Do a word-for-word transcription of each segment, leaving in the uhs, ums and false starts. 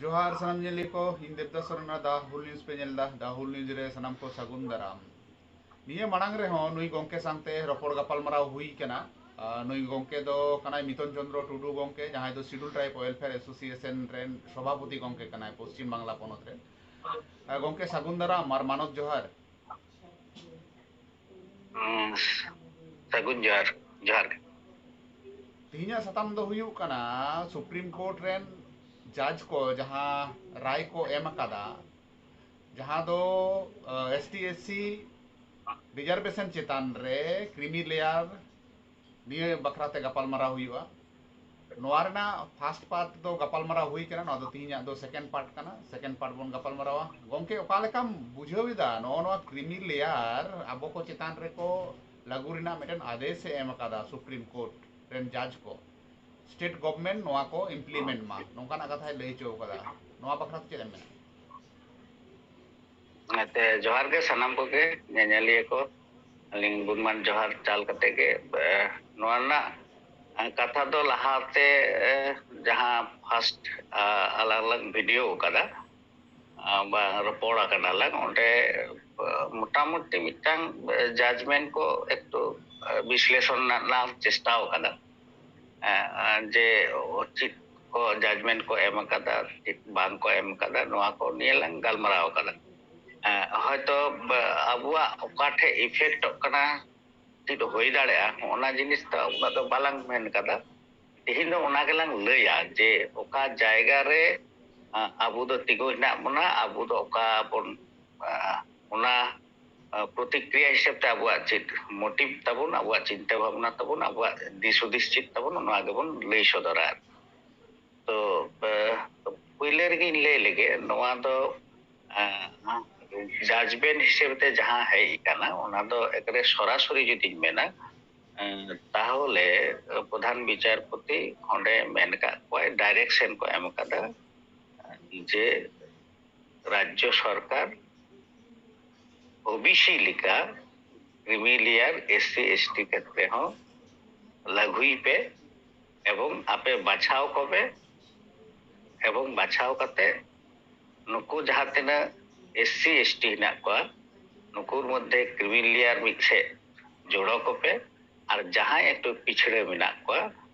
ᱡᱚᱦᱟᱨ ᱥᱟᱱᱟᱢ ᱧᱮᱞᱤᱭᱟᱹ ᱠᱚ, ᱤᱧ ᱫᱮᱵᱽᱫᱟᱥ ᱥᱚᱨᱮᱱ ᱟᱨ ᱫᱟ ᱦᱩᱞ ᱱᱤᱭᱩᱡᱽ ᱯᱮ ᱧᱮᱞ ᱮᱫᱟ᱾ ᱫᱟ ᱦᱩᱞ ᱱᱤᱭᱩᱡᱽ ᱨᱮ ᱥᱟᱱᱟᱢ ᱠᱚ ᱥᱟᱹᱜᱩᱱ ᱫᱟᱨᱟᱢ᱾ ᱱᱤᱭᱟᱹ ᱢᱟᱲᱟᱝ ᱨᱮᱦᱚᱸ ᱱᱩᱭ ᱜᱚᱢᱠᱮ ᱥᱟᱶᱛᱮ ᱨᱚᱯᱚᱲ ᱜᱟᱯᱟᱞᱢᱟᱨᱟᱣ ᱦᱩᱭ ᱠᱟᱱᱟ᱾ ᱟᱨ ᱱᱩᱭ ᱜᱚᱢᱠᱮ ᱫᱚ ᱠᱟᱱᱟᱭ ᱢᱤᱛᱚᱱ ᱪᱚᱸᱫᱽᱨᱚ ᱴᱩᱰᱩ ᱜᱚᱢᱠᱮ, ᱡᱟᱦᱟᱸᱭ ᱫᱚ Scheduled Tribe Welfare Association ᱨᱮᱱ ᱥᱚᱵᱷᱟᱯᱚᱛᱤ ᱜᱚᱢᱠᱮ ᱠᱟᱱᱟᱭ ᱯᱚᱥᱪᱤᱢ ᱵᱟᱝᱞᱟ ᱯᱚᱱᱚᱛ ᱨᱮ᱾ ᱟᱨ ᱜᱚᱢᱠᱮ, ᱥᱟᱹᱜᱩᱱ ᱫᱟᱨᱟᱢ ᱟᱨ ᱢᱟᱱᱚᱛ ᱡᱚᱦᱟᱨ᱾ ᱦᱩᱸ, ᱥᱟᱹᱜᱩᱱ ᱡᱚᱦᱟᱨ, ᱡᱚᱦᱟᱨ ᱜᱮ᱾ ᱛᱮᱦᱮᱧᱟᱜ ᱥᱟᱛᱟᱢ ᱫᱚ ᱦᱩᱭᱩᱜ ᱠᱟᱱᱟ ᱥᱩᱯᱨᱤᱢ ᱠᱳᱨᱴ ᱨᱮᱱ ᱡᱟᱡᱽ ᱠᱚ ᱡᱟᱦᱟᱸ ᱨᱟᱭ ᱠᱚ ᱮᱢ ᱟᱠᱟᱫᱟ, ᱡᱟᱦᱟᱸ ᱫᱚ S T S C reservation ᱪᱮᱛᱟᱱ ᱨᱮ ᱠᱨᱤᱢᱤ ᱞᱮᱭᱟᱨ, ᱱᱤᱭᱟᱹ ᱵᱟᱠᱷᱨᱟ ᱛᱮ ᱜᱟᱯᱟᱞᱢᱟᱨᱟᱣ ᱦᱩᱭᱩᱜᱼᱟ᱾ ᱱᱚᱣᱟ ᱨᱮᱱᱟᱜ ᱯᱷᱟᱥᱴ ᱯᱟᱨᱴ ᱫᱚ ᱜᱟᱯᱟᱞᱢᱟᱨᱟᱣ ᱦᱩᱭ ᱠᱟᱱᱟ, ᱱᱚᱣᱟ ᱫᱚ ᱛᱤᱦᱤᱧᱟᱜ ᱫᱚ ᱥᱮᱠᱮᱱᱰ ᱯᱟᱨᱴ ᱠᱟᱱᱟ᱾ ᱥᱮᱠᱮᱱᱰ ᱯᱟᱨᱴ ᱵᱚᱱ ᱜᱟᱯᱟᱞᱢᱟᱨᱟᱣᱟ᱾ ᱜᱚᱢᱠᱮ, ᱚᱠᱟ ᱞᱮᱠᱟᱢ ᱵᱩᱡᱷᱟᱹᱣ ᱮᱫᱟ ᱱᱚᱜᱼᱚ ᱱᱚᱣᱟ ᱠᱨᱤᱢᱤ ᱞᱮᱭᱟᱨ ᱟᱵᱚ ᱠᱚ ᱪᱮᱛᱟᱱ ᱨᱮᱠᱚ ᱞᱟᱹᱜᱩ ᱨᱮᱱᱟᱜ ᱢᱤᱫᱴᱮᱱ ᱟᱫᱮᱥ ᱮ ᱮᱢ ᱟᱠᱟᱫᱟ ᱥᱩᱯᱨᱤᱢ ᱠᱳᱨᱴ ᱨᱮᱱ ᱡᱟᱡᱽ ᱠᱚ, ᱥᱴᱮᱴ ᱜᱚᱵᱷᱢᱮᱱᱴ ᱱᱚᱣᱟ ᱠᱚ ᱤᱢᱯᱞᱤᱢᱮᱱᱴ ᱢᱟ, ᱱᱚᱝᱠᱟᱱᱟᱜ ᱠᱟᱛᱷᱟᱭ ᱞᱟᱹᱭ ᱦᱚᱪᱚ ᱟᱠᱟᱫᱟ? ᱱᱚᱣᱟ ᱵᱟᱠᱷᱨᱟ ᱛᱮ ᱪᱮᱫ ᱮᱢ ᱢᱮᱱᱟ? ᱚᱱᱟᱛᱮ ᱡᱚᱦᱟᱨ ᱜᱮ ᱥᱟᱱᱟᱢ ᱠᱚᱜᱮ ᱧᱮᱧᱮᱞᱤᱭᱟᱹ ᱠᱚ, ᱟᱹᱞᱤᱧ ᱜᱩᱱᱢᱟᱱ ᱡᱚᱦᱟᱨ ᱪᱟᱞ ᱠᱟᱛᱮ ᱜᱮ, ᱮ, ᱱᱚᱣᱟ ᱨᱮᱱᱟᱜ, ᱮ, ᱠᱟᱛᱷᱟ ᱫᱚ ᱞᱟᱦᱟᱛᱮ, ᱮ, ᱡᱟᱦᱟᱸ ᱯᱷᱟᱥᱴ, ᱟ, ᱟᱞᱟᱝ ᱞᱟᱝ ᱵᱷᱤᱰᱤᱭᱳ ᱟᱠᱟᱫᱟ, ᱟ, ᱵᱟᱝ ᱨᱚᱯᱚᱲ ᱟᱠᱟᱱᱟ ᱞᱟᱝ, ᱚᱸᱰᱮ, ᱮ, ᱢᱚᱴᱟᱢᱩᱴᱤ ᱢᱤᱫᱴᱟᱝ, ᱮ, ᱡᱟᱡᱽᱢᱮᱱᱴ ᱠᱚ ᱮᱠᱴᱩ, ᱮ, ᱵᱤᱥᱞᱮᱥᱚᱱ ᱨᱮᱱᱟᱜ ᱞᱟᱝ ᱪᱮᱥᱴᱟᱣ ᱟᱠᱟᱫᱟ᱾ ᱮ, ᱮ, ᱡᱮ ᱪᱮᱫ ᱠᱚ ᱡᱟᱡᱽᱢᱮᱱᱴ ᱠᱚ ᱮᱢ ᱟᱠᱟᱫᱟ, ᱪᱮᱫ ᱵᱟᱝ ᱠᱚ ᱮᱢ ᱟᱠᱟᱫᱟ, ᱱᱚᱣᱟ ᱠᱚ ᱱᱤᱭᱮ ᱞᱟᱝ ᱜᱟᱞᱢᱟᱨᱟᱣ ᱟᱠᱟᱫᱟ᱾ ᱮ, ᱦᱚᱭᱛᱚ, ᱵ-, ᱟᱵᱚᱣᱟᱜ ᱚᱠᱟ ᱴᱷᱮᱡ ᱤᱯᱷᱮᱠᱴᱚᱜ ᱠᱟᱱᱟ, ᱪᱮᱫ ᱦᱩᱭ ᱫᱟᱲᱮᱭᱟᱜᱼᱟ, ᱚᱱᱟ ᱡᱤᱱᱤᱥ ᱫᱚ ᱩᱱᱟᱹᱜ ᱫᱚ ᱵᱟᱞᱟᱝ ᱢᱮᱱ ᱠᱟᱫᱟ᱾ ᱛᱮᱦᱮᱧ ᱫᱚ ᱚᱱᱟ ᱜᱮᱞᱟᱝ ᱞᱟᱹᱭᱟ ᱡᱮ ᱚᱠᱟ ᱡᱟᱭᱜᱟ ᱨᱮ, ᱟ, ᱟᱵᱚ ᱫᱚ ᱛᱤᱸᱜᱩ ᱦᱮᱱᱟᱜ ᱵᱚᱱᱟ, ᱟᱵᱚ ᱫᱚ ᱚᱠᱟ ᱵᱚᱱ, ᱟ, ᱚᱱᱟ, ᱟ, ᱯᱨᱚᱛᱤᱠᱨᱤᱭᱟ ᱦᱤᱥᱟᱹᱵ ᱛᱮ ᱟᱵᱚᱣᱟᱜ ᱪᱮᱫ ᱢᱳᱴᱤᱵᱷ ᱛᱟᱵᱚᱱ, ᱟᱵᱚᱣᱟᱜ ᱪᱤᱱᱛᱟᱹ ᱵᱷᱟᱵᱽᱱᱟ ᱛᱟᱵᱚᱱ, ᱟᱵᱚᱣᱟᱜ ᱫᱤᱥ ᱦᱩᱫᱤᱥ ᱪᱮᱫ ᱛᱟᱵᱚᱱ, ᱱᱚᱣᱟ ᱜᱮᱵᱚᱱ ᱞᱟᱹᱭ ᱥᱚᱫᱚᱨᱟ᱾ ᱛᱚ, ᱮ, ᱯᱩᱭᱞᱟᱹ ᱨᱮᱜᱮᱧ ᱞᱟᱹᱭ ᱞᱮᱜᱮ, ᱱᱚᱣᱟ ᱫᱚ, ᱮ, ᱡᱟᱡᱽᱢᱮᱱᱴ ᱦᱤᱥᱟᱹᱵ ᱛᱮ ᱡᱟᱦᱟᱸ ᱦᱮᱡ ᱟᱠᱟᱱᱟ, ᱚᱱᱟ ᱫᱚ ᱮᱠᱵᱟᱨᱮ ᱥᱚᱨᱟᱥᱚᱨᱤ ᱡᱩᱫᱤᱧ ᱢᱮᱱᱟ, ᱮ, ᱛᱟᱦᱚᱞᱮ ᱯᱨᱚᱫᱷᱟᱱ ᱵᱤᱪᱟᱨᱯᱚᱛᱤ ᱚᱸᱰᱮ ᱢᱮᱱ ᱟᱠᱟᱫ ᱠᱚᱣᱟᱭ, ᱰᱟᱭᱨᱮᱠᱥᱚᱱ ᱠᱚ ᱮᱢ ᱟᱠᱟᱫᱟ ᱡᱮ ᱨᱟᱡᱽᱡᱚ ᱥᱚᱨᱠᱟᱨ ᱳ ᱵᱤ ᱥᱤ ᱞᱮᱠᱟ creamy layer S C S T ᱠᱷᱮᱛᱨᱮ ᱦᱚᱸ ᱞᱟᱹᱜᱩᱭ ᱯᱮ ᱮᱵᱚᱝ ᱟᱯᱮ ᱵᱟᱪᱷᱟᱣ ᱠᱚᱯᱮ᱾ ᱮᱵᱚᱝ ᱵᱟᱪᱷᱟᱣ ᱠᱟᱛᱮ ᱱᱩᱠᱩ ᱡᱟᱦᱟᱸ ᱛᱤᱱᱟᱹᱜ ᱮᱥ ᱥᱤ ᱮᱥ ᱴᱤ ᱦᱮᱱᱟᱜ ᱠᱚᱣᱟ, ᱱᱩᱠᱩ ᱢᱚᱫᱽᱫᱷᱮ ᱠᱨᱤᱢᱤ ᱞᱮᱭᱟᱨ ᱢᱤᱫ ᱥᱮᱫ ᱡᱚᱲᱚ ᱠᱚᱯᱮ, ᱟᱨ ᱡᱟᱦᱟᱸᱭ ᱮᱠᱴᱩ ᱯᱤᱪᱷᱲᱟᱹ ᱢᱮᱱᱟᱜ ᱠᱚᱣᱟ,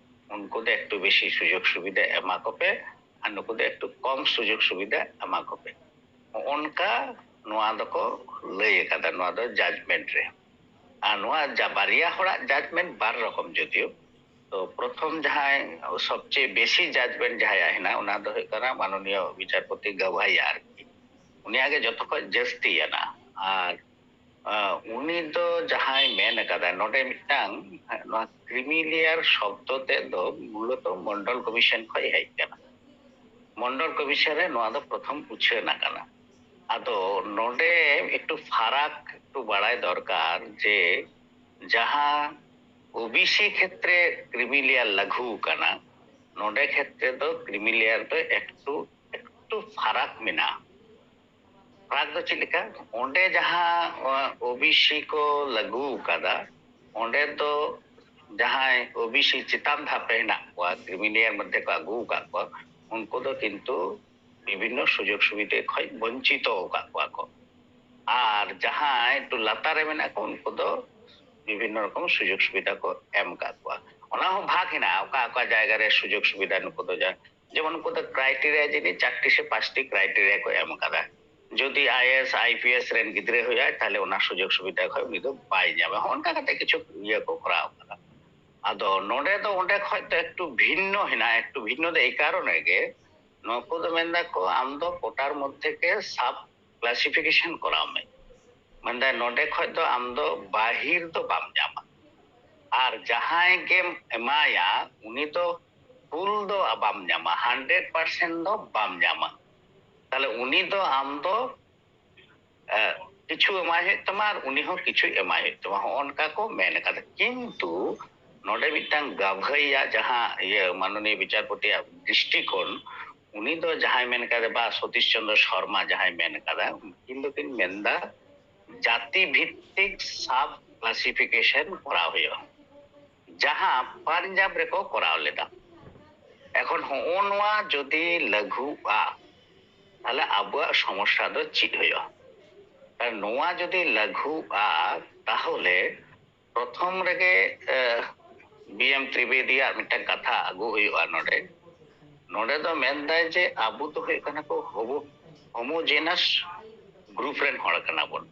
ᱩᱱᱠᱩ ᱫᱚ ᱮᱠᱴᱩ ᱵᱮᱥᱤ ᱥᱩᱡᱳᱜᱽ ᱥᱩᱵᱤᱫᱷᱟ ᱮᱢᱟ ᱠᱚᱯᱮ, ᱟᱨ ᱱᱩᱠᱩ ᱫᱚ ᱮᱠᱴᱩ ᱠᱚᱢ ᱥᱩᱡᱳᱜᱽ ᱥᱩᱵᱤᱫᱷᱟ ᱮᱢᱟ ᱠᱚᱯᱮ᱾ ᱚᱱᱠᱟ ᱱᱚᱣᱟ ᱫᱚᱠᱚ ᱞᱟᱹᱭ ᱟᱠᱟᱫᱟ ᱱᱚᱣᱟ ᱫᱚ ᱡᱟᱡᱽᱢᱮᱱᱴ ᱨᱮ᱾ ᱟᱨ ᱱᱚᱣᱟ ᱡᱟ ᱵᱟᱨᱭᱟ ᱦᱚᱲᱟᱜ ᱡᱟᱡᱽᱢᱮᱱᱴ ᱵᱟᱨ ᱨᱚᱠᱚᱢ ᱡᱩᱫᱤᱭᱳ, ᱛᱚ ᱯᱨᱚᱛᱷᱚᱢ ᱡᱟᱦᱟᱸᱭ ᱥᱚᱵᱪᱮᱭᱮ ᱵᱮᱥᱤ ᱡᱟᱡᱽᱢᱮᱱᱴ ᱡᱟᱦᱟᱸᱭᱟᱜ ᱦᱮᱱᱟᱜ, ᱚᱱᱟ ᱫᱚ ᱦᱩᱭᱩᱜ ᱠᱟᱱᱟ ᱢᱟᱱᱚᱱᱤᱭᱚ ᱵᱤᱪᱟᱨᱯᱚᱛᱤ ᱜᱟᱵᱷᱟᱭᱟ ᱟᱨᱠᱤ᱾ ᱩᱱᱤᱭᱟᱜ ᱜᱮ ᱡᱚᱛᱚ ᱠᱷᱚᱱ ᱡᱟᱹᱥᱛᱤᱭᱟᱱᱟ᱾ ᱟᱨ ᱟᱸ, ᱩᱱᱤ ᱫᱚ ᱡᱟᱦᱟᱸᱭ ᱢᱮᱱ ᱟᱠᱟᱫᱟᱭ ᱱᱚᱰᱮ ᱢᱤᱫᱴᱟᱝ, ᱱᱚᱣᱟ ᱠᱨᱤᱢᱤ ᱞᱮᱭᱟᱨ ᱥᱚᱵᱫᱚ ᱛᱮᱫ ᱫᱚ ᱢᱩᱞᱚᱛᱚ ᱢᱚᱱᱰᱚᱞ ᱠᱚᱢᱤᱥᱚᱱ ᱠᱷᱚᱱ ᱦᱮᱡ ᱟᱠᱟᱱᱟ᱾ ᱢᱚᱱᱰᱚᱞ ᱠᱚᱢᱤᱥᱚᱱ ᱨᱮ ᱱᱚᱣᱟ ᱫᱚ ᱯᱨᱚᱛᱷᱚᱢ ᱩᱪᱷᱟᱹᱱ ᱟᱠᱟᱱᱟ᱾ ᱟᱫᱚ ᱱᱚᱰᱮ ᱮᱠᱴᱩ ᱯᱷᱟᱨᱟᱠ ᱮᱠᱴᱩ ᱵᱟᱲᱟᱭ ᱫᱚᱨᱠᱟᱨ ᱡᱮ ᱡᱟᱦᱟᱸ ᱳᱵᱤᱥᱤ ᱠᱷᱮᱛᱨᱮ ᱠᱨᱤᱢᱤ ᱞᱮᱭᱟᱨ ᱞᱟᱹᱜᱩ ᱟᱠᱟᱱᱟ, ᱱᱚᱰᱮ ᱠᱷᱮᱛᱨᱮ ᱫᱚ ᱠᱨᱤᱢᱤ ᱞᱮᱭᱟᱨ ᱫᱚ ᱮᱠᱴᱩ ᱮᱠᱴᱩ ᱯᱷᱟᱨᱟᱠ ᱢᱮᱱᱟᱜᱼᱟ᱾ ᱯᱷᱟᱨᱟᱠ ᱫᱚ ᱪᱮᱫ ᱞᱮᱠᱟ? ᱚᱸᱰᱮ ᱡᱟᱦᱟᱸ ᱳᱵᱤᱥᱤ ᱠᱚ ᱞᱟᱹᱜᱩ ᱟᱠᱟᱫᱟ, ᱚᱸᱰᱮ ᱫᱚ ᱡᱟᱦᱟᱸᱭ ᱳᱵᱤᱥᱤ ᱪᱮᱛᱟᱱ ᱫᱷᱟᱯ ᱨᱮ ᱦᱮᱱᱟᱜ ᱠᱚᱣᱟ, ᱠᱨᱤᱢᱤ ᱞᱮᱭᱟᱨ ᱢᱚᱫᱽᱫᱷᱮ ᱠᱚ ᱟᱹᱜᱩ ᱟᱠᱟᱫ ᱠᱚᱣᱟ, ᱩᱱᱠᱩ ᱫᱚ ᱠᱤᱱᱛᱩ ᱵᱤᱵᱷᱤᱱᱱᱚ ᱥᱩᱡᱳᱜᱽ ᱥᱩᱵᱤᱫᱷᱟ ᱠᱷᱚᱱ ᱵᱚᱧᱪᱤᱛᱚ ᱟᱠᱟᱫ ᱠᱚᱣᱟ ᱠᱚ᱾ ᱟᱨ ᱡᱟᱦᱟᱸᱭ ᱮᱠᱴᱩ ᱞᱟᱛᱟᱨ ᱨᱮ ᱢᱮᱱᱟᱜ ᱠᱚ, ᱩᱱᱠᱩ ᱫᱚ ᱵᱤᱵᱷᱤᱱᱱᱚ ᱨᱚᱠᱚᱢ ᱥᱩᱡᱳᱜᱽ ᱥᱩᱵᱤᱫᱷᱟ ᱠᱚ ᱮᱢ ᱟᱠᱟᱫ ᱠᱚᱣᱟ᱾ ᱚᱱᱟ ᱦᱚᱸ ᱵᱷᱟᱜᱽ ᱦᱮᱱᱟᱜᱼᱟ, ᱚᱠᱟ ᱚᱠᱟ ᱡᱟᱭᱜᱟ ᱨᱮ ᱥᱩᱡᱳᱜᱽ ᱥᱩᱵᱤᱫᱷᱟ ᱱᱩᱠᱩ ᱫᱚ ᱡᱟ-, ᱡᱮᱢᱚᱱ ᱩᱱᱠᱩ ᱫᱚ ᱠᱨᱟᱭᱴᱮᱨᱤᱭᱟ ᱡᱟᱹᱱᱤᱡ ᱪᱟᱨᱴᱤ ᱥᱮ ᱯᱟᱸᱪᱴᱤ ᱠᱨᱟᱭᱴᱮᱨᱤᱭᱟ ᱠᱚ ᱮᱢ ᱟᱠᱟᱫᱟ᱾ ᱡᱩᱫᱤ I A S, I P S ᱨᱮᱱ ᱜᱤᱫᱽᱨᱟᱹ ᱦᱩᱭᱩᱜᱼᱟᱭ, ᱛᱟᱦᱞᱮ ᱚᱱᱟ ᱥᱩᱡᱳᱜᱽ ᱥᱩᱵᱤᱫᱷᱟ ᱠᱷᱚᱱ ᱩᱱᱤ ᱫᱚ ᱵᱟᱭ ᱧᱟᱢᱟ᱾ ᱦᱚᱸᱜᱼᱚ ᱱᱚᱝᱠᱟ ᱠᱟᱛᱮ ᱠᱤᱪᱷᱩ ᱤᱭᱟᱹ ᱠᱚ ᱠᱚᱨᱟᱣ ᱟᱠᱟᱫᱟ᱾ ᱟᱫᱚ ᱱᱚᱰᱮ ᱫᱚ ᱚᱸᱰᱮ ᱠᱷᱚᱱ ᱫᱚ ᱮᱠᱴᱩ ᱵᱷᱤᱱᱱᱚ ᱦᱮᱱᱟᱜᱼᱟ, ᱮᱠᱴᱩ ᱵᱷᱤᱱᱱᱚ ᱫᱚ ᱮᱭ ᱠᱟᱨᱚᱱᱮ ᱜᱮ, ᱱᱩᱠᱩ ᱫᱚ ᱢᱮᱱ ᱫᱟᱠᱚ ᱟᱢ ᱫᱚ ᱠᱳᱴᱟᱨ ᱢᱚᱫᱽᱫᱷᱮ ᱜᱮ ᱥᱟᱵ ᱠᱞᱟᱥᱤᱯᱷᱤᱠᱮᱥᱚᱱ ᱠᱚᱨᱟᱣ ᱢᱮ᱾ ᱢᱮᱱᱫᱟᱭ ᱱᱚᱰᱮ ᱠᱷᱚᱱ ᱫᱚ ᱟᱢ ᱫᱚ ᱵᱟᱹᱦᱤᱨ ᱫᱚ ᱵᱟᱢ ᱧᱟᱢᱟ, ᱟᱨ ᱡᱟᱦᱟᱸᱭ ᱜᱮᱢ ᱮᱢᱟᱭᱟ ᱩᱱᱤ ᱫᱚ ᱯᱷᱩᱞ ᱫᱚ ᱵᱟᱢ ᱧᱟᱢᱟ, ᱦᱟᱱᱰᱨᱮᱰ ᱯᱟᱨᱥᱮᱱᱴ ᱫᱚ ᱵᱟᱢ ᱧᱟᱢᱟ᱾ ᱛᱟᱦᱞᱮ ᱩᱱᱤ ᱫᱚ ᱟᱢ ᱫᱚ, ᱮ, ᱠᱤᱪᱷᱩ ᱮᱢᱟᱭ ᱦᱩᱭᱩᱜ ᱛᱟᱢᱟ ᱟᱨ ᱩᱱᱤ ᱦᱚᱸ ᱠᱤᱪᱷᱩ ᱮᱢᱟᱭ ᱦᱩᱭᱩᱜ ᱛᱟᱢᱟ, ᱦᱚᱸᱜᱼᱚ ᱱᱚᱝᱠᱟ ᱠᱚ ᱢᱮᱱ ᱟᱠᱟᱫᱟ᱾ ᱠᱤᱱᱛᱩ ᱱᱚᱰᱮ ᱢᱤᱫᱴᱟᱝ ᱜᱟᱵᱷᱟᱹᱭᱟᱜ ᱡᱟᱦᱟᱸ ᱤᱭᱟᱹ ᱢᱟᱱᱚᱱᱤᱭᱚ ᱵᱤᱪᱟᱨᱯᱚᱛᱤᱭᱟᱜ ᱫᱨᱤᱥᱴᱤᱠᱳᱱ, ᱩᱱᱤ ᱫᱚ ᱡᱟᱦᱟᱸᱭ ᱢᱮᱱ ᱠᱟᱫᱟ ᱵᱟ ᱥᱚᱛᱤᱥ ᱪᱚᱱᱫᱨᱚ ᱥᱚᱨᱢᱟ ᱡᱟᱦᱟᱸᱭ ᱢᱮᱱ ᱠᱟᱫᱟ, ᱩᱱᱠᱤᱱ ᱫᱚᱠᱤᱱ ᱢᱮᱱᱫᱟ ᱡᱟᱹᱛᱤ ᱵᱷᱤᱛᱛᱤᱠ ᱥᱟᱵ ᱠᱞᱟᱥᱤᱯᱷᱤᱠᱮᱥᱚᱱ ᱠᱚᱨᱟᱣ ᱦᱩᱭᱩᱜᱼᱟ, ᱡᱟᱦᱟᱸ ᱯᱟᱧᱡᱟᱵ ᱨᱮᱠᱚ ᱠᱚᱨᱟᱣ ᱞᱮᱫᱟ᱾ ᱮᱠᱷᱚᱱ ᱦᱚᱸᱜᱼᱚ ᱱᱚᱣᱟ ᱡᱩᱫᱤ ᱞᱟᱹᱜᱷᱩᱜᱼᱟ, ᱛᱟᱦᱞᱮ ᱟᱵᱚᱣᱟᱜ ᱥᱚᱢᱚᱥᱥᱟ ᱫᱚ ᱪᱮᱫ ᱦᱩᱭᱩᱜᱼᱟ? ᱟᱨ ᱱᱚᱣᱟ ᱡᱩᱫᱤ ᱞᱟᱹᱜᱷᱩᱜᱼᱟ, ᱛᱟᱦᱚᱞᱮ ᱯᱨᱚᱛᱷᱚᱢ ᱨᱮᱜᱮ ᱵᱤ ᱮᱢ ᱛᱨᱤᱵᱮᱫᱤᱭᱟᱜ ᱢᱤᱫᱴᱟᱝ ᱠᱟᱛᱷᱟ ᱟᱹᱜᱩ ᱦᱩᱭᱩᱜᱼᱟ ᱱᱚᱰᱮ᱾ ᱱᱚᱰᱮ ᱫᱚ ᱢᱮᱱᱫᱟᱭ ᱡᱮ ᱟᱵᱚ ᱫᱚ ᱦᱩᱭᱩᱜ ᱠᱟᱱᱟ ᱠᱚ ᱦᱳᱢᱳᱡᱮᱱᱟᱥ ᱜᱨᱩᱯ ᱨᱮᱱ ᱦᱚᱲ ᱠᱟᱱᱟ ᱵᱚᱱ᱾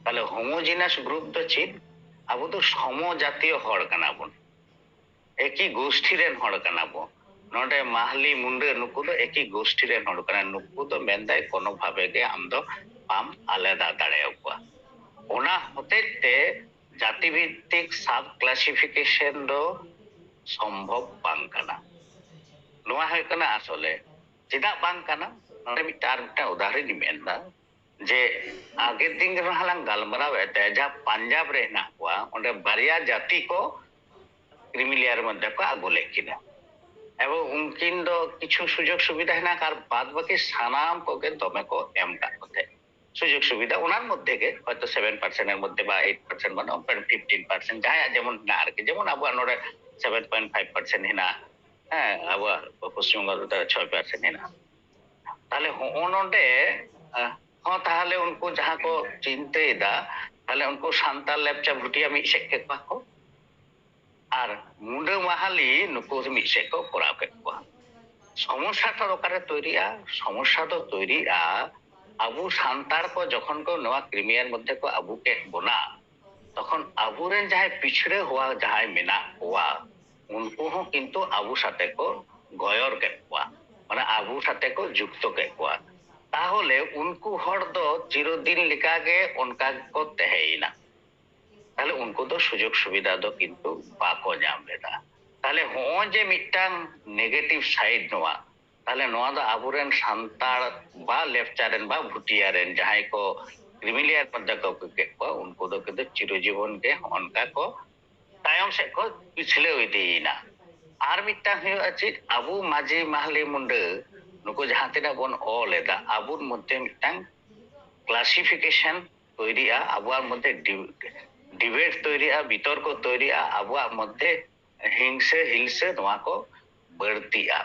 ᱛᱟᱦᱞᱮ ᱦᱳᱢᱳᱡᱮᱱᱟᱥ ᱜᱨᱩᱯ ᱫᱚ ᱪᱮᱫ? ᱟᱵᱚ ᱫᱚ ᱥᱚᱢᱚ ᱡᱟᱛᱤᱭᱚ ᱦᱚᱲ ᱠᱟᱱᱟ ᱵᱚᱱ, ᱮᱠᱤ ᱜᱳᱥᱴᱷᱤ ᱨᱮᱱ ᱦᱚᱲ ᱠᱟᱱᱟ ᱵᱚᱱ᱾ ᱱᱚᱰᱮ ᱢᱟᱦᱞᱤ ᱢᱩᱱᱰᱟᱹ ᱱᱩᱠᱩ ᱫᱚ ᱮᱠᱤ ᱜᱳᱥᱴᱷᱤ ᱨᱮᱱ ᱦᱚᱲ ᱠᱟᱱᱟ, ᱱᱩᱠᱩ ᱫᱚ ᱢᱮᱱᱫᱟᱭ ᱠᱳᱱᱳ ᱵᱷᱟᱵᱮ ᱜᱮ ᱟᱢ ᱫᱚ ᱵᱟᱢ ᱟᱞᱟᱫᱟ ᱫᱟᱲᱮᱭᱟᱠᱚᱣᱟ᱾ ᱚᱱᱟ ᱦᱚᱛᱮᱡ ᱛᱮ ᱡᱟᱹᱛᱤ ᱵᱷᱤᱛᱛᱤᱠ ᱥᱟᱵ ᱠᱞᱟᱥᱤᱯᱷᱤᱠᱮᱥᱚᱱ ᱫᱚ ᱥᱚᱢᱵᱷᱚᱵ ᱵᱟᱝ ᱠᱟᱱᱟ᱾ ᱱᱚᱣᱟ ᱦᱩᱭᱩᱜ ᱠᱟᱱᱟ ᱟᱥᱚᱞᱮ ᱪᱮᱫᱟᱜ ᱵᱟᱝ ᱠᱟᱱᱟ᱾ ᱱᱚᱰᱮ ᱢᱤᱫᱴᱟᱝ ᱟᱨ ᱢᱤᱫᱴᱟᱝ ᱩᱫᱟᱦᱚᱨᱚᱱ ᱤᱧ ᱢᱮᱱᱫᱟ ᱡᱮ ᱟᱜᱮᱨ ᱫᱤᱱ ᱨᱮᱦᱚᱸ ᱞᱟᱝ ᱜᱟᱞᱢᱟᱨᱟᱣ ᱮᱫ ᱛᱟᱦᱮᱸ, ᱡᱟᱦᱟᱸ ᱯᱟᱧᱡᱟᱵ ᱨᱮ ᱦᱮᱱᱟᱜ ᱠᱚᱣᱟ, ᱚᱸᱰᱮ ᱵᱟᱨᱭᱟ ᱡᱟᱹᱛᱤ ᱠᱚ ᱠᱨᱤᱢᱤ ᱞᱮᱭᱟᱨ ᱢᱚᱫᱽᱫᱷᱮ ᱠᱚ ᱟᱹᱜᱩ ᱞᱮᱫ ᱠᱤᱱᱟ᱾ ᱮᱵᱚᱝ ᱩᱱᱠᱤᱱ ᱫᱚ ᱠᱤᱪᱷᱩ ᱥᱩᱡᱳᱜᱽ ᱥᱩᱵᱤᱫᱷᱟ ᱦᱮᱱᱟᱜ, ᱟᱨ ᱵᱟᱫ ᱵᱟᱹᱠᱤ ᱥᱟᱱᱟᱢ ᱠᱚᱜᱮ ᱫᱚᱢᱮ ᱠᱚ ᱮᱢ ᱠᱟᱜ ᱠᱚ ᱛᱟᱦᱮᱸᱫ ᱥᱩᱡᱳᱜᱽ ᱥᱩᱵᱤᱫᱷᱟ᱾ ᱚᱱᱟᱨ ᱢᱚᱫᱽᱫᱷᱮ ᱜᱮ ᱦᱚᱭᱛᱳ ᱥᱮᱵᱷᱮᱱ ᱯᱟᱨᱥᱮᱱᱴ ᱮᱨ ᱢᱚᱫᱽᱫᱷᱮ ᱵᱟ ᱮᱭᱤᱴ ᱯᱟᱨᱥᱮᱱᱴ, ᱢᱟᱱᱮ ᱚᱱᱠᱟᱱ ᱯᱷᱤᱯᱴᱤᱱ ᱯᱟᱨᱥᱮᱱᱴ ᱡᱟᱦᱟᱸᱭᱟᱜ ᱡᱮᱢᱚᱱ ᱦᱮᱱᱟᱜ ᱟᱨᱠᱤ, ᱡᱮᱢᱚᱱ ᱟᱵᱚᱣᱟᱜ ᱱᱚᱰᱮ ᱥᱮᱵᱷᱮᱱ ᱯᱚᱭᱮᱱᱴ ᱯᱷᱟᱭᱤᱵᱷ ᱯᱟᱨᱥᱮᱱᱴ ᱦᱮᱱᱟᱜᱼᱟ, ᱦᱮᱸ, ᱟᱵᱚᱣᱟᱜ ᱯᱚᱥᱪᱤᱢ ᱵᱚᱝᱜᱚ ᱨᱮᱫᱚ ᱪᱷᱚᱭ ᱯᱟᱨᱥᱮᱱᱴ ᱦᱮᱱᱟᱜᱼᱟ᱾ ᱛᱟᱦᱞᱮ ᱦᱚᱸᱜᱼᱚ ᱱᱚᱰᱮ, ᱟᱦ, ᱦᱚᱸ, ᱛᱟᱦᱞᱮ ᱩᱱᱠᱩ ᱡᱟᱦᱟᱸ ᱠᱚ ᱪᱤᱱᱛᱟᱹᱭᱮᱫᱟ, ᱛᱟᱦᱞᱮ ᱩᱱᱠᱩ ᱥᱟᱱᱛᱟᱲ ᱞᱮᱯᱪᱟ ᱵᱷᱩᱴᱤᱭᱟ ᱢᱤᱫ ᱥᱮᱫ ᱠᱮᱫ ᱠᱚᱣᱟ ᱠᱚ, ᱟᱨ ᱢᱩᱰᱟᱹ ᱢᱟᱦᱟᱞᱤ ᱱᱩᱠᱩ ᱢᱤᱫ ᱥᱮᱫ ᱠᱚ ᱠᱚᱨᱟᱣ ᱠᱮᱫ ᱠᱚᱣᱟ᱾ ᱥᱚᱢᱚᱥᱥᱟ ᱴᱟᱜ ᱚᱠᱟᱨᱮ ᱛᱳᱭᱨᱤᱜᱼᱟ? ᱥᱚᱢᱚᱥᱥᱟ ᱫᱚ ᱛᱳᱭᱨᱤᱜᱼᱟ ᱟᱵᱚ ᱥᱟᱱᱛᱟᱲ ᱠᱚ ᱡᱚᱠᱷᱚᱱ ᱠᱚ ᱱᱚᱣᱟ ᱠᱨᱤᱢᱤ ᱞᱮᱭᱟᱨ ᱢᱚᱫᱽᱫᱷᱮ ᱠᱚ ᱟᱹᱜᱩ ᱠᱮᱫ ᱵᱚᱱᱟ, ᱛᱚᱠᱷᱚᱱ ᱟᱵᱚᱨᱮᱱ ᱡᱟᱦᱟᱸᱭ ᱯᱤᱪᱷᱲᱟᱹ ᱦᱚᱣᱟ ᱡᱟᱦᱟᱸᱭ ᱢᱮᱱᱟᱜ ᱠᱚᱣᱟ, ᱩᱱᱠᱩ ᱦᱚᱸ ᱠᱤᱱᱛᱩ ᱟᱵᱚ ᱥᱟᱛᱮ ᱠᱚ ᱜᱚᱭᱚᱨ ᱠᱮᱫ ᱠᱚᱣᱟ, ᱢᱟᱱᱮ ᱟᱵᱚ ᱥᱟᱛᱮ ᱠᱚ ᱡᱩᱠᱛᱚ ᱠᱮᱫ ᱠᱚᱣᱟ᱾ ᱛᱟᱦᱚᱞᱮ ᱩᱱᱠᱩ ᱦᱚᱲ ᱫᱚ ᱪᱤᱨᱚᱫᱤᱱ ᱞᱮᱠᱟᱜᱮ ᱚᱱᱠᱟ ᱜᱮᱠᱚ ᱛᱟᱦᱮᱸᱭᱮᱱᱟ᱾ ᱛᱟᱦᱞᱮ ᱩᱱᱠᱩ ᱫᱚ ᱥᱩᱡᱳᱜᱽ ᱥᱩᱵᱤᱫᱷᱟ ᱫᱚ ᱠᱤᱱᱛᱩ ᱵᱟᱠᱚ ᱧᱟᱢ ᱞᱮᱫᱟ᱾ ᱛᱟᱦᱞᱮ ᱦᱚᱸᱜᱼᱚᱭ ᱡᱮ ᱢᱤᱫᱴᱟᱝ ᱱᱮᱜᱮᱴᱤᱵᱷ ᱥᱟᱭᱤᱰ ᱱᱚᱣᱟ, ᱛᱟᱦᱞᱮ ᱱᱚᱣᱟ ᱫᱚ ᱟᱵᱚᱨᱮᱱ ᱥᱟᱱᱛᱟᱲ ᱵᱟ ᱞᱮᱯᱪᱟ ᱨᱮᱱ ᱵᱟ ᱵᱷᱩᱴᱤᱭᱟ ᱨᱮᱱ ᱡᱟᱦᱟᱸᱭ ᱠᱚ ᱠᱨᱤᱢᱤ ᱞᱮᱭᱟᱨ ᱢᱚᱫᱽᱫᱷᱮ ᱠᱚ ᱟᱹᱜᱩ ᱠᱮᱫ ᱠᱚᱣᱟ, ᱩᱱᱠᱩ ᱫᱚ ᱠᱤᱱᱛᱩ ᱪᱤᱨᱚᱡᱤᱵᱚᱱ ᱜᱮ ᱦᱚᱸᱜᱼᱚ ᱱᱚᱝᱠᱟ ᱠᱚ ᱛᱟᱭᱚᱢ ᱥᱮᱫ ᱠᱚ ᱯᱤᱪᱷᱞᱟᱹᱣ ᱤᱫᱤᱭᱮᱱᱟ᱾ ᱟᱨ ᱢᱤᱫᱴᱟᱝ ᱦᱩᱭᱩᱜᱼᱟ ᱪᱮᱫ, ᱟᱵᱚ ᱢᱟᱹᱡᱷᱤ ᱢᱟᱦᱞᱤ ᱢᱩᱱᱰᱟᱹ ᱱᱩᱠᱩ ᱡᱟᱦᱟᱸ ᱛᱤᱱᱟᱹᱜ ᱵᱚᱱ ᱚᱞ ᱮᱫᱟ, ᱟᱵᱚ ᱢᱚᱫᱽᱫᱷᱮ ᱢᱤᱫᱴᱟᱝ ᱠᱞᱟᱥᱤᱯᱷᱤᱠᱮᱥᱚᱱ ᱛᱳᱭᱨᱤᱜᱼᱟ, ᱟᱵᱚᱣᱟᱜ ᱢᱚᱫᱽᱫᱷᱮ ᱰᱤᱵᱮᱴ ᱛᱳᱭᱨᱤᱜᱼᱟ, ᱵᱤᱛᱚᱨᱠᱚ ᱛᱳᱭᱨᱤᱜᱼᱟ, ᱟᱵᱚᱣᱟᱜ ᱢᱚᱫᱽᱫᱷᱮ ᱦᱤᱝᱥᱟᱹ ᱦᱤᱞᱥᱟᱹ ᱱᱚᱣᱟ ᱠᱚ ᱵᱟᱹᱲᱛᱤᱜᱼᱟ᱾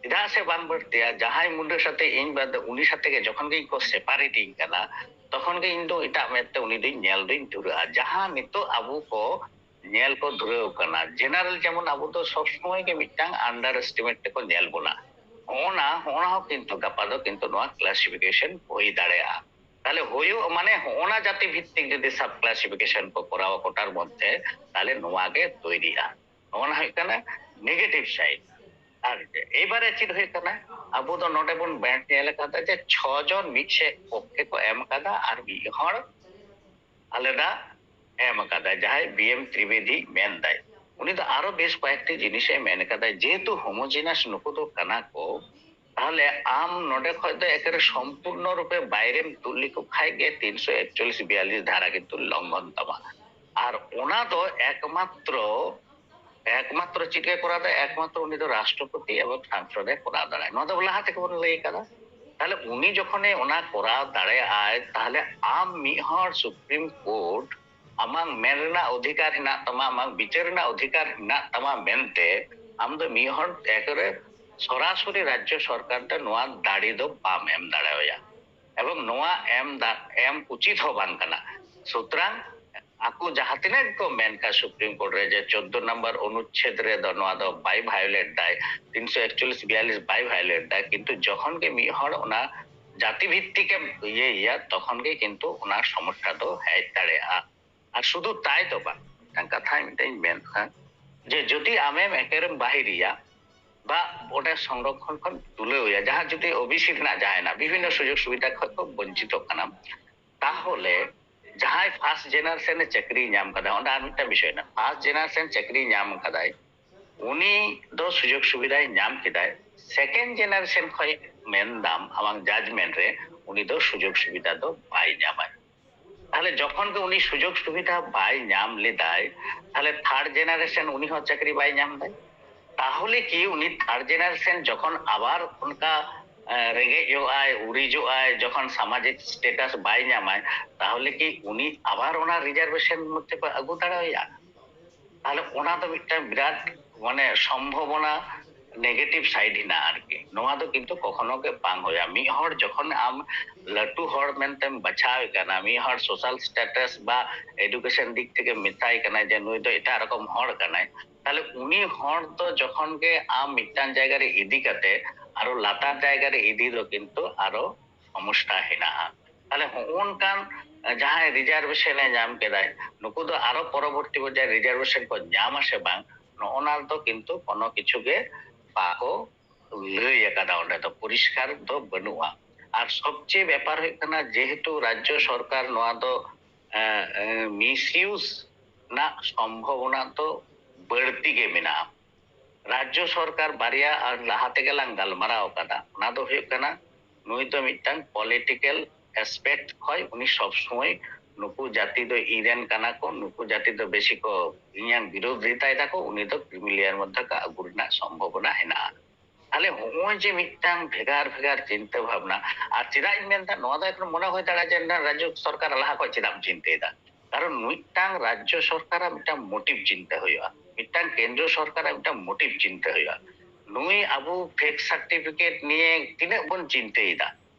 ᱪᱮᱫᱟᱜ ᱥᱮ ᱵᱟᱝ ᱵᱟᱹᱲᱛᱤᱜᱼᱟ? ᱡᱟᱦᱟᱸᱭ ᱢᱩᱱᱰᱟᱹ ᱥᱟᱛᱮ ᱤᱧ ᱵᱟᱫ ᱩᱱᱤ ᱥᱟᱛᱮ ᱜᱮ ᱡᱚᱠᱷᱚᱱ ᱜᱮ ᱤᱧ ᱠᱚ ᱥᱮᱯᱟᱨᱮᱴᱤᱧ ᱠᱟᱱᱟ, ᱛᱚᱠᱷᱚᱱ ᱜᱮ ᱤᱧ ᱫᱚ ᱮᱴᱟᱜ ᱢᱮᱫ ᱛᱮ ᱩᱱᱤ ᱫᱚᱧ ᱧᱮᱞ ᱫᱚᱧ ᱫᱷᱩᱨᱟᱹᱜᱼᱟ᱾ ᱡᱟᱦᱟᱸ ᱱᱤᱛᱚᱜ ᱟᱵᱚ ᱠᱚ ᱧᱮᱞ ᱠᱚ ᱫᱷᱩᱨᱟᱹᱣ ᱠᱟᱱᱟ, ᱡᱮᱱᱟᱨᱮᱞ ᱡᱮᱢᱚᱱ ᱟᱵᱚ ᱫᱚ ᱥᱚᱵ ᱥᱚᱢᱚᱭ ᱜᱮ ᱢᱤᱫᱴᱟᱝ ᱟᱱᱰᱟᱨ ᱮᱥᱴᱤᱢᱮᱴ ᱛᱮᱠᱚ ᱧᱮᱞ ᱵᱚᱱᱟ᱾ ᱦᱚᱸᱜᱼᱚᱱᱟ ᱦᱚᱸᱜᱼᱚᱱᱟ ᱦᱚᱸ ᱠᱤᱱᱛᱩ ᱜᱟᱯᱟ ᱫᱚ ᱠᱤᱱᱛᱩ ᱱᱚᱣᱟ ᱠᱞᱟᱥᱤᱯᱷᱤᱠᱮᱥᱚᱱ ᱦᱩᱭ ᱫᱟᱲᱮᱭᱟᱜᱼᱟ᱾ ᱛᱟᱦᱞᱮ ᱦᱩᱭᱩᱜ ᱢᱟᱱᱮ ᱦᱚᱸᱜᱼᱚᱱᱟ ᱡᱟᱹᱛᱤ ᱵᱷᱤᱛᱛᱤᱠ ᱡᱩᱫᱤ ᱥᱟᱵ ᱠᱞᱟᱥᱤᱯᱷᱤᱠᱮᱥᱚᱱ ᱠᱚ ᱠᱚᱨᱟᱣᱟ ᱠᱳᱴᱟᱨ ᱢᱚᱫᱽᱫᱷᱮ, ᱛᱟᱦᱞᱮ ᱱᱚᱣᱟ ᱜᱮ ᱛᱚᱭᱨᱤᱜᱼᱟ᱾ ᱱᱚᱣᱟ ᱦᱩᱭᱩᱜ ᱠᱟᱱᱟ ᱱᱮᱜᱮᱴᱤᱵᱷ ᱥᱟᱭᱤᱰ᱾ ᱟᱨ ᱮᱵᱟᱨᱮ ᱪᱮᱫ ᱦᱩᱭᱩᱜ ᱠᱟᱱᱟ? ᱟᱵᱚ ᱫᱚ ᱱᱚᱰᱮ ᱵᱚᱱ ᱵᱮᱱᱪ ᱧᱮᱞ ᱟᱠᱟᱫᱟ ᱡᱮ ᱪᱷᱚ ᱡᱚᱱ ᱢᱤᱫ ᱥᱮᱫ ᱯᱚᱠᱠᱷᱮ ᱠᱚ ᱮᱢ ᱟᱠᱟᱫᱟ ᱟᱨ ᱢᱤᱫ ᱦᱚᱲ ᱟᱞᱟᱫᱟ ᱮᱢ ᱟᱠᱟᱫᱟ, ᱡᱟᱦᱟᱸᱭ ᱵᱤ ᱮᱢ ᱛᱨᱤᱵᱮᱫᱤ ᱢᱮᱱᱫᱟᱭ᱾ ᱩᱱᱤ ᱫᱚ ᱟᱨᱚ ᱵᱮᱥ ᱠᱚᱭᱮᱠᱴᱤ ᱡᱤᱱᱤᱥᱮ ᱢᱮᱱ ᱟᱠᱟᱫᱟ, ᱡᱮᱦᱮᱛᱩ ᱦᱳᱢᱳᱡᱤᱱᱟᱥ ᱱᱩᱠᱩ ᱫᱚ ᱠᱟᱱᱟ ᱠᱚ, ᱛᱟᱦᱚᱞᱮ ᱟᱢ ᱱᱚᱰᱮ ᱠᱷᱚᱡ ᱫᱚ ᱮᱠᱮᱵᱟᱨᱮ ᱥᱚᱢᱯᱩᱨᱱᱚ ᱨᱩᱯᱮ ᱵᱟᱭᱨᱮᱢ ᱛᱩᱫ ᱞᱮᱠᱚ ᱠᱷᱟᱡ ᱜᱮ ᱛᱤᱱᱥᱚ ᱮᱠᱪᱚᱞᱞᱤᱥ ᱵᱤᱭᱟᱞᱞᱤᱥ ᱫᱷᱟᱨᱟ ᱠᱤᱱᱛᱩ ᱞᱚᱝᱜᱷᱚᱱ ᱛᱟᱢᱟ᱾ ᱟᱨ ᱚᱱᱟ ᱫᱚ ᱮᱠᱢᱟᱛᱨᱚ, ᱮᱠᱢᱟᱛᱨᱚ ᱪᱮᱫ ᱜᱮ ᱠᱚᱨᱟᱣ ᱫᱟ? ᱮᱠᱢᱟᱛᱨᱚ ᱩᱱᱤ ᱫᱚ ᱨᱟᱥᱴᱨᱚᱯᱚᱛᱤ ᱮᱵᱚᱝ ᱥᱟᱝᱥᱚᱫ ᱮ ᱠᱚᱨᱟᱣ ᱫᱟᱲᱮᱭᱟᱜᱼᱟ᱾ ᱱᱚᱣᱟ ᱫᱚ ᱞᱟᱦᱟ ᱛᱮᱜᱮ ᱵᱚᱱ ᱞᱟᱹᱭ ᱠᱟᱫᱟ᱾ ᱛᱟᱦᱞᱮ ᱩᱱᱤ ᱡᱚᱠᱷᱚᱱᱮ ᱚᱱᱟ ᱠᱚᱨᱟᱣ ᱫᱟᱲᱮᱭᱟᱜᱼᱟᱭ, ᱛᱟᱦᱞᱮ ᱟᱢ ᱢᱤᱫ ᱦᱚᱲ ᱥᱩᱯᱨᱤᱢ ᱠᱳᱨᱴ ᱟᱢᱟᱜ ᱢᱮᱱ ᱨᱮᱱᱟᱜ ᱚᱫᱷᱤᱠᱟᱨ ᱦᱮᱱᱟᱜ ᱛᱟᱢᱟ, ᱟᱢᱟᱜ ᱵᱤᱪᱟᱹᱨ ᱨᱮᱱᱟᱜ ᱚᱫᱷᱤᱠᱟᱨ ᱦᱮᱱᱟᱜ ᱛᱟᱢᱟ ᱢᱮᱱᱛᱮ ᱟᱢ ᱫᱚ ᱢᱤᱫ ᱦᱚᱲ ᱮᱠᱮᱵᱟᱨᱮ ᱥᱚᱨᱟᱥᱚᱨᱤ ᱨᱟᱡᱽᱡᱚ ᱥᱚᱨᱠᱟᱨ ᱫᱚ ᱱᱚᱣᱟ ᱫᱟᱲᱮ ᱫᱚ ᱵᱟᱢ ᱮᱢ ᱫᱟᱲᱮᱣᱟᱭᱟ᱾ ᱮᱵᱚᱝ ᱱᱚᱣᱟ ᱮᱢ ᱫᱟ-, ᱮᱢ ᱩᱪᱤᱛ ᱦᱚᱸ ᱵᱟᱝ ᱠᱟᱱᱟ᱾ ᱥᱩᱛᱨᱟᱝ ᱟᱠᱚ ᱡᱟᱦᱟᱸ ᱛᱤᱱᱟᱹᱜ ᱠᱚ ᱢᱮᱱ ᱠᱟᱜ ᱥᱩᱯᱨᱤᱢ ᱠᱳᱨᱴ ᱨᱮ ᱡᱮ ᱪᱳᱫᱫᱳ ᱱᱚᱢᱵᱚᱨ ᱚᱱᱩᱪᱪᱷᱮᱫ ᱨᱮᱫᱚ ᱱᱚᱣᱟ ᱫᱚ ᱵᱟᱭ ᱵᱷᱟᱭᱳᱞᱮᱴ ᱫᱟᱭ, ᱛᱤᱱᱥᱚ ᱮᱠᱪᱚᱞᱞᱤᱥ ᱵᱤᱭᱟᱞᱞᱤᱥ ᱵᱟᱭ ᱵᱷᱟᱭᱳᱞᱮᱴ ᱫᱟᱭ, ᱠᱤᱱᱛᱩ ᱡᱚᱠᱷᱚᱱ ᱜᱮ ᱢᱤᱫ ᱦᱚᱲ ᱚᱱᱟ ᱡᱟᱹᱛᱤ ᱵᱷᱤᱛᱛᱤᱠ ᱮᱢ ᱤᱭᱟᱹᱭᱮᱭᱟ, ᱛᱚᱠᱷᱚᱱ ᱜᱮ ᱠᱤᱱᱛᱩ ᱚᱱᱟ ᱥᱚᱢᱚᱥᱥᱟ ᱫᱚ ᱦᱮᱡ ᱫᱟᱲᱮᱭᱟᱜᱼᱟ᱾ ᱟᱨ ᱥᱩᱫᱷᱩ ᱛᱟᱭ ᱫᱚ ᱵᱟᱝ, ᱢᱤᱫᱴᱟᱝ ᱠᱟᱛᱷᱟ ᱢᱤᱫᱴᱟᱝ ᱤᱧ ᱢᱮᱱ ᱠᱷᱟᱱ ᱡᱮ ᱡᱩᱫᱤ ᱟᱢᱮᱢ ᱮᱠᱮᱨᱮᱢ ᱵᱟᱹᱦᱤᱨᱮᱭᱟ ᱵᱟ ᱚᱸᱰᱮ ᱥᱚᱝᱨᱚᱠᱷᱚᱱ ᱠᱷᱚᱱ ᱛᱩᱞᱟᱹᱣ ᱮᱭᱟ, ᱡᱟᱦᱟᱸ ᱡᱩᱫᱤ ᱳ ᱵᱤ ᱥᱤ ᱨᱮᱱᱟᱜ ᱡᱟᱦᱟᱸᱭ ᱦᱮᱱᱟᱜ, ᱵᱤᱵᱷᱤᱱᱱᱚ ᱥᱩᱡᱳᱜᱽ ᱥᱩᱵᱤᱫᱷᱟ ᱠᱷᱚᱱ ᱠᱚ ᱵᱚᱧᱪᱤᱛᱚᱜ ᱠᱟᱱᱟ, ᱛᱟᱦᱚᱞᱮ ᱡᱟᱦᱟᱸᱭ ᱯᱷᱟᱥᱴ ᱡᱮᱱᱟᱨᱮᱥᱚᱱ ᱮ ᱪᱟᱹᱠᱨᱤ ᱧᱟᱢ ᱠᱟᱫᱟ, ᱚᱸᱰᱮ ᱟᱨ ᱢᱤᱫᱴᱟᱝ ᱵᱤᱥᱚᱭ ᱦᱮᱱᱟᱜ, ᱯᱷᱟᱥᱴ ᱡᱮᱱᱟᱨᱮᱥᱚᱱ ᱪᱟᱹᱠᱨᱤ ᱧᱟᱢ ᱠᱟᱫᱟᱭ, ᱩᱱᱤ ᱫᱚ ᱥᱩᱡᱳᱜᱽ ᱥᱩᱵᱤᱫᱷᱟᱭ ᱧᱟᱢ ᱠᱮᱫᱟᱭ, ᱥᱮᱠᱮᱱᱰ ᱡᱮᱱᱟᱨᱮᱥᱚᱱ ᱠᱷᱚᱱ ᱢᱮᱱᱫᱟᱢ ᱟᱢᱟᱜ ᱡᱟᱡᱽᱢᱮᱱᱴ ᱨᱮ ᱩᱱᱤ ᱫᱚ ᱥᱩᱡᱳᱜᱽ ᱥᱩᱵᱤᱫᱷᱟ ᱫᱚ ᱵᱟᱭ ᱧᱟᱢᱟᱭ᱾ ᱛᱟᱦᱞᱮ ᱡᱚᱠᱷᱚᱱ ᱜᱮ ᱩᱱᱤ ᱥᱩᱡᱳᱜᱽ ᱥᱩᱵᱤᱫᱷᱟ ᱵᱟᱭ ᱧᱟᱢ ᱞᱮᱫᱟᱭ, ᱛᱟᱦᱞᱮ ᱛᱷᱟᱨᱰ ᱡᱮᱱᱟᱨᱮᱥᱚᱱ ᱩᱱᱤ ᱦᱚᱸ ᱪᱟᱹᱠᱨᱤ ᱵᱟᱭ ᱧᱟᱢ ᱫᱟᱭ᱾ ᱛᱟᱦᱚᱞᱮ ᱠᱤ ᱩᱱᱤ ᱛᱷᱟᱨᱰ ᱡᱮᱱᱟᱨᱮᱥᱚᱱ ᱡᱚᱠᱷᱚᱱ ᱟᱵᱟᱨ ᱚᱱᱠᱟ, ᱮ, ᱨᱮᱸᱜᱮᱡᱚᱜ ᱟᱭ, ᱩᱨᱤᱡᱚᱜ ᱟᱭ, ᱡᱚᱠᱷᱚᱱ ᱥᱟᱢᱟᱡᱤᱠ ᱥᱴᱮᱴᱟᱥ ᱵᱟᱭ ᱧᱟᱢᱟᱭ, ᱛᱟᱦᱚᱞᱮ ᱠᱤ ᱩᱱᱤ ᱟᱵᱟᱨ ᱚᱱᱟ ᱨᱤᱡᱟᱨᱵᱷᱮᱥᱚᱱ ᱢᱚᱫᱽᱫᱷᱮ ᱠᱚ ᱟᱹᱜᱩ ᱫᱟᱲᱮᱣᱟᱭᱟ? ᱛᱟᱦᱚᱞᱮ ᱚᱱᱟ ᱫᱚ ᱢᱤᱫᱴᱟᱝ ᱵᱤᱨᱟᱴ, ᱢᱟᱱᱮ, ᱥᱚᱢᱵᱷᱚᱵᱚᱱᱟ ᱱᱮᱜᱮᱴᱤᱵᱷ ᱥᱟᱭᱤᱰ ᱦᱮᱱᱟᱜᱼᱟ ᱟᱨᱠᱤ᱾ ᱱᱚᱣᱟ ᱫᱚ ᱠᱤᱱᱛᱩ ᱠᱚᱠᱷᱚᱱᱳ ᱜᱮ ᱵᱟᱝ ᱦᱩᱭᱩᱜᱼᱟ᱾ ᱢᱤᱫ ᱦᱚᱲ ᱡᱚᱠᱷᱚᱱ ᱟᱢ ᱞᱟᱹᱴᱩ ᱦᱚᱲ ᱢᱮᱱᱛᱮᱢ ᱵᱟᱪᱷᱟᱣᱮ ᱠᱟᱱᱟ, ᱢᱤᱫ ᱦᱚᱲ ᱥᱳᱥᱟᱞ ᱥᱴᱮᱴᱟᱥ ᱵᱟ ᱮᱰᱩᱠᱮᱥᱚᱱ ᱫᱤᱠ ᱛᱷᱮᱠᱮ ᱢᱮᱛᱟᱭ ᱠᱟᱱᱟ ᱡᱮ ᱱᱩᱭ ᱫᱚ ᱮᱴᱟᱜ ᱨᱚᱠᱚᱢ ᱦᱚᱲ ᱠᱟᱱᱟᱭ, ᱛᱟᱦᱞᱮ ᱩᱱᱤ ᱦᱚᱲ ᱫᱚ ᱡᱚᱠᱷᱚᱱ ᱜᱮ ᱟᱢ ᱢᱤᱫᱴᱟᱝ ᱡᱟᱭᱜᱟ ᱨᱮ ᱤᱫᱤ ᱠᱟᱛᱮ ᱟᱨᱚ ᱞᱟᱛᱟᱨ ᱡᱟᱭᱜᱟ ᱨᱮ ᱤᱫᱤ ᱫᱚ ᱠᱤᱱᱛᱩ ᱟᱨᱚ ᱥᱚᱢᱚᱥᱥᱟ ᱦᱮᱱᱟᱜᱼᱟ᱾ ᱛᱟᱦᱞᱮ ᱦᱚᱸᱜᱼᱚ ᱱᱚᱝᱠᱟᱱ ᱡᱟᱦᱟᱸᱭ ᱨᱤᱡᱟᱨᱵᱷᱮᱥᱚᱱ ᱮ ᱧᱟᱢ ᱠᱮᱫᱟᱭ, ᱱᱩᱠᱩ ᱫᱚ ᱟᱨᱚ ᱯᱚᱨᱚᱵᱚᱨᱛᱤ ᱯᱚᱨᱡᱟᱭ ᱨᱤᱡᱟᱨᱵᱷᱮᱥᱚᱱ ᱠᱚ ᱧᱟᱢᱟ ᱥᱮ ᱵᱟᱝ, ᱱᱚᱜᱼᱚ ᱱᱟ ᱫᱚ ᱠᱤᱱᱛᱩ ᱠᱳᱱᱳ ᱠᱤᱪᱷᱩ ᱜᱮ ᱵᱟᱠᱚ ᱞᱟᱹᱭ ᱟᱠᱟᱫᱟ, ᱚᱸᱰᱮ ᱫᱚ ᱯᱚᱨᱤᱥᱠᱟᱨ ᱫᱚ ᱵᱟᱹᱱᱩᱜᱼᱟ᱾ ᱟᱨ ᱥᱚᱵᱪᱮᱭᱮ ᱵᱮᱯᱟᱨ ᱦᱩᱭᱩᱜ ᱠᱟᱱᱟ, ᱡᱮᱦᱮᱛᱩ ᱨᱟᱡᱽᱡᱚ ᱥᱚᱨᱠᱟᱨ ᱱᱚᱣᱟ ᱫᱚ ᱢᱤᱥᱤᱭᱩᱡᱽ ᱨᱮᱱᱟᱜ ᱥᱚᱢᱵᱷᱚᱵᱚᱱᱟ ᱫᱚ ᱵᱟᱹᱲᱛᱤ ᱜᱮ ᱢᱮᱱᱟᱜᱼᱟ᱾ ᱨᱟᱡᱽᱡᱚ ᱥᱚᱨᱠᱟᱨ ᱵᱟᱨᱭᱟ ᱟᱨ ᱞᱟᱦᱟ ᱛᱮᱜᱮ ᱞᱟᱝ ᱜᱟᱞᱢᱟᱨᱟᱣ ᱟᱠᱟᱫᱟ, ᱚᱱᱟ ᱫᱚ ᱦᱩᱭᱩᱜ ᱠᱟᱱᱟ ᱱᱩᱭ ᱫᱚ ᱢᱤᱫᱴᱟᱝ ᱯᱚᱞᱤᱴᱤᱠᱮᱞ ᱮᱥᱯᱮᱠᱴ ᱠᱷᱚᱱ ᱩᱱᱤ ᱥᱚᱵ ᱥᱚᱢᱚᱭ ᱱᱩᱠᱩ ᱡᱟᱹᱛᱤ ᱫᱚ ᱤᱧ ᱨᱮᱱ ᱠᱟᱱᱟ ᱠᱚ, ᱱᱩᱠᱩ ᱡᱟᱹᱛᱤ ᱫᱚ ᱵᱮᱥᱤ ᱠᱚ ᱤᱧᱟᱝ ᱵᱤᱨᱳᱫᱷᱤᱛᱟᱭ ᱫᱟᱠᱚ, ᱩᱱᱤ ᱫᱚ ᱠᱨᱤᱢᱤ ᱞᱮᱭᱟᱨ ᱢᱚᱫᱽᱫᱷᱮ ᱠᱚ ᱟᱹᱜᱩ ᱨᱮᱱᱟᱜ ᱥᱚᱢᱵᱷᱚᱵᱚᱱᱟ ᱦᱮᱱᱟᱜᱼᱟ᱾ ᱛᱟᱦᱞᱮ ᱦᱚᱸᱜᱼᱚᱭ ᱡᱮ ᱢᱤᱫᱴᱟᱝ ᱵᱷᱮᱜᱟᱨ ᱵᱷᱮᱜᱟᱨ ᱪᱤᱱᱛᱟᱹ ᱵᱷᱟᱵᱽᱱᱟ, ᱟᱨ ᱪᱮᱫᱟᱜ ᱤᱧ ᱢᱮᱱᱫᱟ, ᱱᱚᱣᱟ ᱫᱚ ᱮᱠᱷᱚᱱ ᱢᱚᱱᱮ ᱦᱩᱭ ᱫᱟᱲᱮᱭᱟᱜᱼᱟ ᱡᱮ ᱨᱟᱡᱽᱡᱚ ᱥᱚᱨᱠᱟᱨ ᱞᱟᱦᱟ ᱠᱷᱚᱱ ᱪᱮᱫᱟᱜ ᱮᱢ ᱪᱤᱱᱛᱟᱹᱭᱮᱫᱟ? ᱠᱟᱨᱚᱱ ᱢᱤᱫᱴᱟᱝ ᱨᱟᱡᱽᱡᱚ ᱥᱚᱨᱠᱟᱨᱟᱜ ᱢᱤᱫᱴᱟᱝ ᱢᱳᱴᱤᱵᱷ ᱪᱤᱱᱛᱟᱹ ᱦᱩᱭᱩᱜᱼᱟ, ᱢᱤᱫᱴᱟᱝ ᱠᱮᱱᱫᱨᱚ ᱥᱚᱨᱠᱟᱨᱟᱜ ᱢᱤᱫᱴᱟᱝ ᱢᱳᱴᱤᱵᱷ ᱪᱤᱱᱛᱟᱹ ᱦᱩᱭᱩᱜᱼᱟ᱾ ᱱᱩᱭ ᱟᱵᱚ ᱯᱷᱮᱠ ᱥᱟᱨᱴᱤᱯᱷᱤᱠᱮᱴ ᱱᱤᱭᱮ ᱛᱤᱱᱟᱹᱜ ᱵᱚᱱ ᱪᱤᱱᱛᱟᱹᱭᱮᱫᱟ,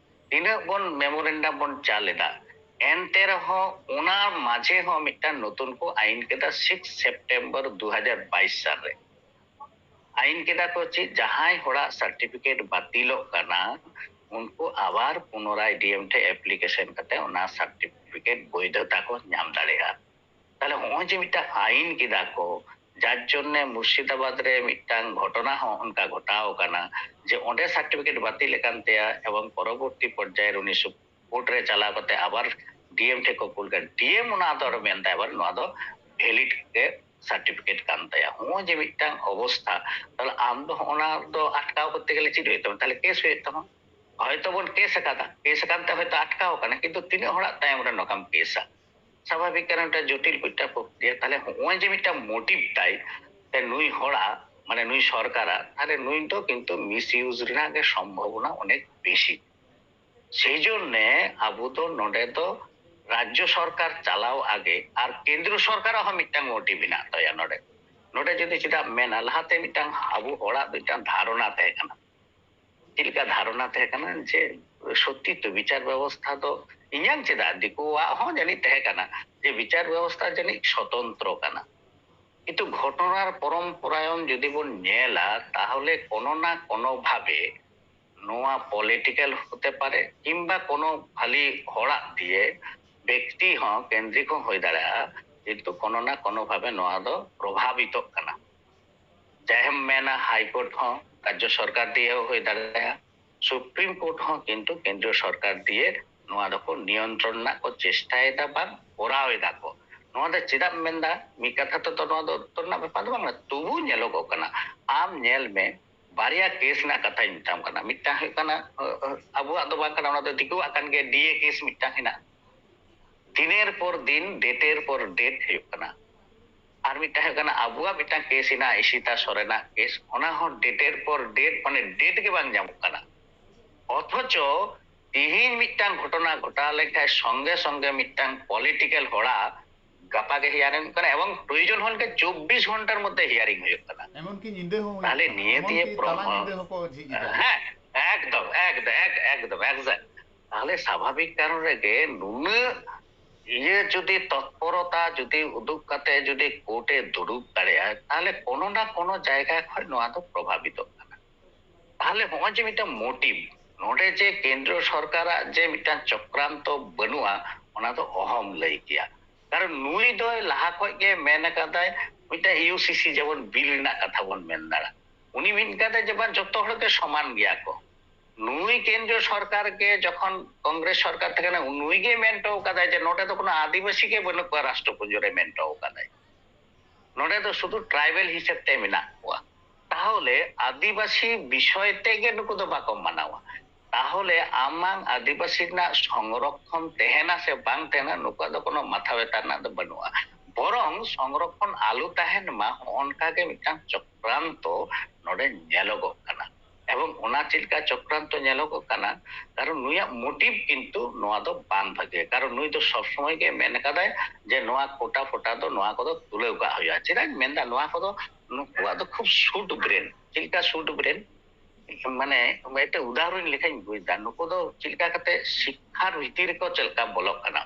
ᱛᱤᱱᱟᱹᱜ ᱵᱚᱱ ᱢᱮᱢᱳᱨᱮᱱᱰᱟᱢ ᱵᱚᱱ ᱪᱟᱞ ᱮᱫᱟ, ᱮᱱᱛᱮ ᱨᱮᱦᱚᱸ ᱚᱱᱟ ᱢᱟᱡᱷᱮ ᱦᱚᱸ ᱢᱤᱫᱴᱟᱝ ᱱᱚᱛᱩᱱ ᱠᱚ ᱟᱭᱤᱱ ᱠᱮᱫᱟ ᱥᱤᱠᱥ ᱥᱮᱯᱴᱮᱢᱵᱚᱨ ᱫᱩ ᱦᱟᱡᱟᱨ ᱵᱟᱭᱤᱥ ᱥᱟᱞ ᱨᱮ᱾ ᱟᱭᱤᱱ ᱠᱮᱫᱟ ᱠᱚ ᱪᱮᱫ, ᱡᱟᱦᱟᱸᱭ ᱦᱚᱲᱟᱜ ᱥᱟᱨᱴᱤᱯᱷᱤᱠᱮᱴ ᱵᱟᱹᱛᱤᱞᱚᱜ ᱠᱟᱱᱟ, ᱩᱱᱠᱩ ᱟᱵᱟᱨ ᱯᱩᱱᱚᱨᱟᱭ ᱰᱤᱮᱢ ᱴᱷᱮᱱ ᱮᱯᱞᱤᱠᱮᱥᱚᱱ ᱠᱟᱛᱮ ᱚᱱᱟ ᱥᱟᱨᱴᱤᱯᱷᱤᱠᱮᱴ ᱵᱳᱭᱫᱷᱚᱛᱟ ᱠᱚ ᱧᱟᱢ ᱫᱟᱲᱮᱭᱟᱜᱼᱟ᱾ ᱛᱟᱦᱞᱮ ᱦᱚᱸᱜᱼᱚᱭ ᱡᱮ ᱢᱤᱫᱴᱟᱝ ᱟᱭᱤᱱ ᱠᱮᱫᱟ ᱠᱚ, ᱡᱟᱨ ᱡᱚᱱᱱᱮ ᱢᱩᱨᱥᱤᱫᱟᱵᱟᱫᱽ ᱨᱮ ᱢᱤᱫᱴᱟᱝ ᱜᱷᱚᱴᱚᱱᱟ ᱦᱚᱸ ᱚᱱᱠᱟ ᱜᱷᱚᱴᱟᱣ ᱟᱠᱟᱱᱟ ᱡᱮ ᱚᱸᱰᱮ ᱥᱟᱨᱴᱤᱯᱷᱤᱠᱮᱴ ᱵᱟᱹᱛᱤᱞ ᱟᱠᱟᱱ ᱛᱟᱭᱟ ᱮᱵᱚᱝ ᱯᱚᱨᱚᱵᱚᱨᱛᱤ ᱯᱚᱨᱡᱟᱭ ᱨᱮ ᱩᱱᱤ ᱥᱩᱯ-, ᱠᱳᱨᱴ ᱨᱮ ᱪᱟᱞᱟᱣ ᱠᱟᱛᱮ ᱟᱵᱟᱨ ᱰᱤᱮᱢ ᱴᱷᱮᱱ ᱠᱚ ᱠᱩᱞ ᱠᱮᱫᱟ᱾ ᱰᱤᱮᱢ ᱚᱱᱟ ᱫᱚ ᱟᱨᱚ ᱢᱮᱱᱫᱟᱭ ᱟᱵᱟᱨ ᱱᱚᱣᱟ ᱫᱚ ᱵᱷᱮᱞᱤᱰ ᱜᱮ ᱥᱟᱨᱴᱤᱯᱷᱤᱠᱮᱴ ᱠᱟᱱ ᱛᱟᱭᱟ᱾ ᱦᱚᱸᱜᱼᱚᱭ ᱡᱮ ᱢᱤᱫᱴᱟᱝ ᱚᱵᱚᱥᱛᱷᱟ, ᱛᱟᱦᱞᱮ ᱟᱢ ᱫᱚ ᱦᱚᱸᱜᱼᱚ ᱱᱟ ᱫᱚ ᱟᱴᱠᱟᱣ ᱠᱚᱨᱛᱮ ᱜᱮᱞᱮ ᱪᱮᱫ ᱦᱩᱭᱩᱜ ᱛᱟᱢᱟ? ᱛᱟᱦᱞᱮ ᱠᱮᱥ ᱦᱩᱭᱩᱜ ᱛᱟᱢᱟ᱾ ᱦᱚᱭᱛᱚ ᱵᱚᱱ ᱠᱮᱥ ᱟᱠᱟᱫᱟ, ᱠᱮᱥ ᱟᱠᱟᱱ ᱛᱮ ᱦᱚᱭᱛᱚ ᱟᱴᱠᱟᱣ ᱟᱠᱟᱱᱟ, ᱠᱤᱱᱛᱩ ᱛᱤᱱᱟᱹᱜ ᱦᱚᱲᱟᱜ ᱛᱟᱭᱚᱢ ᱨᱮ ᱱᱚᱝᱠᱟᱢ ᱠᱮᱥᱟ? ᱥᱟᱵᱷᱟᱵᱤᱠ ᱠᱟᱱᱟ, ᱢᱤᱫᱴᱟᱝ ᱡᱚᱴᱤᱞ ᱢᱤᱫᱴᱟᱝ ᱯᱨᱚᱠᱨᱤᱭᱟ᱾ ᱛᱟᱦᱞᱮ ᱦᱚᱸᱜᱼᱚᱭ ᱡᱮ ᱢᱤᱫᱴᱟᱝ ᱢᱳᱴᱤᱵᱷ ᱛᱟᱭ, ᱥᱮ ᱱᱩᱭ ᱦᱚᱲᱟᱜ, ᱢᱟᱱᱮ ᱱᱩᱭ ᱥᱚᱨᱠᱟᱨᱟᱜ, ᱛᱟᱦᱞᱮ ᱱᱩᱭ ᱫᱚ ᱠᱤᱱᱛᱩ ᱢᱤᱥᱤᱭᱩᱡᱽ ᱨᱮᱱᱟᱜ ᱜᱮ ᱥᱚᱢᱵᱷᱚᱵᱚᱱᱟ ᱚᱱᱮᱠ ᱵᱮᱥᱤ᱾ ᱥᱮᱭ ᱡᱚᱱᱱᱮ ᱟᱵᱚ ᱫᱚ ᱱᱚᱰᱮ ᱫᱚ ᱨᱟᱡᱽᱡᱚ ᱥᱚᱨᱠᱟᱨ ᱪᱟᱞᱟᱣ ᱟᱜᱮ ᱟᱨ ᱠᱮᱱᱫᱨᱚ ᱥᱚᱨᱠᱟᱨᱟᱜ ᱦᱚᱸ ᱢᱤᱫᱴᱟᱝ ᱢᱳᱴᱤᱵᱷ ᱢᱮᱱᱟᱜ ᱛᱟᱭᱟ ᱱᱚᱰᱮ᱾ ᱱᱚᱰᱮ ᱡᱩᱫᱤ ᱪᱮᱫᱟᱜ ᱢᱮᱱᱟ, ᱞᱟᱦᱟᱛᱮ ᱢᱤᱫᱴᱟᱝ ᱟᱵᱚ ᱦᱚᱲᱟᱜ ᱢᱤᱫᱴᱟᱝ ᱫᱷᱟᱨᱚᱱᱟ ᱛᱟᱦᱮᱸ ᱠᱟᱱᱟ᱾ ᱪᱮᱫ ᱞᱮᱠᱟ ᱫᱷᱟᱨᱚᱱᱟ ᱛᱟᱦᱮᱸ ᱠᱟᱱᱟ ᱡᱮ ᱥᱚᱛᱭᱤ ᱛᱚ ᱵᱤᱪᱟᱨ ᱵᱮᱵᱚᱥᱛᱷᱟ ᱫᱚ ᱤᱧᱟᱝ ᱪᱮᱫᱟᱜ, ᱫᱤᱠᱩᱣᱟᱜ ᱦᱚᱸ ᱡᱟᱹᱱᱤᱡ ᱛᱟᱦᱮᱸ ᱠᱟᱱᱟ ᱡᱮ ᱵᱤᱪᱟᱨ ᱵᱮᱵᱚᱥᱛᱷᱟ ᱡᱟᱹᱱᱤᱡ ᱥᱚᱛᱚᱱᱛᱨᱚ ᱠᱟᱱᱟ᱾ ᱠᱤᱱᱛᱩ ᱜᱷᱚᱴᱚᱱᱟᱨ ᱯᱚᱨᱚᱢᱯᱚᱨᱟᱭᱚᱱ ᱡᱩᱫᱤ ᱵᱚᱱ ᱧᱮᱞᱟ, ᱛᱟᱦᱚᱞᱮ ᱠᱳᱱᱳ ᱱᱟ ᱠᱳᱱᱳ ᱵᱷᱟᱵᱮ ᱱᱚᱣᱟ ᱯᱚᱞᱤᱴᱤᱠᱟᱞ ᱦᱚᱛᱮ ᱯᱟᱨᱮ ᱠᱤᱝᱵᱟ ᱠᱳᱱᱳ ᱠᱷᱟᱹᱞᱤ ᱦᱚᱲᱟᱜ ᱫᱤᱭᱮ ᱵᱮᱠᱛᱤ ᱦᱚᱸ ᱠᱮᱱᱫᱨᱤᱠ ᱦᱚᱸ ᱦᱩᱭ ᱫᱟᱲᱮᱭᱟᱜᱼᱟ, ᱠᱤᱱᱛᱩ ᱠᱳᱱᱳ ᱱᱟ ᱠᱳᱱᱳ ᱵᱷᱟᱵᱮ ᱱᱚᱣᱟ ᱫᱚ ᱯᱨᱚᱵᱷᱟᱵᱤᱛᱚᱜ ᱠᱟᱱᱟ᱾ ᱡᱟᱦᱟᱸᱭᱮᱢ ᱢᱮᱱᱟ ᱦᱟᱭ ᱠᱳᱨᱴ ᱦᱚᱸ ᱨᱟᱡᱽᱡᱚ ᱥᱚᱨᱠᱟᱨ ᱫᱤᱭᱮ ᱦᱚᱸ ᱦᱩᱭ ᱫᱟᱲᱮᱭᱟᱜᱼᱟ, ᱥᱩᱯᱨᱤᱢ ᱠᱳᱨᱴ ᱦᱚᱸ ᱠᱤᱱᱛᱩ ᱠᱮᱱᱫᱨᱤᱭᱚ ᱥᱚᱨᱠᱟᱨ ᱫᱤᱭᱮ ᱱᱚᱣᱟ ᱫᱚᱠᱚ ᱱᱤᱭᱚᱱᱛᱨᱚᱱ ᱨᱮᱱᱟᱜ ᱠᱚ ᱪᱮᱥᱴᱟᱭᱮᱫᱟ, ᱵᱟᱝ ᱠᱚᱨᱟᱣ ᱮᱫᱟ ᱠᱚ᱾ ᱱᱚᱣᱟ ᱫᱚ ᱪᱮᱫᱟᱜ ᱮᱢ ᱢᱮᱱᱫᱟ? ᱢᱤᱫ ᱠᱟᱛᱷᱟ ᱛᱮᱫᱚ ᱱᱚᱣᱟ ᱫᱚ ᱩᱛᱛᱚᱨ ᱨᱮᱱᱟᱜ ᱵᱮᱯᱟᱨ ᱫᱚ ᱵᱟᱝ ᱠᱟᱱᱟ, ᱛᱚᱵᱩ ᱧᱮᱞᱚᱜᱚᱜ ᱠᱟᱱᱟ᱾ ᱟᱢ ᱧᱮᱞ ᱢᱮ, ᱵᱟᱨᱭᱟ ᱠᱮᱥ ᱨᱮᱱᱟᱜ ᱠᱟᱛᱷᱟᱧ ᱢᱮᱛᱟᱢ ᱠᱟᱱᱟ᱾ ᱢᱤᱫᱴᱟᱝ ᱦᱩᱭᱩᱜ ᱠᱟᱱᱟ, ᱟᱵᱚᱣᱟᱜ ᱫᱚ ᱵᱟᱝ ᱠᱟᱱᱟ, ᱚᱱᱟ ᱫᱚ ᱫᱤᱠᱩᱣᱟᱜ ᱠᱟᱱ ᱜᱮᱭᱟ, ᱰᱤ ᱮ ᱠᱮᱥ ᱢᱤᱫᱴᱟᱝ ᱦᱮᱱᱟᱜ, ᱫᱤᱱᱮᱨ ᱯᱚᱨ ᱫᱤᱱ, ᱰᱮᱴᱮᱨ ᱯᱚᱨ ᱰᱮᱴ ᱦᱩᱭᱩᱜ ᱠᱟᱱᱟ᱾ ᱟᱨ ᱢᱤᱫᱴᱟᱝ ᱦᱩᱭᱩᱜ ᱠᱟᱱᱟ ᱟᱵᱚᱣᱟᱜ ᱢᱤᱫᱴᱟᱝ ᱠᱮᱥ ᱦᱮᱱᱟᱜᱼᱟ, ᱤᱥᱤᱛᱟ ᱥᱚᱨᱮᱱᱟᱜ ᱠᱮᱥ, ᱚᱱᱟ ᱦᱚᱸ ᱰᱮᱴᱮᱨ ᱯᱚᱨ ᱰᱮᱴ, ᱢᱟᱱᱮ ᱰᱮᱴ ᱜᱮ ᱵᱟᱝ ᱧᱟᱢᱚᱜ ᱠᱟᱱᱟ᱾ ᱚᱛᱷᱚᱪᱚ ᱛᱤᱦᱤᱧ ᱢᱤᱫᱴᱟᱝ ᱜᱷᱚᱴᱚᱱᱟ ᱜᱷᱚᱴᱟᱣ ᱞᱮᱱᱠᱷᱟᱱ ᱥᱚᱝᱜᱮ ᱥᱚᱝᱜᱮ ᱢᱤᱫᱴᱟᱝ ᱯᱚᱞᱤᱴᱤᱠᱟᱞ ᱦᱚᱲᱟᱜ ᱜᱟᱯᱟ ᱜᱮ ᱦᱤᱭᱟᱨᱤᱝ ᱦᱩᱭᱩᱜ ᱠᱟᱱᱟ, ᱮᱵᱚᱝ ᱯᱨᱚᱭᱳᱡᱚᱱ ᱦᱚᱸ ᱞᱮᱠᱟ ᱪᱚᱵᱵᱤᱥ ᱜᱷᱚᱱᱴᱟᱨ ᱢᱚᱫᱽᱫᱷᱮ ᱦᱤᱭᱟᱨᱤᱝ ᱦᱩᱭᱩᱜ ᱠᱟᱱᱟ᱾ ᱮᱢᱚᱱᱠᱤ ᱧᱤᱫᱟᱹ ᱦᱚᱸ ᱦᱩᱭᱩᱜ ᱛᱟᱦᱞᱮ ᱠᱟᱱᱟ, ᱱᱤᱭᱟᱹ ᱫᱤᱭᱮ ᱮᱢᱚᱱᱠᱤ ᱛᱟᱞᱟ ᱯᱨᱚᱢᱟ- ᱧᱤᱫᱟᱹ ᱦᱚᱸᱠᱚ ᱡᱷᱤᱡ ᱮᱫᱟ᱾ ᱦᱮᱸ, ᱮᱠᱫᱚᱢ ᱮᱠᱫᱚᱢ ᱮᱠ- ᱮᱠᱫᱚᱢ ᱮᱠᱫᱚᱢ ᱮᱠᱫᱚᱢ᱾ ᱛᱟᱦᱞᱮ ᱥᱟᱵᱷᱟᱵᱤᱠ ᱠᱟᱨᱚᱱ ᱨᱮᱜᱮ ᱱᱩᱱᱟᱹᱜ ᱤᱭᱟᱹ ᱡᱩᱫᱤ ᱛᱚᱛᱯᱚᱨᱚᱛᱟ ᱡᱩᱫᱤ ᱩᱫᱩᱜ ᱠᱟᱛᱮ ᱡᱩᱫᱤ ᱠᱳᱨᱴ ᱮ ᱫᱩᱲᱩᱵ ᱫᱟᱲᱮᱭᱟᱜᱼᱟ, ᱛᱟᱦᱞᱮ ᱠᱳᱱᱳ ᱱᱟ ᱠᱳᱱᱳ ᱡᱟᱭᱜᱟ ᱠᱷᱚᱱ ᱱᱚᱣᱟ ᱫᱚ ᱯᱨᱚᱵᱷᱟᱵᱤᱛᱚᱜ ᱠᱟᱱᱟ᱾ ᱛᱟᱦᱞᱮ ᱦᱚᱸᱜᱼᱚᱭ ᱡᱮ ᱢᱤᱫᱴᱟᱝ ᱢᱳᱴᱤᱵᱷ, ᱱᱚᱰᱮ ᱡᱮ ᱠᱮᱱᱫᱨᱚ ᱥᱚᱨᱠᱟᱨᱟᱜ ᱡᱮ ᱢᱤᱫᱴᱟᱝ ᱪᱚᱠᱨᱟᱱᱛᱚ ᱵᱟᱹᱱᱩᱜᱼᱟ, ᱚᱱᱟ ᱫᱚ ᱚᱦᱚᱢ ᱞᱟᱹᱭ ᱠᱮᱭᱟ᱾ ᱠᱟᱨᱚᱱ ᱱᱩᱭ ᱫᱚᱭ ᱞᱟᱦᱟ ᱠᱷᱚᱡ ᱜᱮ ᱢᱮᱱ ᱟᱠᱟᱫᱟᱭ, ᱢᱤᱫᱴᱟᱝ ᱤᱭᱩ ᱥᱤ ᱥᱤ ᱡᱮᱢᱚᱱ ᱵᱤᱞ ᱨᱮᱱᱟᱜ ᱠᱟᱛᱷᱟ ᱵᱚᱱ ᱢᱮᱱ ᱫᱟᱲᱮᱭᱟᱜᱼᱟ, ᱩᱱᱤ ᱢᱮᱱ ᱠᱟᱫᱟᱭ ᱡᱮ ᱵᱟᱝ, ᱡᱚᱛᱚ ᱦᱚᱲ ᱜᱮ ᱥᱚᱢᱟᱱ ᱜᱮᱭᱟ ᱠᱚ᱾ ᱱᱩᱭ ᱠᱮᱱᱫᱨᱚ ᱥᱚᱨᱠᱟᱨ ᱜᱮ ᱡᱚᱠᱷᱚᱱ ᱠᱚᱝᱜᱨᱮᱥ ᱥᱚᱨᱠᱟᱨ ᱛᱟᱦᱮᱸ ᱠᱟᱱᱟ, ᱱᱩᱭ ᱜᱮ ᱢᱮᱱ ᱦᱚᱴᱚ ᱠᱟᱫᱟᱭ ᱡᱮ ᱱᱚᱰᱮ ᱫᱚ ᱠᱳᱱᱳ ᱟᱹᱫᱤᱵᱟᱹᱥᱤ ᱜᱮ ᱵᱟᱹᱱᱩᱜ ᱠᱚᱣᱟ, ᱨᱟᱥᱴᱨᱚᱯᱩᱧᱡᱚ ᱨᱮ ᱢᱮᱱ ᱦᱚᱴᱚ ᱠᱟᱫᱟᱭ᱾ ᱱᱚᱰᱮ ᱫᱚ ᱥᱩᱫᱷᱩ ᱴᱨᱟᱭᱵᱮᱞ ᱦᱤᱥᱟᱹᱵ ᱛᱮ ᱢᱮᱱᱟᱜ ᱠᱚᱣᱟ᱾ ᱛᱟᱦᱚᱞᱮ ᱟᱹᱫᱤᱵᱟᱹᱥᱤ ᱵᱤᱥᱚᱭ ᱛᱮᱜᱮ ᱱᱩᱠᱩ ᱫᱚ ᱵᱟᱠᱚ ᱢᱟᱱᱟᱣᱟ᱾ ᱛᱟᱦᱚᱞᱮ ᱟᱢᱟᱝ ᱟᱹᱫᱤᱵᱟᱹᱥᱤ ᱨᱮᱱᱟᱜ ᱥᱚᱝᱨᱚᱠᱷᱚᱱ ᱛᱟᱦᱮᱱᱟ ᱥᱮ ᱵᱟᱝ ᱛᱟᱦᱮᱱᱟ, ᱱᱩᱠᱩᱣᱟᱜ ᱫᱚ ᱠᱳᱱᱳ ᱢᱟᱛᱷᱟ ᱵᱮᱛᱟ ᱨᱮᱱᱟᱜ ᱫᱚ ᱵᱟᱹᱱᱩᱜᱼᱟ᱾ ᱵᱚᱨᱚᱝ ᱥᱚᱝᱨᱚᱠᱷᱚᱱ ᱟᱞᱚ ᱛᱟᱦᱮᱱ ᱢᱟ, ᱦᱚᱸᱜᱼᱚ ᱱᱚᱝᱠᱟ ᱜᱮ ᱢᱤᱫᱴᱟᱝ ᱪᱚᱠᱨᱟᱱᱛᱚ ᱱᱚᱰᱮ ᱧᱮᱞᱚᱜᱚᱜ ᱠᱟᱱᱟ᱾ ᱮᱵᱚᱝ ᱚᱱᱟ ᱪᱮᱫ ᱞᱮᱠᱟ ᱪᱚᱠᱨᱟᱱᱛᱚ ᱧᱮᱞᱚᱜᱚᱜ ᱠᱟᱱᱟ, ᱠᱟᱨᱚᱱ ᱱᱩᱭᱟᱜ ᱢᱳᱴᱤᱵᱷ ᱠᱤᱱᱛᱩ ᱱᱚᱣᱟ ᱫᱚ ᱵᱟᱝ ᱵᱷᱟᱜᱮᱭᱟ᱾ ᱠᱟᱨᱚᱱ ᱱᱩᱭ ᱫᱚ ᱥᱚᱵ ᱥᱚᱢᱚᱭ ᱜᱮ ᱢᱮᱱ ᱟᱠᱟᱫᱟᱭ ᱡᱮ ᱱᱚᱣᱟ ᱠᱳᱴᱟ ᱯᱷᱳᱴᱟ ᱫᱚ, ᱱᱚᱣᱟ ᱠᱚᱫᱚ ᱛᱩᱞᱟᱹᱣ ᱠᱟᱜ ᱦᱩᱭᱩᱜᱼᱟ᱾ ᱪᱮᱫᱟᱜ ᱤᱧ ᱢᱮᱱᱫᱟ, ᱱᱚᱣᱟ ᱠᱚᱫᱚ ᱱᱩᱠᱩᱣᱟᱜ ᱫᱚ ᱠᱷᱩᱵ ᱥᱩᱴ ᱵᱨᱮᱱ᱾ ᱪᱮᱫ ᱞᱮᱠᱟ ᱥᱩᱴ ᱵᱨᱮᱱ? ᱢᱟᱱᱮ ᱢᱤᱫᱴᱮᱱ ᱩᱫᱟᱦᱚᱨᱚᱱ ᱞᱮᱠᱟᱧ ᱵᱩᱡᱽ ᱮᱫᱟ, ᱱᱩᱠᱩ ᱫᱚ ᱪᱮᱫ ᱞᱮᱠᱟ ᱠᱟᱛᱮ ᱥᱤᱠᱠᱷᱟᱨ ᱵᱷᱤᱛᱤᱨ ᱨᱮᱠᱚ ᱪᱮᱫ ᱞᱮᱠᱟ ᱵᱚᱞᱚᱜ ᱠᱟᱱᱟ᱾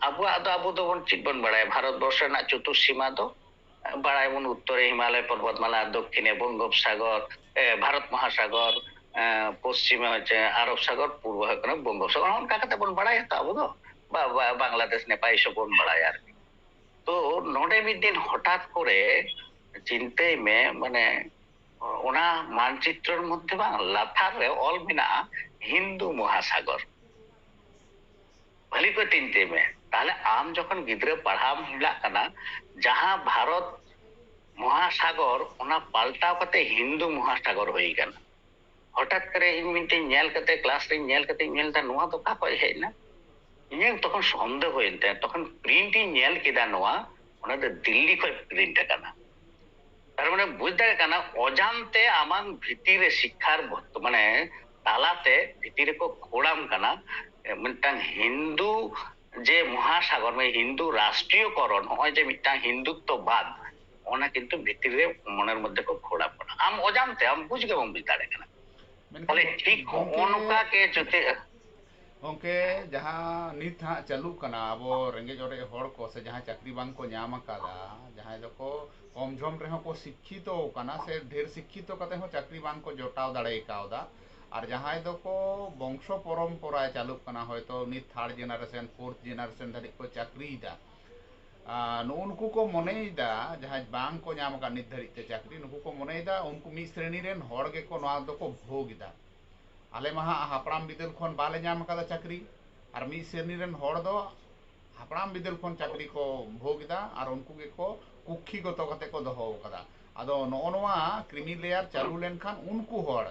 ᱟᱵᱚᱣᱟᱜ ᱫᱚ, ᱟᱵᱚ ᱫᱚᱵᱚᱱ ᱪᱮᱫ ᱵᱚᱱ ᱵᱟᱲᱟᱭᱟ? ᱵᱷᱟᱨᱚᱛ ᱵᱚᱨᱥᱚ ᱨᱮᱱᱟᱜ ᱪᱚᱛᱩᱨᱥᱤᱢᱟ ᱫᱚ ᱵᱟᱲᱟᱭ ᱵᱚᱱ, ᱩᱛᱛᱚᱨᱮ ᱦᱤᱢᱟᱞᱚᱭ ᱯᱚᱨᱵᱚᱛᱢᱟᱞᱟ, ᱫᱚᱠᱠᱷᱤᱱᱮ ᱵᱚᱝᱜᱳᱯᱥᱟᱜᱚᱨ, ᱮ, ᱵᱷᱟᱨᱚᱛ ᱢᱚᱦᱟᱥᱟᱜᱚᱨ, ᱮ, ᱯᱚᱥᱪᱤᱢᱮ ᱦᱚᱪᱪᱷᱮ ᱟᱨᱚᱵ ᱥᱟᱜᱚᱨ, ᱯᱩᱨᱵᱚ ᱦᱩᱭᱩᱜ ᱠᱟᱱᱟ ᱵᱚᱝᱜᱳᱯᱥᱟᱜᱚᱨ᱾ ᱚᱱᱠᱟ ᱠᱟᱛᱮ ᱵᱚᱱ ᱵᱟᱲᱟᱭᱟ ᱛᱚ ᱟᱵᱚ ᱫᱚ, ᱵᱟ-, ᱵᱟ-, ᱵᱟᱝᱞᱟᱫᱮᱥ, ᱱᱮᱯᱟᱞ, ᱮᱥᱚᱵ ᱵᱚᱱ ᱵᱟᱲᱟᱭᱟ ᱟᱨᱠᱤ᱾ ᱛᱚ ᱱᱚᱰᱮ ᱢᱤᱫ ᱫᱤᱱ ᱦᱚᱴᱟᱛ ᱠᱚᱨᱮ ᱪᱤᱱᱛᱟᱹᱭ ᱢᱮ, ᱢᱟᱱᱮ ᱚᱱᱟ ᱢᱟᱱᱪᱤᱛᱨᱚᱨ ᱢᱚᱫᱽᱫᱷᱮ ᱵᱟᱝ, ᱞᱟᱛᱟᱨ ᱨᱮ ᱚᱞ ᱢᱮᱱᱟᱜᱼᱟ ᱦᱤᱱᱫᱩ ᱢᱚᱦᱟᱥᱟᱜᱚᱨ᱾ ᱵᱷᱟᱹᱞᱤ ᱠᱚ ᱪᱤᱱᱛᱟᱹᱭ ᱢᱮ, ᱛᱟᱦᱞᱮ ᱟᱢ ᱡᱚᱠᱷᱚᱱ ᱜᱤᱫᱽᱨᱟᱹ ᱯᱟᱲᱦᱟᱣ ᱮᱢ ᱦᱮᱞᱟᱜ ᱠᱟᱱᱟ, ᱡᱟᱦᱟᱸ ᱵᱷᱟᱨᱚᱛ ᱢᱚᱦᱟᱥᱟᱜᱚᱨ, ᱚᱱᱟ ᱯᱟᱞᱴᱟᱣ ᱠᱟᱛᱮ ᱦᱤᱱᱫᱩ ᱢᱚᱦᱟᱥᱟᱜᱚᱨ ᱦᱩᱭ ᱠᱟᱱᱟ᱾ ᱦᱚᱴᱟᱛ ᱠᱚᱨᱮ ᱤᱧ ᱢᱤᱫᱴᱮᱱ ᱧᱮᱞ ᱠᱟᱛᱮ, ᱠᱞᱟᱥ ᱨᱤᱧ ᱧᱮᱞ ᱠᱟᱛᱮ ᱤᱧ ᱧᱮᱞ ᱮᱫᱟ, ᱱᱚᱣᱟ ᱫᱚ ᱚᱠᱟ ᱠᱷᱚᱡ ᱦᱮᱡ ᱮᱱᱟ? ᱤᱧᱟᱹᱜ ᱛᱚᱠᱷᱚᱱ ᱥᱚᱱᱫᱮᱦᱚ ᱦᱩᱭᱮᱱ ᱛᱤᱧᱟ᱾ ᱛᱚᱠᱷᱚᱱ ᱯᱨᱤᱱᱴ ᱤᱧ ᱧᱮᱞ ᱠᱮᱫᱟ, ᱱᱚᱣᱟ, ᱚᱱᱟ ᱫᱚ ᱫᱤᱞᱞᱤ ᱠᱷᱚᱡ ᱯᱨᱤᱱᱴ ᱟᱠᱟᱱᱟ᱾ ᱛᱟᱨ ᱢᱟᱱᱮ ᱵᱩᱡᱽ ᱫᱟᱲᱮᱭᱟᱜ ᱠᱟᱱᱟ, ᱚᱡᱟᱱᱛᱮ ᱟᱢᱟᱜ ᱵᱷᱤᱛᱤᱨ ᱨᱮ ᱥᱤᱠᱠᱷᱟᱨ ᱵᱷᱚᱠᱛ-, ᱢᱟᱱᱮ ᱛᱟᱞᱟᱛᱮ ᱵᱷᱤᱛᱤᱨ ᱨᱮᱠᱚ ᱠᱷᱳᱲᱟᱢ ᱠᱟᱱᱟ᱾ ᱮ, ᱢᱤᱫᱴᱟᱝ ᱦᱤᱱᱫᱩ ᱡᱮ ᱢᱚᱦᱟᱥᱟᱜᱚᱨ, ᱢᱟᱱᱮ ᱦᱤᱱᱫᱩ ᱨᱟᱥᱴᱨᱤᱭᱚᱠᱚᱨᱚᱱ, ᱱᱚᱜᱼᱚᱭ ᱡᱮ ᱢᱤᱫᱴᱟᱝ ᱦᱤᱱᱫᱩᱛᱛᱚ ᱵᱟᱫ, ᱚᱱᱟ ᱠᱤᱱᱛᱩ ᱵᱷᱤᱛᱤᱨ ᱨᱮ ᱢᱚᱱᱮᱨ ᱢᱚᱫᱽᱫᱷᱮ ᱠᱚ ᱠᱷᱳᱲᱟᱢ ᱠᱟᱱᱟ᱾ ᱟᱢ ᱚᱡᱟᱱᱛᱮ, ᱟᱢ ᱵᱩᱡᱽ ᱜᱮ ᱵᱟᱢ ᱵᱩᱡᱽ ᱫᱟᱲᱮᱭᱟᱜ ᱠᱟᱱᱟ᱾ ᱢᱮᱱᱠᱷᱟᱱ ᱛᱟᱦᱞᱮ ᱴᱷᱤᱠ ᱜᱚᱢᱠᱮ, ᱦᱚᱸᱜᱼᱚ ᱱᱚᱝᱠᱟ ᱜᱮ ᱡᱩᱫᱤ ᱜᱚᱢᱠᱮ, ᱡᱟᱦᱟᱸ ᱱᱤᱛ ᱦᱟᱸᱜ ᱪᱟᱹᱞᱩᱜ ᱠᱟᱱᱟ, ᱟᱵᱚ ᱨᱮᱸᱜᱮᱡ ᱚᱨᱮᱡ ᱦᱚᱲ ᱠᱚ ᱥᱮ ᱡᱟᱦᱟᱸᱭ ᱪᱟᱹᱠᱨᱤ ᱵᱟᱝ ᱠᱚ ᱧᱟᱢ ᱟᱠᱟᱫᱟ, ᱡᱟᱦᱟᱸᱭ ᱫᱚᱠᱚ ᱠᱚᱢ ᱡᱷᱚᱢ ᱨᱮᱦᱚᱸ ᱠᱚ ᱥᱤᱠᱠᱷᱤᱛᱚ ᱟᱠᱟᱱᱟ ᱥᱮ ᱰᱷᱮᱨ ᱥᱤᱠᱠᱷᱤᱛᱚ ᱠᱟᱛᱮ ᱦᱚᱸ ᱪᱟᱹᱠᱨᱤ ᱵᱟᱝ ᱠᱚ ᱡᱚᱴᱟᱣ ᱫᱟᱲᱮ ᱠᱟᱣᱫᱟ, ᱟᱨ ᱡᱟᱦᱟᱸᱭ ᱫᱚᱠᱚ ᱵᱚᱝᱥᱚ ᱯᱚᱨᱚᱢᱯᱚᱨᱟ ᱪᱟᱹᱞᱩᱜ ᱠᱟᱱᱟ, ᱦᱚᱭᱛᱚ ᱩᱱᱤ third generation, fourth generation ᱫᱷᱟᱹᱨᱤᱡ ᱠᱚ ᱪᱟᱹᱠᱨᱤᱭᱮᱫᱟ, ᱟᱨ ᱱᱩᱜᱼᱩ ᱱᱩᱠᱩ ᱠᱚ ᱢᱚᱱᱮᱭᱮᱫᱟ, ᱡᱟᱦᱟᱸᱭ ᱵᱟᱝ ᱠᱚ ᱧᱟᱢ ᱟᱠᱟᱫ ᱱᱤᱛ ᱫᱷᱟᱹᱨᱤᱡ ᱛᱮ ᱪᱟᱹᱠᱨᱤ, ᱱᱩᱠᱩ ᱠᱚ ᱢᱚᱱᱮᱭᱮᱫᱟ ᱩᱱᱠᱩ ᱢᱤᱫ ᱥᱨᱮᱱᱤ ᱨᱮᱱ ᱦᱚᱲ ᱜᱮᱠᱚ ᱱᱚᱣᱟ ᱫᱚᱠᱚ ᱵᱷᱳᱜᱽ ᱮᱫᱟ᱾ ᱟᱞᱮ ᱢᱟ ᱦᱟᱸᱜ ᱦᱟᱯᱲᱟᱢ ᱵᱤᱫᱟᱹᱞ ᱠᱷᱚᱱ ᱵᱟᱞᱮ ᱧᱟᱢ ᱟᱠᱟᱫᱟ ᱪᱟᱹᱠᱨᱤ, ᱟᱨ ᱢᱤᱫ ᱥᱨᱮᱱᱤ ᱨᱮᱱ ᱦᱚᱲ ᱫᱚ ᱦᱟᱯᱲᱟᱢ ᱵᱤᱫᱟᱹᱞ ᱠᱷᱚᱱ ᱪᱟᱹᱠᱨᱤ ᱠᱚ ᱵᱷᱳᱜᱽ ᱮᱫᱟ, ᱟᱨ ᱩᱱᱠᱩ ᱜᱮᱠᱚ ᱠᱩᱠᱠᱷᱤᱜᱚᱛᱚ ᱠᱟᱛᱮ ᱠᱚ ᱫᱚᱦᱚ ᱟᱠᱟᱫᱟ᱾ ᱟᱫᱚ ᱱᱚᱜᱼᱚ ᱱᱚᱣᱟ creamy layer ᱪᱟᱹᱞᱩ ᱞᱮᱱᱠᱷᱟᱱ ᱩᱱᱠᱩ ᱦᱚᱲ,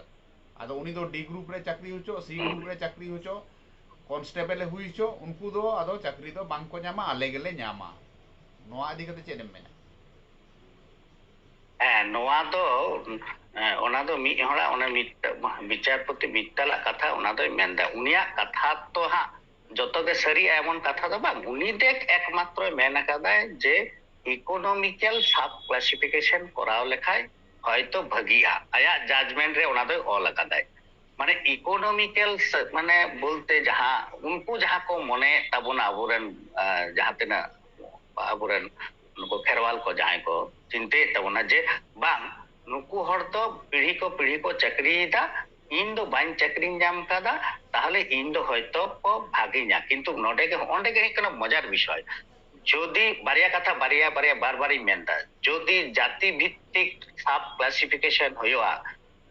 ᱟᱫᱚ ᱩᱱᱤ ᱫᱚ D group ᱨᱮ ᱪᱟᱹᱠᱨᱤ ᱦᱚᱪᱚ, C group ᱨᱮ ᱪᱟᱹᱠᱨᱤ ᱦᱚᱪᱚ, constable ᱮ ᱦᱩᱭ ᱦᱚᱪᱚ, ᱩᱱᱠᱩ ᱫᱚ ᱟᱫᱚ ᱪᱟᱹᱠᱨᱤ ᱫᱚ ᱵᱟᱝ ᱠᱚ ᱧᱟᱢᱟ, ᱟᱞᱮ ᱜᱮᱞᱮ ᱧᱟᱢᱟ᱾ ᱱᱚᱣᱟ ᱤᱫᱤ ᱠᱟᱛᱮ ᱪᱮᱫ ᱮᱢ ᱢᱮᱱᱟ? ᱦᱮᱸ, ᱱᱚᱣᱟ ᱫᱚ ᱦᱮᱸ, ᱚᱱᱟ ᱫᱚ ᱢᱤᱫ ᱦᱚᱲᱟᱜ, ᱚᱱᱟ ᱢᱤᱫ ᱵᱤᱪᱟᱨᱯᱚᱛᱤ ᱢᱤᱛᱛᱟᱞᱟᱜ ᱠᱟᱛᱷᱟ, ᱚᱱᱟ ᱫᱚᱭ ᱢᱮᱱᱫᱟ᱾ ᱩᱱᱤᱭᱟᱜ ᱠᱟᱛᱷᱟ ᱛᱚ ᱦᱟᱸᱜ ᱡᱚᱛᱚ ᱜᱮ ᱥᱟᱹᱨᱤᱜᱼᱟ ᱮᱢᱚᱱ ᱠᱟᱛᱷᱟ ᱫᱚ ᱵᱟᱝ᱾ ᱩᱱᱤ ᱫᱮ ᱮᱠᱢᱟᱛᱨᱚᱭ ᱢᱮᱱ ᱟᱠᱟᱫᱟᱭ ᱡᱮ ᱤᱠᱳᱱᱚᱢᱤᱠᱮᱞ ᱥᱟᱵ ᱠᱞᱟᱥᱤᱯᱷᱤᱠᱮᱥᱚᱱ ᱠᱚᱨᱟᱣ ᱞᱮᱠᱷᱟᱡ ᱦᱚᱭᱛᱚ ᱵᱷᱟᱹᱜᱤᱜᱼᱟ, ᱟᱭᱟᱜ ᱡᱟᱡᱽᱢᱮᱱᱴ ᱨᱮ ᱚᱱᱟ ᱫᱚᱭ ᱚᱞ ᱟᱠᱟᱫᱟᱭ᱾ ᱢᱟᱱᱮ ᱤᱠᱳᱱᱚᱢᱤᱠᱮᱞ ᱢᱟᱱᱮ ᱵᱚᱞᱛᱮ ᱡᱟᱦᱟᱸ ᱩᱱᱠᱩ ᱡᱟᱦᱟᱸ ᱠᱚ ᱢᱚᱱᱮᱭᱮᱫ ᱛᱟᱵᱚᱱᱟ ᱟᱵᱚᱨᱮᱱ, ᱟᱸ, ᱡᱟᱦᱟᱸ ᱛᱤᱱᱟᱹᱜ ᱟᱵᱚᱨᱮᱱ ᱱᱩᱠᱩ ᱠᱷᱮᱨᱣᱟᱞ ᱠᱚ ᱡᱟᱦᱟᱸᱭ ᱠᱚ ᱪᱤᱱᱛᱟᱹᱭᱮᱫ ᱛᱟᱵᱚᱱᱟ ᱡᱮ ᱵᱟᱝ, ᱱᱩᱠᱩ ᱦᱚᱲ ᱫᱚ ᱯᱤᱲᱦᱤ ᱠᱚ ᱯᱤᱲᱦᱤ ᱠᱚ ᱪᱟᱹᱠᱨᱤᱭᱮᱫᱟ, ᱤᱧ ᱫᱚ ᱵᱟᱹᱧ ᱪᱟᱹᱠᱨᱤᱧ ᱧᱟᱢ ᱠᱟᱫᱟ, ᱛᱟᱦᱚᱞᱮ ᱤᱧ ᱫᱚ ᱦᱚᱭᱛᱚ ᱠᱚ ᱵᱷᱟᱜᱤᱧᱟ᱾ ᱠᱤᱱᱛᱩ ᱱᱚᱰᱮ ᱜᱮ, ᱱᱚᱰᱮ ᱜᱮ ᱦᱩᱭᱩᱜ ᱠᱟᱱᱟ ᱢᱚᱡᱟᱨ ᱵᱤᱥᱚᱭ᱾ ᱡᱩᱫᱤ ᱵᱟᱨᱭᱟ ᱠᱟᱛᱷᱟ ᱵᱟᱨᱭᱟ ᱵᱟᱨᱭᱟ ᱵᱟᱨ ᱵᱟᱨᱤᱧ ᱢᱮᱱᱫᱟ, ᱡᱩᱫᱤ ᱡᱟᱹᱛᱤ ᱵᱷᱤᱛᱛᱤᱠ ᱥᱟᱵ ᱠᱞᱟᱥᱤᱯᱷᱤᱠᱮᱥᱚᱱ ᱦᱩᱭᱩᱜᱼᱟ,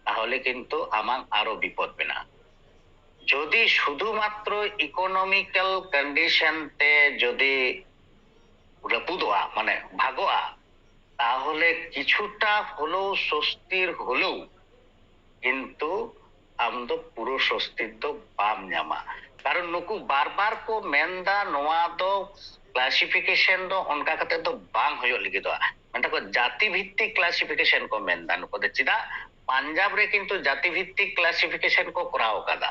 ᱛᱟᱦᱚᱞᱮ ᱠᱤᱱᱛᱩ ᱟᱢᱟᱜ ᱟᱨᱚ ᱵᱤᱯᱚᱫ ᱢᱮᱱᱟᱜᱼᱟ᱾ ᱡᱩᱫᱤ ᱥᱩᱫᱷᱩ ᱢᱟᱛᱨᱚ ᱤᱠᱳᱱᱚᱢᱤᱠᱟᱞ ᱠᱚᱱᱰᱤᱥᱚᱱ ᱛᱮ ᱡᱩᱫᱤ ᱨᱟᱹᱯᱩᱫᱚᱜᱼᱟ, ᱢᱟᱱᱮ ᱵᱷᱟᱜᱚᱜᱼᱟ, ᱛᱟᱦᱚᱞᱮ ᱠᱤᱪᱷᱩᱴᱟ ᱦᱚᱞᱮᱣ ᱥᱚᱥᱛᱤᱨ ᱦᱚᱞᱮᱣ, ᱠᱤᱱᱛᱩ ᱟᱢ ᱫᱚ ᱯᱩᱨᱟᱹ ᱥᱚᱥᱛᱤᱨ ᱫᱚ ᱵᱟᱢ ᱧᱟᱢᱟ᱾ ᱠᱟᱨᱚᱱ ᱱᱩᱠᱩ ᱵᱟᱨ ᱵᱟᱨ ᱠᱚ ᱢᱮᱱᱫᱟ ᱱᱚᱣᱟ ᱫᱚ ᱠᱞᱟᱥᱤᱯᱷᱤᱠᱮᱥᱚᱱ ᱫᱚ ᱚᱱᱠᱟ ᱠᱟᱛᱮ ᱫᱚ ᱵᱟᱝ ᱦᱩᱭᱩᱜ ᱞᱟᱹᱜᱤᱫᱚᱜᱼᱟ᱾ ᱢᱮᱱᱫᱟ ᱠᱚ ᱡᱟᱹᱛᱤ ᱵᱷᱤᱛᱛᱤᱠ ᱠᱞᱟᱥᱤᱯᱷᱤᱠᱮᱥᱚᱱ ᱠᱚ ᱢᱮᱱᱫᱟ ᱱᱩᱠᱩ ᱫᱚ᱾ ᱪᱮᱫᱟᱜ? ᱯᱟᱧᱡᱟᱵ ᱨᱮ ᱠᱤᱱᱛᱩ ᱡᱟᱹᱛᱤ ᱵᱷᱤᱛᱛᱤᱠ ᱠᱞᱟᱥᱤᱯᱷᱤᱠᱮᱥᱚᱱ ᱠᱚ ᱠᱚᱨᱟᱣ ᱟᱠᱟᱫᱟ᱾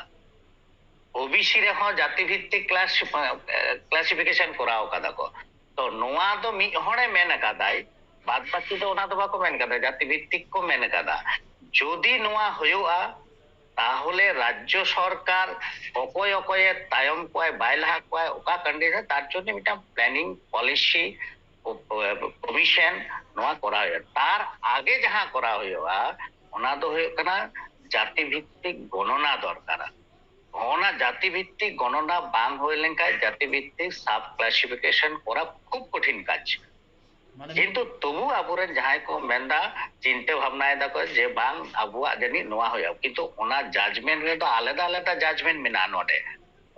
ᱳᱵᱤᱥᱤ ᱨᱮᱦᱚᱸ ᱡᱟᱹᱛᱤ ᱵᱷᱤᱛᱛᱤᱠ ᱠᱞᱟᱥ-, ᱮ, ᱠᱞᱟᱥᱤᱯᱷᱤᱠᱮᱥᱚᱱ ᱠᱚᱨᱟᱣ ᱠᱟᱫᱟ ᱠᱚ᱾ ᱛᱚ ᱱᱚᱣᱟ ᱫᱚ ᱢᱤᱫ ᱦᱚᱲᱮ ᱢᱮᱱ ᱟᱠᱟᱫᱟᱭ, ᱵᱟᱫ ᱵᱟᱹᱠᱤ ᱫᱚ ᱚᱱᱟ ᱫᱚ ᱵᱟᱠᱚ ᱢᱮᱱ ᱠᱟᱫᱟ, ᱡᱟᱹᱛᱤ ᱵᱷᱤᱛᱛᱤᱠ ᱠᱚ ᱢᱮᱱ ᱟᱠᱟᱫᱟ᱾ ᱡᱩᱫᱤ ᱱᱚᱣᱟ ᱦᱩᱭᱩᱜᱼᱟ, ᱛᱟᱦᱚᱞᱮ ᱨᱟᱡᱽᱡᱚ ᱥᱚᱨᱠᱟᱨ ᱚᱠᱚᱭ ᱚᱠᱚᱭᱮ ᱛᱟᱭᱚᱢ ᱠᱚᱣᱟᱭ, ᱵᱟᱭ ᱞᱟᱦᱟ ᱠᱚᱣᱟᱭ, ᱚᱠᱟ ᱠᱟᱱᱰᱤ ᱨᱮ, ᱛᱟᱨ ᱡᱚᱱᱱᱚ ᱢᱤᱫᱴᱟᱝ ᱯᱞᱮᱱᱤᱝ ᱯᱚᱞᱤᱥᱤ ᱠᱚᱢᱤᱥᱚᱱ ᱱᱚᱣᱟ ᱠᱚᱨᱟᱣ ᱦᱩᱭᱩᱜᱼᱟ᱾ ᱛᱟᱨ ᱟᱜᱮ ᱡᱟᱦᱟᱸ ᱠᱚᱨᱟᱣ ᱦᱩᱭᱩᱜᱼᱟ, ᱚᱱᱟ ᱫᱚ ᱦᱩᱭᱩᱜ ᱠᱟᱱᱟ ᱡᱟᱹᱛᱤ ᱵᱷᱤᱛᱛᱤᱠ ᱜᱚᱱᱚᱱᱟ ᱫᱚᱨᱠᱟᱨᱟ᱾ ᱚᱱᱟ ᱡᱟᱹᱛᱤ ᱵᱷᱤᱛᱛᱤᱠ ᱜᱚᱱᱚᱱᱟ ᱵᱟᱝ ᱦᱩᱭ ᱞᱮᱱᱠᱷᱟᱱ ᱡᱟᱹᱛᱤ ᱵᱷᱤᱛᱛᱤᱠ ᱥᱟᱵ ᱠᱞᱟᱥᱤᱯᱷᱤᱠᱮᱥᱚᱱ ᱠᱚᱨᱟ ᱠᱷᱩᱵ ᱠᱚᱴᱷᱤᱱ ᱠᱟᱡᱽ᱾ ᱢᱟᱱᱮ ᱠᱤᱱᱛᱩ ᱛᱚᱵᱩ ᱟᱵᱚᱨᱮᱱ ᱡᱟᱦᱟᱸᱭ ᱠᱚ ᱢᱮᱱᱫᱟ, ᱪᱤᱱᱛᱟᱹ ᱵᱷᱟᱵᱽᱱᱟᱭ ᱫᱟᱠᱚ ᱡᱮ ᱵᱟᱝ, ᱟᱵᱚᱣᱟᱜ ᱡᱟᱹᱱᱤᱡ ᱱᱚᱣᱟ ᱦᱩᱭᱩᱜᱼᱟ, ᱠᱤᱱᱛᱩ ᱚᱱᱟ ᱡᱟᱡᱽᱢᱮᱱᱴ ᱨᱮᱫᱚ ᱟᱞᱟᱫᱟ ᱟᱞᱟᱫᱟ ᱡᱟᱡᱽᱢᱮᱱᱴ ᱢᱮᱱᱟᱜᱼᱟ ᱱᱚᱰᱮ᱾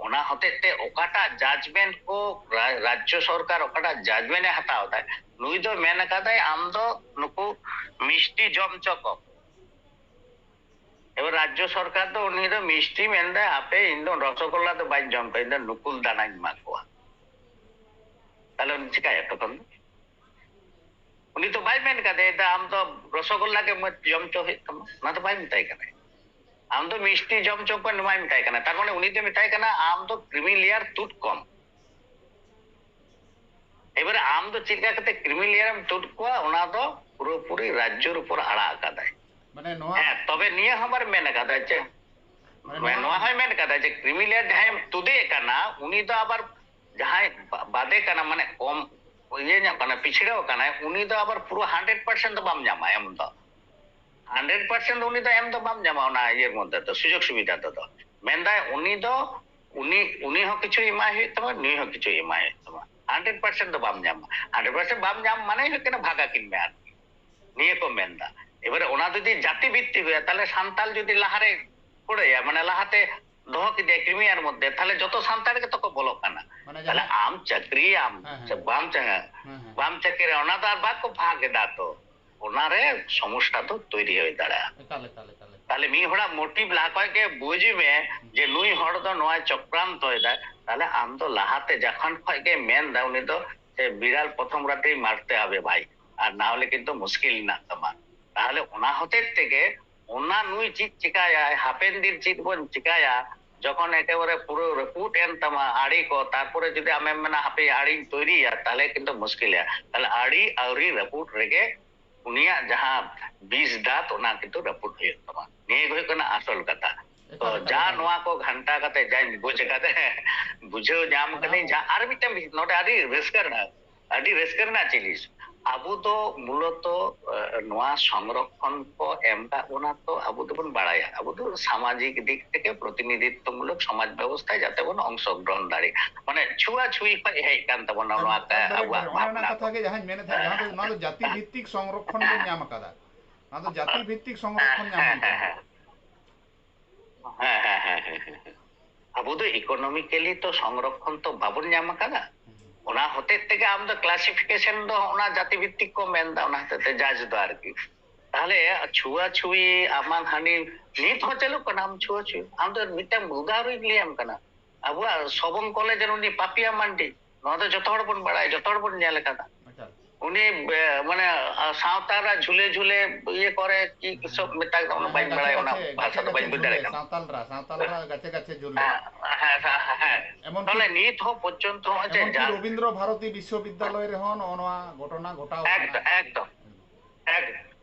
ᱚᱱᱟ ᱦᱚᱛᱮᱡ ᱛᱮ ᱚᱠᱟᱴᱟᱜ ᱡᱟᱡᱽᱢᱮᱱᱴ ᱠᱚ ᱨᱟ-, ᱨᱟᱡᱽᱡᱚ ᱥᱚᱨᱠᱟᱨ ᱚᱠᱟᱴᱟᱜ ᱡᱟᱡᱽᱢᱮᱱᱴ ᱮ ᱦᱟᱛᱟᱣ ᱫᱟᱭ, ᱱᱩᱭ ᱫᱚ ᱢᱮᱱ ᱟᱠᱟᱫᱟᱭ ᱟᱢ ᱫᱚ ᱱᱩᱠᱩ ᱢᱤᱥᱴᱤ ᱡᱚᱢ ᱦᱚᱪᱚ ᱠᱚᱢ᱾ ᱮᱵᱟᱨ ᱨᱟᱡᱽᱡᱚ ᱥᱚᱨᱠᱟᱨ ᱫᱚ ᱩᱱᱤ ᱫᱚ ᱢᱤᱥᱴᱤ ᱢᱮᱱᱫᱟᱭ, ᱦᱟᱯᱮ ᱤᱧ ᱫᱚ ᱨᱚᱥᱚᱜᱚᱞᱞᱟ ᱫᱚ ᱵᱟᱹᱧ ᱡᱚᱢ ᱠᱚᱣᱟ, ᱤᱧ ᱫᱚ ᱱᱩᱠᱩᱞ ᱫᱟᱱᱟᱧ ᱮᱢᱟ ᱠᱚᱣᱟ᱾ ᱛᱟᱦᱞᱮ ᱩᱱᱤ ᱪᱤᱠᱟᱭᱟ ᱛᱚᱠᱷᱚᱱ ᱫᱚ? ᱩᱱᱤ ᱫᱚ ᱵᱟᱭ ᱢᱮᱱ ᱠᱟᱫᱮ ᱫᱟ ᱟᱢ ᱫᱚ ᱨᱚᱥᱚᱜᱳᱞᱞᱟ ᱜᱮ ᱢᱚᱡᱽ ᱡᱚᱢ ᱦᱚᱪᱚ ᱦᱩᱭᱩᱜ ᱛᱟᱢᱟ, ᱚᱱᱟ ᱫᱚ ᱵᱟᱭ ᱢᱮᱛᱟᱭ ᱠᱟᱱᱟ᱾ ᱟᱢ ᱫᱚ ᱢᱤᱥᱴᱤ ᱡᱚᱢ ᱦᱚᱪᱚ ᱠᱚᱢ, ᱱᱚᱣᱟᱭ ᱢᱮᱛᱟᱭ ᱠᱟᱱᱟ᱾ ᱛᱟᱨ ᱢᱟᱱᱮ ᱩᱱᱤ ᱫᱚ ᱢᱮᱛᱟᱭ ᱠᱟᱱᱟ ᱟᱢ ᱫᱚ ᱠᱨᱤᱢᱤ ᱞᱮᱭᱟᱨ ᱛᱩᱫ ᱠᱚᱢ᱾ ᱮᱵᱟᱨᱮ ᱟᱢ ᱫᱚ ᱪᱮᱫ ᱞᱮᱠᱟ ᱠᱟᱛᱮ ᱠᱨᱤᱢᱤ ᱞᱮᱭᱟᱨ ᱮᱢ ᱛᱩᱫ ᱠᱚᱣᱟ, ᱚᱱᱟ ᱫᱚ ᱯᱩᱨᱟᱹᱯᱩᱨᱤ ᱨᱟᱡᱽᱡᱚᱨ ᱩᱯᱚᱨ ᱟᱲᱟᱜ ᱟᱠᱟᱫᱟᱭ᱾ ᱢᱟᱱᱮ ᱱᱚᱣᱟ ᱦᱮᱸ, ᱛᱚᱵᱮ ᱱᱤᱭᱟᱹ ᱦᱚᱸ ᱟᱵᱟᱨ ᱢᱮᱱ ᱟᱠᱟᱫᱟ ᱡᱮ ᱢᱟᱱᱮ ᱢᱟᱱᱮ ᱱᱚᱣᱟ ᱱᱚᱣᱟ ᱦᱚᱸᱭ ᱢᱮᱱ ᱠᱟᱫᱟ ᱡᱮ ᱠᱨᱤᱢᱤ ᱞᱮᱭᱟᱨ ᱡᱟᱦᱟᱸᱭ ᱛᱩᱫᱮ ᱠᱟᱱᱟ, ᱩᱱᱤ ᱫᱚ ᱟᱵᱟᱨ ᱡᱟᱦᱟᱸᱭ ᱵᱟ- ᱵᱟᱫᱮ ᱠᱟᱱᱟ, ᱢᱟᱱᱮ ᱠᱚᱢ ᱤᱭᱟᱹ ᱧᱚᱜ ᱠᱟᱱᱟ, ᱯᱤᱪᱷᱲᱟᱹᱣ ᱠᱟᱱᱟᱭ, ᱩᱱᱤ ᱫᱚ ᱟᱵᱟᱨ ᱯᱩᱨᱟᱹ ᱦᱟᱱᱰᱨᱮᱰ ᱯᱟᱨᱥᱮᱱᱴ ᱫᱚ ᱵᱟᱢ ᱧᱟᱢᱟ ᱮᱢ ᱫᱚ᱾ ᱦᱟᱱᱰᱨᱮᱰ ᱯᱟᱨᱥᱮᱱᱴ ᱫᱚ ᱩᱱᱤ ᱫᱚ ᱮᱢ ᱫᱚ ᱵᱟᱢ ᱧᱟᱢᱟ ᱚᱱᱟ ᱤᱭᱟᱹ ᱢᱚᱫᱽᱫᱷᱮ ᱫᱚ, ᱥᱩᱡᱳᱜᱽ ᱥᱩᱵᱤᱫᱷᱟ ᱛᱮᱫᱚ᱾ ᱢᱮᱱᱫᱟᱭ ᱩᱱᱤ ᱫᱚ, ᱩᱱᱤ, ᱩᱱᱤ ᱦᱚᱸ ᱠᱤᱪᱷᱩ ᱮᱢᱟᱭ ᱦᱩᱭᱩᱜ ᱛᱟᱢᱟ, ᱱᱩᱭ ᱦᱚᱸ ᱠᱤᱪᱷᱩ ᱮᱢᱟᱭ ᱦᱩᱭᱩᱜ ᱛᱟᱢᱟ᱾ ᱦᱟᱱᱰᱨᱮᱰ ᱯᱟᱨᱥᱮᱱᱴ ᱫᱚ ᱵᱟᱢ ᱧᱟᱢᱟ᱾ ᱦᱟᱱᱰᱨᱮᱰ ᱯᱟᱨᱥᱮᱱᱴ ᱵᱟᱢ ᱧᱟᱢ ᱢᱟᱱᱮ ᱦᱩᱭᱩᱜ ᱠᱟᱱᱟ ᱵᱷᱟᱜᱟ ᱠᱤᱱ ᱢᱮ ᱟᱨᱠᱤ᱾ ᱱᱤᱭᱟᱹ ᱠᱚ ᱢᱮᱱᱫᱟ᱾ ᱮᱵᱟᱨᱮ ᱚᱱᱟ ᱡᱩᱫᱤ ᱡᱟᱹᱛᱤ ᱵᱷᱤᱛᱛᱤᱠ ᱦᱩᱭᱩᱜᱼᱟ, ᱛᱟᱦᱞᱮ ᱥᱟᱱᱛᱟᱞ ᱡᱩᱫᱤ ᱞᱟᱦᱟᱨᱮ ᱠᱩᱲᱟᱹᱭᱟ, ᱢᱟᱱᱮ ᱞᱟᱦᱟᱛᱮ ᱫᱚᱦᱚ ᱠᱮᱫᱮᱭᱟ ᱠᱨᱤᱢᱤᱭᱟᱨ ᱢᱚᱫᱽᱫᱷᱮ, ᱛᱟᱦᱞᱮ ᱡᱚᱛᱚ ᱥᱟᱱᱛᱟᱲ ᱜᱮᱛᱚ ᱠᱚ ᱵᱚᱞᱚᱜ ᱠᱟᱱᱟ᱾ ᱢᱟᱱᱮ ᱛᱟᱦᱞᱮ ᱡᱟᱦᱟᱸ- ᱟᱢ ᱪᱟᱹᱠᱨᱤᱭᱟᱢ ᱦᱮᱸ, ᱦᱮᱸ᱾ ᱥᱮ ᱵᱟᱢ ᱪᱟ- ᱦᱮᱸ, ᱦᱮᱸ᱾ ᱵᱟᱢ ᱪᱟᱹᱠᱨᱤᱭᱟ, ᱚᱱᱟ ᱫᱚ ᱟᱨ ᱵᱟᱠᱚ ᱵᱷᱟᱜᱽ ᱮᱫᱟ ᱛᱚ, ᱚᱱᱟᱨᱮ ᱥᱚᱢᱚᱥᱥᱟ ᱫᱚ ᱛᱳᱭᱨᱤ ᱦᱩᱭ ᱫᱟᱲᱮᱭᱟᱜᱼᱟ᱾ ᱮᱠᱟᱞ, ᱮᱠᱟᱞ, ᱮᱠᱟᱞ, ᱮᱠᱟᱞ᱾ ᱛᱟᱦᱞᱮ ᱢᱤᱫ ᱦᱚᱲᱟᱜ ᱢᱳᱴᱤᱵᱷ ᱞᱟᱦᱟ ᱠᱷᱚᱱ ᱜᱮ ᱵᱩᱡᱽ ᱢᱮ ᱡᱮ ᱱᱩᱭ ᱦᱚᱲ ᱫᱚ ᱱᱚᱣᱟ ᱪᱚᱠᱨᱟᱱᱛᱚᱭ ᱫᱟᱭ, ᱛᱟᱦᱞᱮ ᱟᱢ ᱫᱚ ᱞᱟᱦᱟᱛᱮ ᱡᱚᱠᱷᱚᱱ ᱠᱷᱚᱱ ᱜᱮ ᱢᱮᱱ ᱫᱟ ᱩᱱᱤ ᱫᱚ ᱡᱮ ᱵᱤᱲᱟᱞ ᱯᱨᱚᱛᱷᱚᱢ ᱨᱟᱛᱮ ᱢᱟᱨᱛᱮ ᱦᱚᱵᱮ ᱵᱷᱟᱭ, ᱟᱨ ᱱᱟ ᱦᱚᱞᱮ ᱠᱤᱱᱛᱩ ᱢᱩᱥᱠᱤᱞ ᱢᱮᱱᱟᱜ ᱛᱟᱢᱟ᱾ ᱛᱟᱦᱞᱮ ᱚᱱᱟ ᱦᱚᱛᱮᱡ ᱛᱮᱜᱮ ᱚᱱᱟ ᱱᱩᱭ ᱪᱮᱫ ᱪᱤᱠᱟᱭᱟᱭ, ᱦᱟᱯᱮᱱ ᱫᱤᱱ ᱪᱮᱫ ᱵᱚᱱ ᱪᱤᱠᱟᱭᱟ, ᱡᱚᱠᱷᱚᱱ ᱮᱠᱮᱵᱟᱨᱮ ᱯᱩᱨᱟᱹ ᱨᱟᱹᱯᱩᱫ ᱮᱱ ᱛᱟᱢᱟ ᱟᱲᱮ ᱠᱚ, ᱛᱟᱨᱯᱚᱨᱮ ᱡᱩᱫᱤ ᱟᱢᱮᱢ ᱢᱮᱱᱟ ᱦᱟᱯᱮ ᱟᱲᱮᱧ ᱛᱳᱭᱨᱤᱭᱟ, ᱛᱟᱦᱞᱮ ᱠᱤᱱᱛᱩ ᱢᱩᱥᱠᱤᱞ ᱜᱮᱭᱟ᱾ ᱛᱟᱦᱞᱮ ᱟᱲᱮ ᱟᱹᱣᱨᱤ ᱨᱟᱹᱯᱩᱫ ᱨᱮᱜᱮ ᱩᱱᱤᱭᱟᱜ ᱡᱟᱦᱟᱸ ᱵᱤᱥ ᱫᱟᱸᱛ, ᱚᱱᱟ ᱠᱤᱱᱛᱩ ᱨᱟᱹᱯᱩᱫ ᱦᱩᱭᱩᱜ ᱛᱟᱢᱟ᱾ ᱱᱤᱭᱟᱹ ᱜᱮ ᱦᱩᱭᱩᱜ ᱠᱟᱱᱟ ᱟᱥᱚᱞ ᱠᱟᱛᱷᱟ᱾ ᱛᱚ ᱮᱠᱟᱞ, ᱮᱠᱟᱞ, ᱡᱟ ᱮᱠᱟᱞ᱾ ᱱᱚᱣᱟ ᱠᱚ ᱜᱷᱟᱱᱴᱟ ᱠᱟᱛᱮ ᱡᱟᱧ ᱵᱩᱡᱽ ᱠᱟᱫᱟ, ᱵᱩᱡᱷᱟᱹᱣ ᱧᱟᱢ ᱢᱟᱱᱮ ᱠᱟᱹᱫᱟᱹᱧ᱾ ᱟᱵᱚ- ᱡᱟ ᱟᱨ ᱢᱤᱫᱴᱮᱱ ᱵᱤ- ᱱᱚᱰᱮ ᱟᱹᱰᱤ ᱨᱟᱹᱥᱠᱟᱹ ᱨᱮᱱᱟᱜ, ᱟᱹᱰᱤ ᱨᱟᱹᱥᱠᱟᱹ ᱨᱮᱱᱟᱜ ᱡᱤᱱᱤᱥ, ᱟᱵᱚ ᱫᱚ ᱢᱩᱞᱚᱛᱚ ᱮ, ᱱᱚᱣᱟ ᱥᱚᱝᱨᱚᱠᱷᱚᱱ ᱠᱚ ᱮᱢ ᱠᱟᱜ ᱵᱚᱱᱟ, ᱛᱚ ᱟᱵᱚ ᱫᱚᱵᱚᱱ ᱵᱟᱲᱟᱭᱟ, ᱟᱵᱚ ᱫᱚ ᱥᱟᱢᱟᱡᱤᱠ ᱫᱤᱠ ᱛᱷᱮᱠᱮ ᱯᱨᱚᱛᱤᱱᱤᱫᱷᱤᱛᱛᱚ ᱢᱩᱞᱚᱠ ᱥᱚᱢᱟᱡᱽ ᱵᱮᱵᱚᱥᱛᱷᱟ ᱡᱟᱛᱮ ᱵᱚᱱ ᱚᱝᱥᱚᱜᱨᱚᱦᱚᱱ ᱫᱟᱲᱮᱭᱟᱜ, ᱢᱟᱱᱮ ᱪᱷᱩᱣᱟᱪᱷᱩᱭᱤ ᱠᱷᱚᱱ ᱦᱮᱡ ᱠᱟᱱ ᱛᱟᱵᱚᱱᱟ ᱱᱚᱣᱟ ᱮᱠᱵᱟᱨᱮ, ᱟᱵᱚᱣᱟᱜ ᱮᱠᱵᱟᱨᱮ᱾ ᱚᱱᱮ ᱚᱱᱟ ᱵᱷᱟᱵᱽᱱᱟ᱾ ᱠᱟᱛᱷᱟ ᱜᱮ ᱡᱟᱦᱟᱸᱧ ᱢᱮᱱᱮᱫ ᱛᱟᱦᱮᱸᱫ, ᱡᱟᱦᱟᱸ ᱫᱚ, ᱱᱚᱣᱟ ᱫᱚ ᱡᱟᱹᱛᱤ ᱵᱷᱤᱛᱛᱤᱠ ᱥᱚᱝᱨᱚᱠᱷᱚᱱ ᱵᱚᱱ ᱧᱟᱢ ᱟᱠᱟᱫᱟ᱾ ᱱᱚᱣᱟ ᱫᱚ ᱡᱟᱹᱛᱤ ᱵᱷᱤᱛᱛᱤᱠ ᱥᱚᱝᱨᱚᱠᱷᱚᱱ ᱧᱟᱢ ᱦᱩᱭ ᱠᱟᱱᱟ᱾ ᱦᱮᱸ, ᱦᱮᱸ, ᱦᱮᱸ, ᱦᱮᱸ, ᱦᱮᱸ᱾ ᱟᱵᱚ ᱫᱚ ᱤᱠᱳᱱᱚᱢᱤᱠᱮᱞᱤ ᱛᱚ ᱥᱚᱝᱨᱚᱠᱷᱚᱱ ᱛᱚ ᱵᱟᱵᱚᱱ ᱧᱟᱢ ᱟᱠᱟᱫᱟ᱾ ᱚᱱᱟ ᱦᱚᱛᱮᱡ ᱛᱮᱜᱮ ᱟᱢ ᱫᱚ ᱠᱞᱟᱥᱤᱯᱷᱤᱠᱮᱥᱚᱱ ᱫᱚ ᱚᱱᱟ ᱡᱟᱹᱛᱤ ᱵᱷᱤᱛᱛᱤᱠ ᱠᱚ ᱢᱮᱱᱫᱟ, ᱚᱱᱟ ᱦᱚᱛᱮᱡ ᱛᱮ ᱡᱟᱡᱽ ᱫᱚ ᱟᱨᱠᱤ᱾ ᱛᱟᱦᱞᱮ ᱪᱷᱩᱣᱟᱪᱷᱩᱣᱤ ᱟᱢᱟᱝ ᱦᱟᱹᱱᱤ ᱱᱤᱛ ᱦᱚᱸ ᱪᱟᱹᱞᱩᱜ ᱠᱟᱱᱟ, ᱟᱢ ᱪᱷᱩᱣᱟᱪᱷᱩᱣᱤ᱾ ᱟᱢ ᱫᱚ ᱢᱤᱫᱴᱟᱝ ᱩᱫᱟᱦᱚᱨᱚᱧ ᱞᱟᱹᱭᱟᱢ ᱠᱟᱱᱟ, ᱟᱵᱚᱣᱟᱜ ᱥᱚᱵᱚᱝ ᱠᱚᱞᱮᱡᱽ ᱨᱮ ᱩᱱᱤ ᱯᱟᱯᱤᱭᱟ ᱢᱟᱱᱰᱤ, ᱱᱚᱣᱟ ᱫᱚ ᱡᱚᱛᱚ ᱦᱚᱲ ᱵᱚᱱ ᱵᱟᱲᱟᱭᱟ, ᱡᱚᱛᱚ ᱦᱚᱲ ᱵᱚᱱ ᱧᱮᱞ ᱟᱠᱟᱫᱟ᱾ ᱟᱪᱪᱷᱟ᱾ ᱩᱱᱤ ᱢᱟᱱᱮ ᱥᱟᱶᱛᱟᱞ ᱨᱟ ᱡᱷᱩᱞᱮ ᱡᱷᱩᱞᱮ ᱤᱭᱟᱹ ᱠᱚᱨᱮ ᱪᱮᱫ ᱥᱚᱵ ᱢᱮᱛᱟᱜ ᱠᱟᱱᱟ, ᱵᱟᱹᱧ ᱵᱟᱲᱟᱭᱟ, ᱚᱱᱟ ᱵᱷᱟᱥᱟ ᱫᱚ ᱵᱟᱹᱧ ᱵᱩᱡᱽ ᱫᱟᱲᱮᱭᱟᱜ ᱠᱟᱱᱟ᱾ ᱥᱟᱶᱛᱟᱞ ᱨᱟ, ᱥᱟᱶᱛᱟᱞ ᱨᱟ ᱜᱟᱪᱷᱮ ᱜᱟᱪᱷᱮ ᱡᱷᱩᱞᱮ᱾ ᱦᱮᱸ, ᱦᱮᱸ᱾ ᱛᱟᱦᱞᱮ ᱱᱤᱛ ᱦᱚᱸ ᱯᱚᱨᱡᱚᱱᱛᱚ ᱦᱚᱸ ᱡᱮ ᱨᱚᱵᱤᱱᱫᱨᱚ ᱵᱷᱟᱨᱚᱛᱤ ᱵᱤᱥᱥᱚᱵᱤᱫᱽᱫᱟᱞᱚᱭ ᱨᱮᱦᱚᱸ ᱱᱚᱜᱼᱚ ᱱᱚᱣᱟ ᱜᱷᱚᱴᱚᱱᱟ ᱜᱷᱚᱴᱟᱣ ᱟᱠᱟᱱᱟ᱾ ᱮᱠᱫᱚᱢ, ᱮᱠᱫᱚᱢ,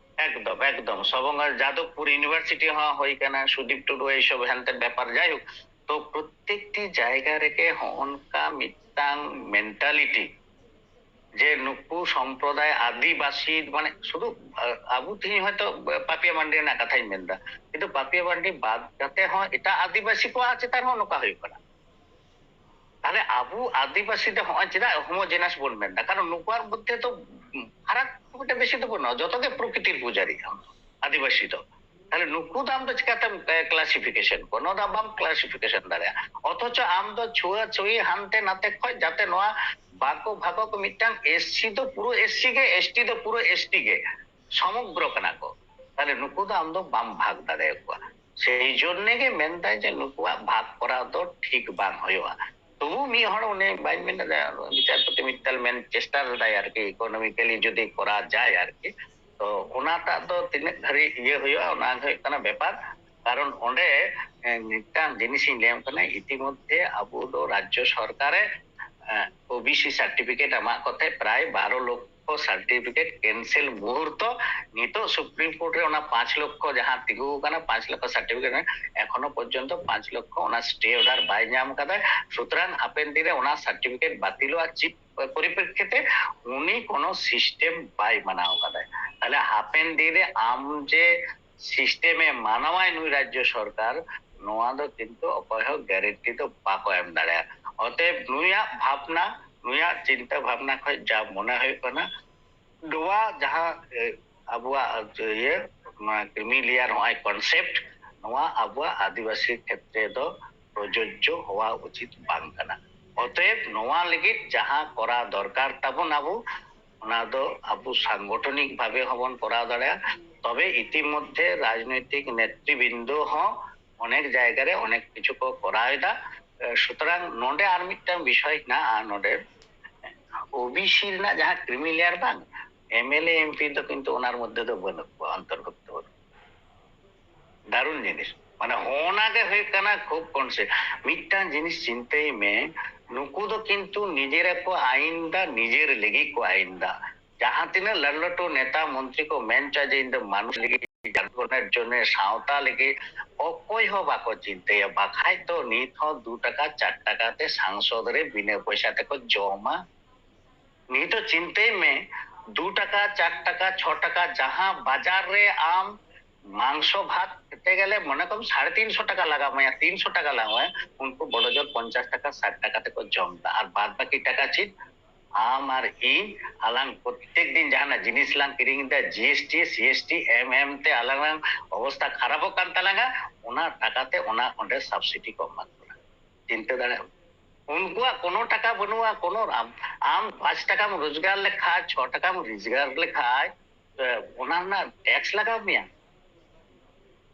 ᱮᱠᱫᱚᱢ, ᱮᱠᱫᱚᱢ᱾ ᱥᱚᱵᱚᱝ ᱡᱟᱫᱚᱵᱯᱩᱨ ᱤᱭᱩᱱᱤᱵᱷᱟᱨᱥᱤᱴᱤ ᱦᱚᱸ ᱦᱩᱭ ᱠᱟᱱᱟ, ᱥᱩᱫᱤᱯ ᱴᱩᱰᱩ, ᱮᱭ ᱥᱚᱵ ᱦᱮᱱᱛᱮ ᱵᱮᱯᱟᱨ᱾ ᱡᱟᱭᱦᱳᱠ, ᱛᱚ ᱯᱨᱚᱛᱮᱠᱴᱤ ᱡᱟᱭᱜᱟ ᱨᱮᱜᱮ ᱦᱚᱸᱜᱼᱚ ᱱᱚᱝᱠᱟ ᱢᱤᱫᱴᱟᱝ ᱢᱮᱱᱴᱟᱞᱤᱴᱤ ᱡᱮ ᱱᱩᱠᱩ ᱥᱚᱢᱯᱨᱚᱫᱟᱭ ᱟᱹᱫᱤᱵᱟᱹᱥᱤ, ᱢᱟᱱᱮ ᱥᱩᱫᱷᱩ ᱟᱵᱚ ᱛᱮᱦᱮᱧ ᱦᱚᱭᱛᱚ ᱯᱟᱯᱤᱭᱟ ᱢᱟᱱᱰᱤ ᱨᱮᱱᱟᱜ ᱠᱟᱛᱷᱟᱧ ᱢᱮᱱᱫᱟ, ᱠᱤᱱᱛᱩ ᱯᱟᱯᱤᱭᱟ ᱢᱟᱱᱰᱤ ᱵᱟᱫ ᱠᱟᱛᱮ ᱦᱚᱸ ᱮᱴᱟᱜ ᱟᱹᱫᱤᱵᱟᱹᱥᱤ ᱠᱚᱣᱟᱜ ᱪᱮᱛᱟᱱ ᱦᱚᱸ ᱱᱚᱝᱠᱟ ᱦᱩᱭᱩᱜ ᱠᱟᱱᱟ᱾ ᱛᱟᱦᱞᱮ ᱟᱵᱚ ᱟᱹᱫᱤᱵᱟᱹᱥᱤ ᱫᱚ ᱦᱚᱸᱜᱼᱚᱭ ᱪᱮᱫᱟᱜ ᱦᱳᱢᱳᱡᱮᱱᱟᱥ ᱵᱚᱱ ᱢᱮᱱᱫᱟ? ᱠᱟᱨᱚᱱ ᱱᱩᱠᱩᱣᱟᱜ ᱢᱚᱫᱽᱫᱷᱮ ᱫᱚ ᱯᱷᱟᱨᱟᱠ ᱢᱤᱫᱴᱮᱱ ᱵᱮᱥᱤ ᱫᱚ ᱵᱟᱹᱱᱩᱜᱼᱟ, ᱡᱚᱛᱚ ᱜᱮ ᱯᱨᱚᱠᱨᱤᱛᱤᱨ ᱯᱩᱡᱟᱨᱤ ᱟᱹᱫᱤᱵᱟᱹᱥᱤ ᱫᱚ᱾ ᱛᱟᱦᱞᱮ ᱱᱩᱠᱩ ᱫᱚ ᱟᱢ ᱫᱚ ᱪᱤᱠᱟᱛᱮᱢ ᱠᱞᱟᱥᱤᱯᱷᱤᱠᱮᱥᱚᱱ ᱠᱚᱣᱟ? ᱱᱚᱣᱟ ᱫᱚ ᱵᱟᱢ ᱠᱞᱟᱥᱤᱯᱷᱤᱠᱮᱥᱚᱱ ᱫᱟᱲᱮᱭᱟᱜᱼᱟ᱾ ᱚᱛᱷᱚᱪᱚ ᱟᱢ ᱫᱚ ᱪᱷᱩᱣᱟᱹ ᱪᱷᱩᱣᱤ ᱦᱟᱱᱛᱮ ᱱᱟᱛᱮ ᱠᱷᱚᱡ ᱡᱟᱛᱮ ᱱᱚᱣᱟ ᱵᱟᱠᱚ ᱵᱷᱟᱜᱚ ᱠᱚ, ᱢᱤᱫᱴᱟᱝ ᱮᱥᱥᱤ ᱫᱚ ᱯᱩᱨᱟᱹ ᱮᱥᱥᱤ ᱜᱮ, ᱮᱥᱴᱤ ᱫᱚ ᱯᱩᱨᱟᱹ ᱮᱥᱴᱤ ᱜᱮ, ᱥᱚᱢᱚᱜᱽᱨᱚ ᱠᱟᱱᱟ ᱠᱚ᱾ ᱛᱟᱦᱞᱮ ᱱᱩᱠᱩ ᱫᱚ ᱟᱢ ᱫᱚ ᱵᱟᱢ ᱵᱷᱟᱜᱽ ᱫᱟᱲᱮᱭᱟᱠᱚᱣᱟ᱾ ᱥᱮᱭ ᱡᱚᱱᱱᱮ ᱜᱮ ᱢᱮᱱᱫᱟᱭ ᱡᱮ ᱱᱩᱠᱩᱣᱟᱜ ᱵᱷᱟᱜᱽ ᱠᱚᱨᱟᱣ ᱫᱚ ᱴᱷᱤᱠ ᱵᱟᱝ ᱦᱩᱭᱩᱜᱼᱟ᱾ ᱛᱚᱵᱩ ᱢᱤᱫ ᱦᱚᱲ, ᱩᱱᱤ ᱵᱟᱹᱧ ᱢᱮᱱ ᱮᱫᱟ, ᱵᱤᱪᱟᱨᱯᱚᱛᱤ ᱢᱤᱛᱛᱟᱞ ᱢᱮᱱ ᱪᱮᱥᱴᱟ ᱞᱮᱫᱟᱭ ᱟᱨᱠᱤ, ᱤᱠᱳᱱᱚᱢᱤᱠᱮᱞᱤ ᱡᱩᱫᱤ ᱠᱚᱨᱟᱣ ᱡᱟᱭ ᱟᱨᱠᱤ, ᱛᱚ ᱚᱱᱟᱴᱟᱜ ᱫᱚ ᱛᱤᱱᱟᱹᱜ ᱫᱷᱟᱹᱨᱤᱡ ᱤᱭᱟᱹ ᱦᱩᱭᱩᱜᱼᱟ, ᱚᱱᱟ ᱦᱩᱭᱩᱜ ᱠᱟᱱᱟ ᱵᱮᱯᱟᱨ᱾ ᱠᱟᱨᱚᱱ ᱚᱸᱰᱮ, ᱮ, ᱢᱤᱫᱴᱟᱝ ᱡᱤᱱᱤᱥᱤᱧ ᱞᱟᱹᱭᱟᱢ ᱠᱟᱱᱟ, ᱤᱛᱤᱢᱚᱫᱽᱫᱷᱮ ᱟᱵᱚ ᱫᱚ ᱨᱟᱡᱽᱡᱚ ᱥᱚᱨᱠᱟᱨᱮ, ᱮ, ᱳᱵᱤᱥᱤ ᱥᱟᱨᱴᱤᱯᱷᱤᱠᱮᱴ ᱮᱢᱟᱜ ᱠᱚᱛᱮ ᱯᱨᱟᱭ ᱵᱟᱨᱚ ᱞᱚᱠᱠᱷᱚ ᱥᱟᱨᱴᱤᱯᱷᱤᱠᱮᱴ ᱠᱮᱱᱥᱮᱞ ᱢᱩᱦᱩᱨᱛᱚ᱾ ᱱᱤᱛᱚᱜ ᱥᱩᱯᱨᱤᱢ ᱠᱳᱨᱴ ᱨᱮ ᱚᱱᱟ ᱯᱟᱸᱪ ᱞᱚᱠᱠᱷᱚ ᱡᱟᱦᱟᱸ ᱛᱤᱸᱜᱩ ᱟᱠᱟᱱᱟ, ᱯᱟᱸᱪ ᱞᱚᱠᱠᱷᱚ ᱥᱟᱨᱴᱤᱯᱷᱤᱠᱮᱴ, ᱮᱠᱷᱚᱱᱚ ᱯᱚᱨᱡᱚᱱᱛᱚ ᱯᱟᱸᱪ ᱞᱚᱠᱠᱷᱚ ᱚᱱᱟ ᱥᱴᱮ ᱚᱨᱰᱟᱨ ᱵᱟᱭ ᱧᱟᱢ ᱠᱟᱫᱟ᱾ ᱥᱩᱛᱚᱨᱟᱝ ᱦᱟᱯᱮᱱ ᱫᱤᱱ ᱨᱮ ᱚᱱᱟ ᱥᱟᱨᱴᱤᱯᱷᱤᱠᱮᱴ ᱵᱟᱹᱛᱤᱞᱚᱜᱼᱟ, ᱪᱮᱫ ᱯᱚᱨᱤᱯᱨᱮᱠᱠᱷᱤᱛᱮ ᱩᱱᱤ ᱠᱳᱱᱳ ᱥᱤᱥᱴᱮᱢ ᱵᱟᱭ ᱢᱟᱱᱟᱣ ᱠᱟᱫᱟᱭ᱾ ᱛᱟᱦᱞᱮ ᱦᱟᱯᱮᱱ ᱫᱤᱱ ᱨᱮ ᱟᱢ ᱡᱮ ᱥᱤᱥᱴᱮᱢᱮ ᱢᱟᱱᱟᱣᱟᱭ ᱱᱩᱭ ᱨᱟᱡᱽᱡᱚ ᱥᱚᱨᱠᱟᱨ, ᱱᱚᱣᱟ ᱫᱚ ᱠᱤᱱᱛᱩ ᱚᱠᱚᱭ ᱦᱚᱸ ᱜᱮᱨᱮᱱᱴᱤ ᱫᱚ ᱵᱟᱠᱚ ᱮᱢ ᱫᱟᱲᱮᱭᱟᱜᱼᱟ᱾ ᱚᱛᱮᱵ ᱱᱩᱭᱟᱜ ᱵᱷᱟᱵᱽᱱᱟ, ᱱᱩᱭᱟᱜ ᱪᱤᱱᱛᱟᱹ ᱵᱷᱟᱵᱽᱱᱟ ᱠᱷᱚᱱ ᱡᱟ ᱢᱚᱱᱮ ᱦᱩᱭᱩᱜ ᱠᱟᱱᱟ, ᱱᱚᱣᱟ ᱡᱟᱦᱟᱸ, ᱮ, ᱟᱵᱚᱣᱟᱜ ᱤᱭᱟᱹ, ᱱᱚᱣᱟ ᱠᱨᱤᱢᱤ ᱞᱮᱭᱟᱨ ᱱᱚᱜᱼᱚᱭ ᱠᱚᱱᱥᱮᱯᱴ, ᱱᱚᱣᱟ ᱟᱵᱚᱣᱟᱜ ᱟᱹᱫᱤᱵᱟᱹᱥᱤ ᱠᱷᱮᱛᱨᱮ ᱫᱚ ᱯᱨᱚᱡᱳᱡᱡᱚ ᱦᱚᱣᱟ ᱩᱪᱤᱛ ᱵᱟᱝ ᱠᱟᱱᱟ᱾ ᱚᱛᱮᱵ ᱱᱚᱣᱟ ᱞᱟᱹᱜᱤᱫ ᱡᱟᱦᱟᱸ ᱠᱚᱨᱟᱣ ᱫᱚᱨᱠᱟᱨ ᱛᱟᱵᱚᱱ ᱟᱵᱚ, ᱚᱱᱟ ᱫᱚ ᱟᱵᱚ ᱥᱟᱝᱜᱚᱴᱷᱚᱱᱤᱠ ᱵᱷᱟᱵᱮ ᱦᱚᱸᱵᱚᱱ ᱠᱚᱨᱟᱣ ᱫᱟᱲᱮᱭᱟᱜᱼᱟ᱾ ᱛᱚᱵᱮ ᱤᱛᱤᱢᱚᱫᱽᱫᱷᱮ ᱨᱟᱡᱽᱱᱳᱭᱛᱤᱠ ᱱᱮᱛᱨᱤᱵᱤᱱᱫᱩ ᱦᱚᱸ ᱚᱱᱮᱠ ᱡᱟᱭᱜᱟ ᱨᱮ ᱚᱱᱮᱠ ᱠᱤᱪᱷᱩ ᱠᱚ ᱠᱚᱨᱟᱣ ᱮᱫᱟ᱾ ᱮ, ᱥᱩᱛᱚᱨᱟᱝ ᱱᱚᱰᱮ ᱟᱨ ᱢᱤᱫᱴᱟᱝ ᱵᱤᱥᱚᱭ ᱦᱮᱱᱟᱜᱼᱟ, ᱱᱚᱰᱮ ᱳᱵᱤᱥᱤ ᱨᱮᱱᱟᱜ ᱡᱟᱦᱟᱸ ᱠᱨᱤᱢᱤ ᱞᱮᱭᱟᱨ ᱵᱟᱝ, ᱮᱢᱮᱞᱮ ᱮᱢᱯᱤ ᱫᱚ ᱠᱤᱱᱛᱩ ᱚᱱᱟᱨ ᱢᱚᱫᱽᱫᱷᱮ ᱫᱚ ᱵᱟᱹᱱᱩᱜ ᱠᱚᱣᱟ, ᱚᱱᱛᱚᱨᱵᱷᱩᱠᱛᱚ ᱵᱟᱹᱱᱩᱜ ᱠᱚᱣᱟ᱾ ᱫᱟᱨᱩᱱ ᱡᱤᱱᱤᱥ, ᱢᱟᱱᱮ ᱚᱱᱟ ᱜᱮ ᱦᱩᱭᱩᱜ ᱠᱟᱱᱟ ᱠᱷᱩᱵ ᱠᱚᱱᱥᱮ᱾ ᱢᱤᱫᱴᱟᱝ ᱡᱤᱱᱤᱥ ᱪᱤᱱᱛᱟᱹᱭ ᱢᱮ, ᱱᱩᱠᱩ ᱫᱚ ᱠᱤᱱᱛᱩ ᱱᱤᱡᱮᱨᱟᱜ ᱠᱚ ᱟᱭᱤᱱ ᱫᱟ, ᱱᱤᱡᱮᱨ ᱞᱟᱹᱜᱤᱫ ᱠᱚ ᱟᱭᱤᱱ ᱫᱟ᱾ ᱡᱟᱦᱟᱸ ᱛᱤᱱᱟᱹᱜ ᱞᱟᱹᱴᱩ ᱞᱟᱹᱴᱩ ᱱᱮᱛᱟ ᱢᱚᱱᱛᱨᱤ ᱠᱚ ᱢᱮᱱ ᱪᱚ ᱡᱮ ᱤᱧ ᱫᱚ ᱢᱟᱱᱩᱥ ᱞᱟᱹᱜᱤᱫ, ᱡᱟᱱᱜᱚᱱᱮᱨ ᱡᱚᱱᱱᱮ, ᱥᱟᱶᱛᱟ ᱞᱟᱹᱜᱤᱫ, ᱚᱠᱚᱭ ᱦᱚᱸ ᱵᱟᱠᱚ ᱪᱤᱱᱛᱟᱹᱭᱟ᱾ ᱵᱟᱠᱷᱟᱡ ᱫᱚ ᱱᱤᱛ ᱦᱚᱸ ᱫᱩ ᱴᱟᱠᱟ ᱪᱟᱨ ᱴᱟᱠᱟ ᱛᱮ ᱥᱟᱝᱥᱚᱫ ᱨᱮ ᱵᱤᱱᱟᱹ ᱯᱚᱭᱥᱟ ᱛᱮᱠᱚ ᱡᱚᱢᱟ᱾ ᱱᱤᱛᱚᱜ ᱪᱤᱱᱛᱟᱹᱭ ᱢᱮ, ᱫᱩ ᱴᱟᱠᱟ, ᱪᱟᱨ ᱴᱟᱠᱟ, ᱪᱷᱚ ᱴᱟᱠᱟ, ᱡᱟᱦᱟᱸ ᱵᱟᱡᱟᱨ ᱨᱮ ᱟᱢ ᱢᱟᱝᱥᱚ ᱵᱷᱟᱛ ᱠᱷᱮᱛᱮ ᱜᱮᱞᱮ ᱢᱚᱱᱮ ᱠᱚᱢ ᱥᱟᱲᱮ ᱛᱤᱱᱥᱚ ᱴᱟᱠᱟ ᱞᱟᱜᱟᱣ ᱢᱮᱭᱟ, ᱛᱤᱱᱥᱚ ᱴᱟᱠᱟ ᱞᱟᱜᱟᱣ ᱢᱮᱭᱟ, ᱩᱱᱠᱩ ᱵᱚᱲᱚ ᱡᱳᱨ ᱯᱚᱧᱪᱟᱥ ᱴᱟᱠᱟ, ᱥᱟᱴ ᱴᱟᱠᱟ ᱛᱮᱠᱚ ᱡᱚᱢ ᱮᱫᱟ᱾ ᱟᱨ ᱵᱟᱫ ᱵᱟᱹᱠᱤ ᱴᱟᱠᱟ ᱪᱮᱫ? ᱟᱢ ᱟᱨ ᱤᱧ ᱟᱞᱟᱝ ᱯᱨᱚᱛᱮᱠ ᱫᱤᱱ ᱡᱟᱦᱟᱱᱟᱜ ᱡᱤᱱᱤᱥ ᱞᱟᱝ ᱠᱤᱨᱤᱧ ᱮᱫᱟ, G S T, C S T ᱮᱢ ᱮᱢ ᱛᱮ ᱟᱞᱟᱝ ᱞᱟᱝ ᱚᱵᱚᱥᱛᱷᱟ ᱠᱷᱟᱨᱟᱯᱚᱜ ᱠᱟᱱ ᱛᱟᱞᱟᱝᱟ, ᱚᱱᱟ ᱴᱟᱠᱟ ᱛᱮ ᱚᱱᱟ ᱚᱸᱰᱮ ᱥᱟᱵᱥᱤᱰᱤ ᱠᱚ ᱮᱢᱟ ᱠᱚ ᱠᱟᱱᱟ᱾ ᱪᱤᱱᱛᱟᱹ ᱫᱟᱲᱮᱭᱟᱜ ᱟᱢ᱾ ᱩᱱᱠᱩᱣᱟᱜ ᱠᱳᱱᱳ ᱴᱟᱠᱟ ᱵᱟᱹᱱᱩᱜᱼᱟ, ᱠᱳᱱᱳ ᱟᱢ, ᱟᱢ ᱯᱟᱸᱪ ᱴᱟᱠᱟᱢ ᱨᱳᱡᱽᱜᱟᱨ ᱞᱮᱠᱷᱟᱡ, ᱪᱷᱚ ᱴᱟᱠᱟᱢ ᱨᱳᱡᱽᱜᱟᱨ ᱞᱮᱠᱷᱟᱡ, ᱮ, ᱚᱱᱟ ᱨᱮᱱᱟᱜ ᱴᱮᱠᱥ ᱞᱟᱜᱟᱣ ᱢᱮᱭᱟ᱾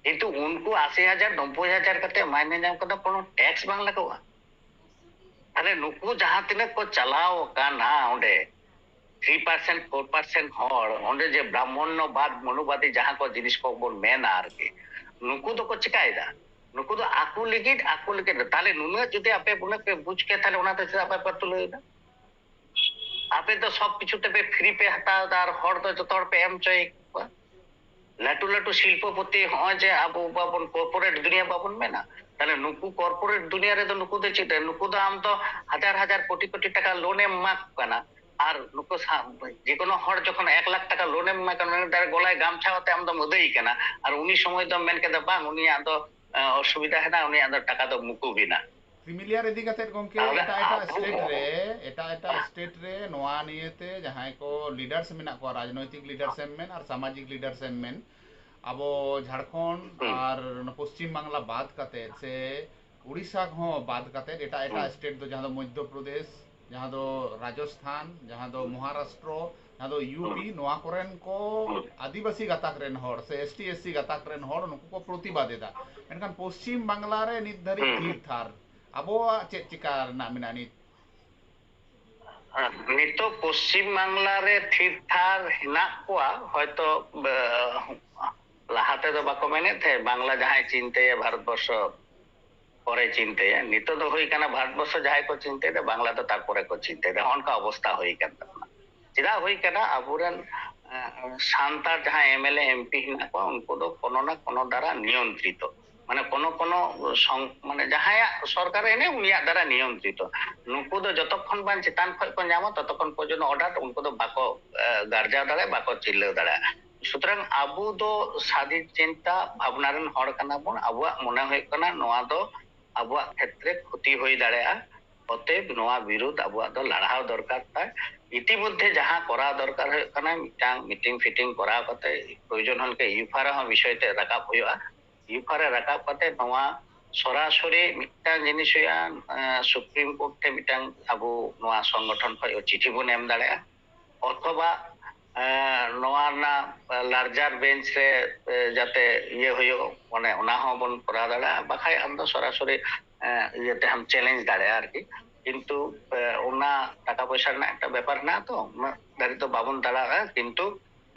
ᱠᱤᱱᱛᱩ ᱩᱱᱠᱩ ᱟᱥᱤ ᱦᱟᱡᱟᱨ, ᱱᱚᱵᱵᱳᱭ ᱦᱟᱡᱟᱨ ᱠᱟᱛᱮ ᱢᱟᱭᱱᱮ ᱧᱟᱢ ᱠᱟᱛᱮ ᱠᱳᱱᱳ ᱴᱮᱠᱥ ᱵᱟᱝ ᱞᱟᱜᱟᱣᱟ᱾ ᱛᱟᱦᱞᱮ ᱱᱩᱠᱩ ᱡᱟᱦᱟᱸ ᱛᱤᱱᱟᱹᱜ ᱠᱚ ᱪᱟᱞᱟᱣ ᱟᱠᱟᱱᱟ ᱚᱸᱰᱮ, ᱛᱷᱨᱤ ᱯᱟᱨᱥᱮᱱᱴ, ᱯᱷᱳᱨ ᱯᱟᱨᱥᱮᱱᱴ ᱦᱚᱲ ᱚᱸᱰᱮ ᱡᱮ ᱵᱨᱟᱦᱢᱚᱱᱱᱚᱵᱟᱫ ᱢᱚᱱᱩᱵᱟᱫᱤ ᱡᱟᱦᱟᱸ ᱠᱚ ᱡᱤᱱᱤᱥ ᱠᱚᱵᱚᱱ ᱢᱮᱱᱟ ᱟᱨᱠᱤ, ᱱᱩᱠᱩ ᱫᱚᱠᱚ ᱪᱤᱠᱟᱭᱮᱫᱟ? ᱱᱩᱠᱩ ᱫᱚ ᱟᱠᱚ ᱞᱟᱹᱜᱤᱫ, ᱟᱠᱚ ᱞᱟᱹᱜᱤᱫ᱾ ᱛᱟᱦᱞᱮ ᱱᱩᱱᱟᱹᱜ ᱡᱩᱫᱤ ᱟᱯᱮ ᱩᱱᱟᱹᱜ ᱯᱮ ᱵᱩᱡᱽ ᱠᱮᱭᱟ, ᱛᱟᱦᱞᱮ ᱚᱱᱟᱛᱮ ᱪᱮᱫᱟᱜ ᱵᱟᱯᱮ ᱛᱩᱞᱟᱹᱣ ᱮᱫᱟ? ᱟᱯᱮ ᱫᱚ ᱥᱚᱵ ᱠᱤᱪᱷᱩ ᱛᱮᱯᱮ ᱯᱷᱨᱤ ᱯᱮ ᱦᱟᱛᱟᱣ ᱮᱫᱟ ᱟᱨ ᱦᱚᱲ ᱫᱚ ᱡᱚᱛᱚ ᱦᱚᱲ ᱯᱮ ᱮᱢ ᱦᱚᱪᱚᱭᱮᱫ ᱠᱚᱣᱟ᱾ ᱞᱟᱹᱴᱩ ᱞᱟᱹᱴᱩ ᱥᱤᱞᱯᱚᱯᱚᱛᱤ, ᱦᱚᱸᱜᱼᱚᱭ ᱡᱮ ᱟᱵᱚ ᱵᱟᱵᱚᱱ ᱠᱚᱨᱯᱳᱨᱮᱴ ᱫᱩᱱᱤᱭᱟᱹ ᱵᱟᱵᱚᱱ ᱢᱮᱱᱟ, ᱛᱟᱦᱞᱮ ᱱᱩᱠᱩ ᱠᱚᱨᱯᱳᱨᱮᱴ ᱫᱩᱱᱤᱭᱟᱹ ᱨᱮᱫᱚ ᱱᱩᱠᱩ ᱫᱚ ᱪᱮᱫ ᱨᱮ? ᱱᱩᱠᱩ ᱫᱚ ᱟᱢ ᱫᱚ ᱦᱟᱡᱟᱨ ᱦᱟᱡᱟᱨ ᱠᱳᱴᱤ ᱠᱳᱴᱤ ᱴᱟᱠᱟ ᱞᱳᱱ ᱮᱢ ᱮᱢᱟ ᱠᱚ ᱠᱟᱱᱟ, ᱟᱨ ᱱᱩᱠᱩ ᱥᱟ-, ᱡᱮᱠᱳᱱᱳ ᱦᱚᱲ ᱡᱚᱠᱷᱚᱱ ᱮᱠ ᱞᱟᱠᱷ ᱴᱟᱠᱟ ᱞᱳᱱ ᱮᱢ ᱮᱢᱟ ᱠᱟᱱᱟ, ᱩᱱᱤ ᱫᱟᱨᱮ ᱜᱚᱞᱟᱭ ᱜᱟᱢᱪᱷᱟ ᱠᱟᱛᱮ ᱟᱢ ᱫᱚᱢ ᱟᱹᱫᱟᱹᱭ ᱠᱟᱱᱟ, ᱟᱨ ᱩᱱᱤ ᱥᱚᱢᱚᱭ ᱫᱚᱢ ᱢᱮᱱ ᱠᱮᱫᱟ, "ᱵᱟᱝ, ᱩᱱᱤᱭᱟᱜ ᱫᱚ, ᱮ, ᱚᱥᱩᱵᱤᱫᱷᱟ ᱦᱮᱱᱟᱜᱼᱟ, ᱩᱱᱤᱭᱟᱜ ᱫᱚ ᱴᱟᱠᱟ ᱫᱚ ᱢᱩᱠᱩᱵ ᱮᱱᱟ᱾" ᱠᱨᱤᱢᱤ ᱞᱮᱭᱟᱨ ᱤᱫᱤ ᱠᱟᱛᱮ ᱜᱚᱝᱠᱮ, ᱛᱟᱦᱞᱮ ᱮᱴᱟᱜ ᱮᱴᱟᱜ ᱟᱵᱚ ᱥᱴᱮᱴ ᱦᱚᱸ ᱨᱮ, ᱮᱴᱟᱜ ᱮᱴᱟᱜ ᱥᱴᱮᱴ ᱨᱮ ᱱᱚᱣᱟ ᱱᱤᱭᱮᱛᱮ ᱡᱟᱦᱟᱸᱭ ᱠᱚ ᱞᱤᱰᱟᱨᱥ ᱢᱮᱱᱟᱜ ᱠᱚᱣᱟ, ᱨᱟᱡᱽᱱᱳᱭᱛᱤᱠ ᱞᱤᱰᱟᱨᱥ ᱮᱢ ᱢᱮᱱ ᱟᱨ ᱥᱟᱢᱟᱡᱤᱠ ᱞᱤᱰᱟᱨᱥ ᱮᱢ ᱢᱮᱱ, ᱟᱵᱚ ᱡᱷᱟᱲᱠᱷᱚᱸᱰ ᱦᱩᱸ᱾ ᱟᱨ ᱚᱱᱟ ᱯᱚᱥᱪᱤᱢ ᱵᱟᱝᱞᱟ ᱵᱟᱫ ᱠᱟᱛᱮ ᱥᱮ ᱩᱲᱤᱥᱥᱟ ᱦᱚᱸ ᱵᱟᱫ ᱠᱟᱛᱮ ᱮᱴᱟᱜ ᱮᱴᱟᱜ ᱦᱩᱸ᱾ ᱥᱴᱮᱴ ᱫᱚ, ᱡᱟᱦᱟᱸ ᱫᱚ ᱢᱚᱫᱽᱫᱷᱚ ᱯᱨᱚᱫᱮᱥ, ᱡᱟᱦᱟᱸ ᱫᱚ ᱨᱟᱡᱚᱥᱛᱷᱟᱱ, ᱡᱟᱦᱟᱸ ᱫᱚ ᱢᱚᱦᱟᱨᱟᱥᱴᱨᱚ, ᱡᱟᱦᱟᱸ ᱫᱚ ᱤᱭᱩ ᱯᱤ, ᱦᱩᱸ᱾ ᱱᱚᱣᱟ ᱠᱚᱨᱮᱱ ᱠᱚ ᱦᱩᱸ᱾ ᱟᱹᱫᱤᱵᱟᱹᱥᱤ ᱜᱟᱛᱟᱠ ᱨᱮᱱ ᱦᱚᱲ ᱥᱮ ᱮᱥ ᱴᱤ, ᱮᱥ ᱥᱤ ᱜᱟᱛᱟᱠ ᱨᱮᱱ ᱦᱚᱲ ᱱᱩᱠᱩ ᱠᱚ ᱯᱨᱚᱛᱤᱵᱟᱫ ᱮᱫᱟ᱾ ᱢᱮᱱᱠᱷᱟᱱ ᱯᱚᱥᱪᱤᱢ ᱵᱟᱝᱞᱟ ᱨᱮ ᱱᱤᱛ ᱫᱷᱟᱹᱨᱤᱡ ᱦᱩᱸ᱾ ᱛᱷᱤᱨ ᱛᱷᱟᱨ᱾ ᱟᱵᱚᱣᱟᱜ ᱪᱮᱫ ᱪᱤᱠᱟ ᱨᱮᱱᱟᱜ ᱢᱮᱱᱟᱜᱼᱟ ᱱᱤᱛ? ᱱᱤᱛᱚᱜ ᱯᱚᱥᱪᱤᱢ ᱵᱟᱝᱞᱟ ᱨᱮ ᱛᱷᱤᱨ ᱛᱷᱟᱨ ᱦᱮᱱᱟᱜ ᱠᱚᱣᱟ, ᱦᱚᱭᱛᱚ ᱞᱟᱦᱟ ᱛᱮᱫᱚ ᱵᱟᱠᱚ ᱢᱮᱱᱮᱫ ᱛᱟᱦᱮᱸᱫ ᱵᱟᱝᱞᱟ ᱡᱟᱦᱟᱸᱭ ᱪᱤᱱᱛᱟᱹᱭᱟ ᱵᱷᱟᱨᱚᱛᱵᱚᱨᱥᱚ ᱯᱚᱨᱮ ᱪᱤᱱᱛᱟᱹᱭᱟ᱾ ᱱᱤᱛᱚᱜ ᱫᱚ ᱦᱩᱭ ᱠᱟᱱᱟ ᱵᱷᱟᱨᱚᱛᱵᱚᱨᱥᱚ ᱡᱟᱦᱟᱸᱭ ᱠᱚ ᱪᱤᱱᱛᱟᱹᱭᱮᱫᱟ ᱵᱟᱝᱞᱟ ᱫᱚ ᱛᱟᱨᱯᱚᱨᱮ ᱠᱚ ᱪᱤᱱᱛᱟᱹᱭᱮᱫᱟ᱾ ᱚᱱᱠᱟ ᱚᱵᱚᱥᱛᱟ ᱦᱩᱭ ᱠᱟᱱ ᱛᱟᱵᱚᱱᱟ᱾ ᱪᱮᱫᱟᱜ ᱦᱩᱭ ᱠᱟᱱᱟ? ᱟᱵᱚᱨᱮᱱ ᱥᱟᱱᱛᱟᱲ ᱡᱟᱦᱟᱸᱭ M L A M P ᱦᱮᱱᱟᱜ ᱠᱚᱣᱟ, ᱩᱱᱠᱩ ᱫᱚ ᱠᱳᱱᱳ ᱱᱟ ᱠᱳᱱᱳ ᱫᱟᱨᱟ ᱱᱤᱭᱚᱱᱛᱨᱤᱛᱚ, ᱢᱟᱱᱮ ᱠᱳᱱᱳ ᱠᱳᱱᱳ ᱥᱚᱝ ᱢᱟᱱᱮ ᱡᱟᱦᱟᱸᱭᱟᱜ ᱥᱚᱨᱠᱟᱨ ᱮᱱᱮ ᱩᱱᱤᱭᱟᱜ ᱫᱟᱨᱟ ᱱᱤᱭᱚᱱᱛᱨᱤᱛᱚ᱾ ᱱᱩᱠᱩ ᱫᱚ ᱡᱚᱛᱚᱠᱷᱚᱱ ᱵᱟᱝ ᱪᱮᱛᱟᱱ ᱠᱷᱚᱱ ᱠᱚ ᱧᱟᱢᱟ ᱛᱚᱛᱚᱠᱷᱚᱱ ᱯᱚᱨᱡᱚᱱᱛᱚ ᱚᱰᱟᱨ ᱩᱱᱠᱩ ᱫᱚ ᱵᱟᱠᱚ ᱜᱟᱨᱡᱟᱣ ᱫᱟᱲᱮᱭᱟᱜᱼᱟ, ᱵᱟᱠᱚ ᱪᱤᱞᱟᱹᱣ ᱫᱟᱲᱮᱭᱟᱜᱼᱟ᱾ ᱥᱩᱛᱚᱨᱟᱝ ᱟᱵᱚ ᱫᱚ ᱥᱟᱫᱷᱤᱱ ᱪᱤᱱᱛᱟ ᱵᱷᱟᱵᱽᱱᱟ ᱨᱮᱱ ᱦᱚᱲ ᱠᱟᱱᱟ ᱵᱚᱱ᱾ ᱟᱵᱚᱣᱟᱜ ᱢᱚᱱᱮ ᱦᱩᱭᱩᱜ ᱠᱟᱱᱟ ᱱᱚᱣᱟ ᱫᱚ ᱟᱵᱚᱣᱟᱜ ᱠᱷᱮᱛᱨᱮ ᱠᱷᱚᱛᱤ ᱦᱩᱭ ᱫᱟᱲᱮᱭᱟᱜᱼᱟ᱾ ᱚᱛᱮᱵ ᱱᱚᱣᱟ ᱵᱤᱨᱩᱫᱷ ᱟᱵᱚᱣᱟᱜ ᱫᱚ ᱞᱟᱲᱦᱟᱣ ᱫᱚᱨᱠᱟᱨ ᱛᱟᱭ᱾ ᱤᱛᱤᱢᱚᱫᱽᱫᱷᱮ ᱡᱟᱦᱟᱸ ᱠᱚᱨᱟᱣ ᱫᱚᱨᱠᱟᱨ ᱦᱩᱭᱩᱜ ᱠᱟᱱᱟ, ᱢᱤᱫᱴᱟᱝ ᱢᱤᱴᱤᱝ ᱯᱷᱤᱴᱤᱝ ᱠᱚᱨᱟᱣ ᱠᱟᱛᱮ ᱯᱨᱚᱭᱳᱡᱚᱱ ᱦᱚᱸ ᱞᱮᱠᱟ ᱭᱩᱯᱷᱟ ᱨᱮᱦᱚᱸ ᱵᱤᱥᱚᱭ ᱛᱮ ᱨᱟᱠᱟᱵ ᱦᱩᱭᱩᱜᱼᱟ᱾ ᱭᱩᱯᱷᱟ ᱨᱮ ᱨᱟᱠᱟᱵ ᱠᱟᱛᱮ ᱱᱚᱣᱟ ᱥᱚᱨᱟᱥᱚᱨᱤ ᱢᱤᱫᱴᱟᱝ ᱡᱤᱱᱤᱥ ᱦᱩᱭᱩᱜᱼᱟ, ᱥᱩᱯᱨᱤᱢ ᱠᱳᱨᱴ ᱴᱷᱮᱱ ᱢᱤᱫᱴᱟᱝ ᱟᱵᱚ ᱱᱚᱣᱟ ᱥᱚᱝᱜᱚᱴᱷᱚᱱ ᱠᱷᱚᱱ ᱪᱤᱴᱷᱤ ᱵᱚᱱ ᱮᱢ ᱫᱟᱲᱮᱭᱟᱜᱼᱟ, ᱚᱛᱷᱚᱵᱟ ᱱᱚᱣᱟ ᱨᱮᱱᱟᱜ ᱞᱟᱨᱡᱟᱨ ᱵᱮᱧᱪ ᱨᱮ ᱡᱟᱛᱮ ᱤᱭᱟᱹ ᱦᱩᱭᱩᱜ, ᱢᱟᱱᱮ ᱚᱱᱟ ᱦᱚᱸᱵᱚᱱ ᱠᱚᱨᱟᱣ ᱫᱟᱲᱮᱭᱟᱜᱼᱟ᱾ ᱵᱟᱠᱷᱟᱡ ᱟᱢ ᱫᱚ ᱥᱚᱨᱟᱥᱚᱨᱤ ᱤᱭᱟᱹ ᱛᱮᱦᱚᱸᱢ ᱪᱮᱞᱮᱧᱡᱽ ᱫᱟᱲᱮᱭᱟᱜᱼᱟ ᱟᱨᱠᱤ᱾ ᱠᱤᱱᱛᱩ ᱚᱱᱟ ᱴᱟᱠᱟ ᱯᱚᱭᱥᱟ ᱨᱮᱱᱟᱜ ᱮᱠᱴᱟ ᱵᱮᱯᱟᱨ ᱦᱮᱱᱟᱜᱼᱟ ᱛᱚ, ᱩᱱᱟᱹᱜ ᱫᱷᱟᱹᱨᱤᱡ ᱫᱚ ᱵᱟᱵᱚᱱ ᱫᱟᱲᱮᱭᱟᱜᱼᱟ᱾ ᱠᱤᱱᱛᱩ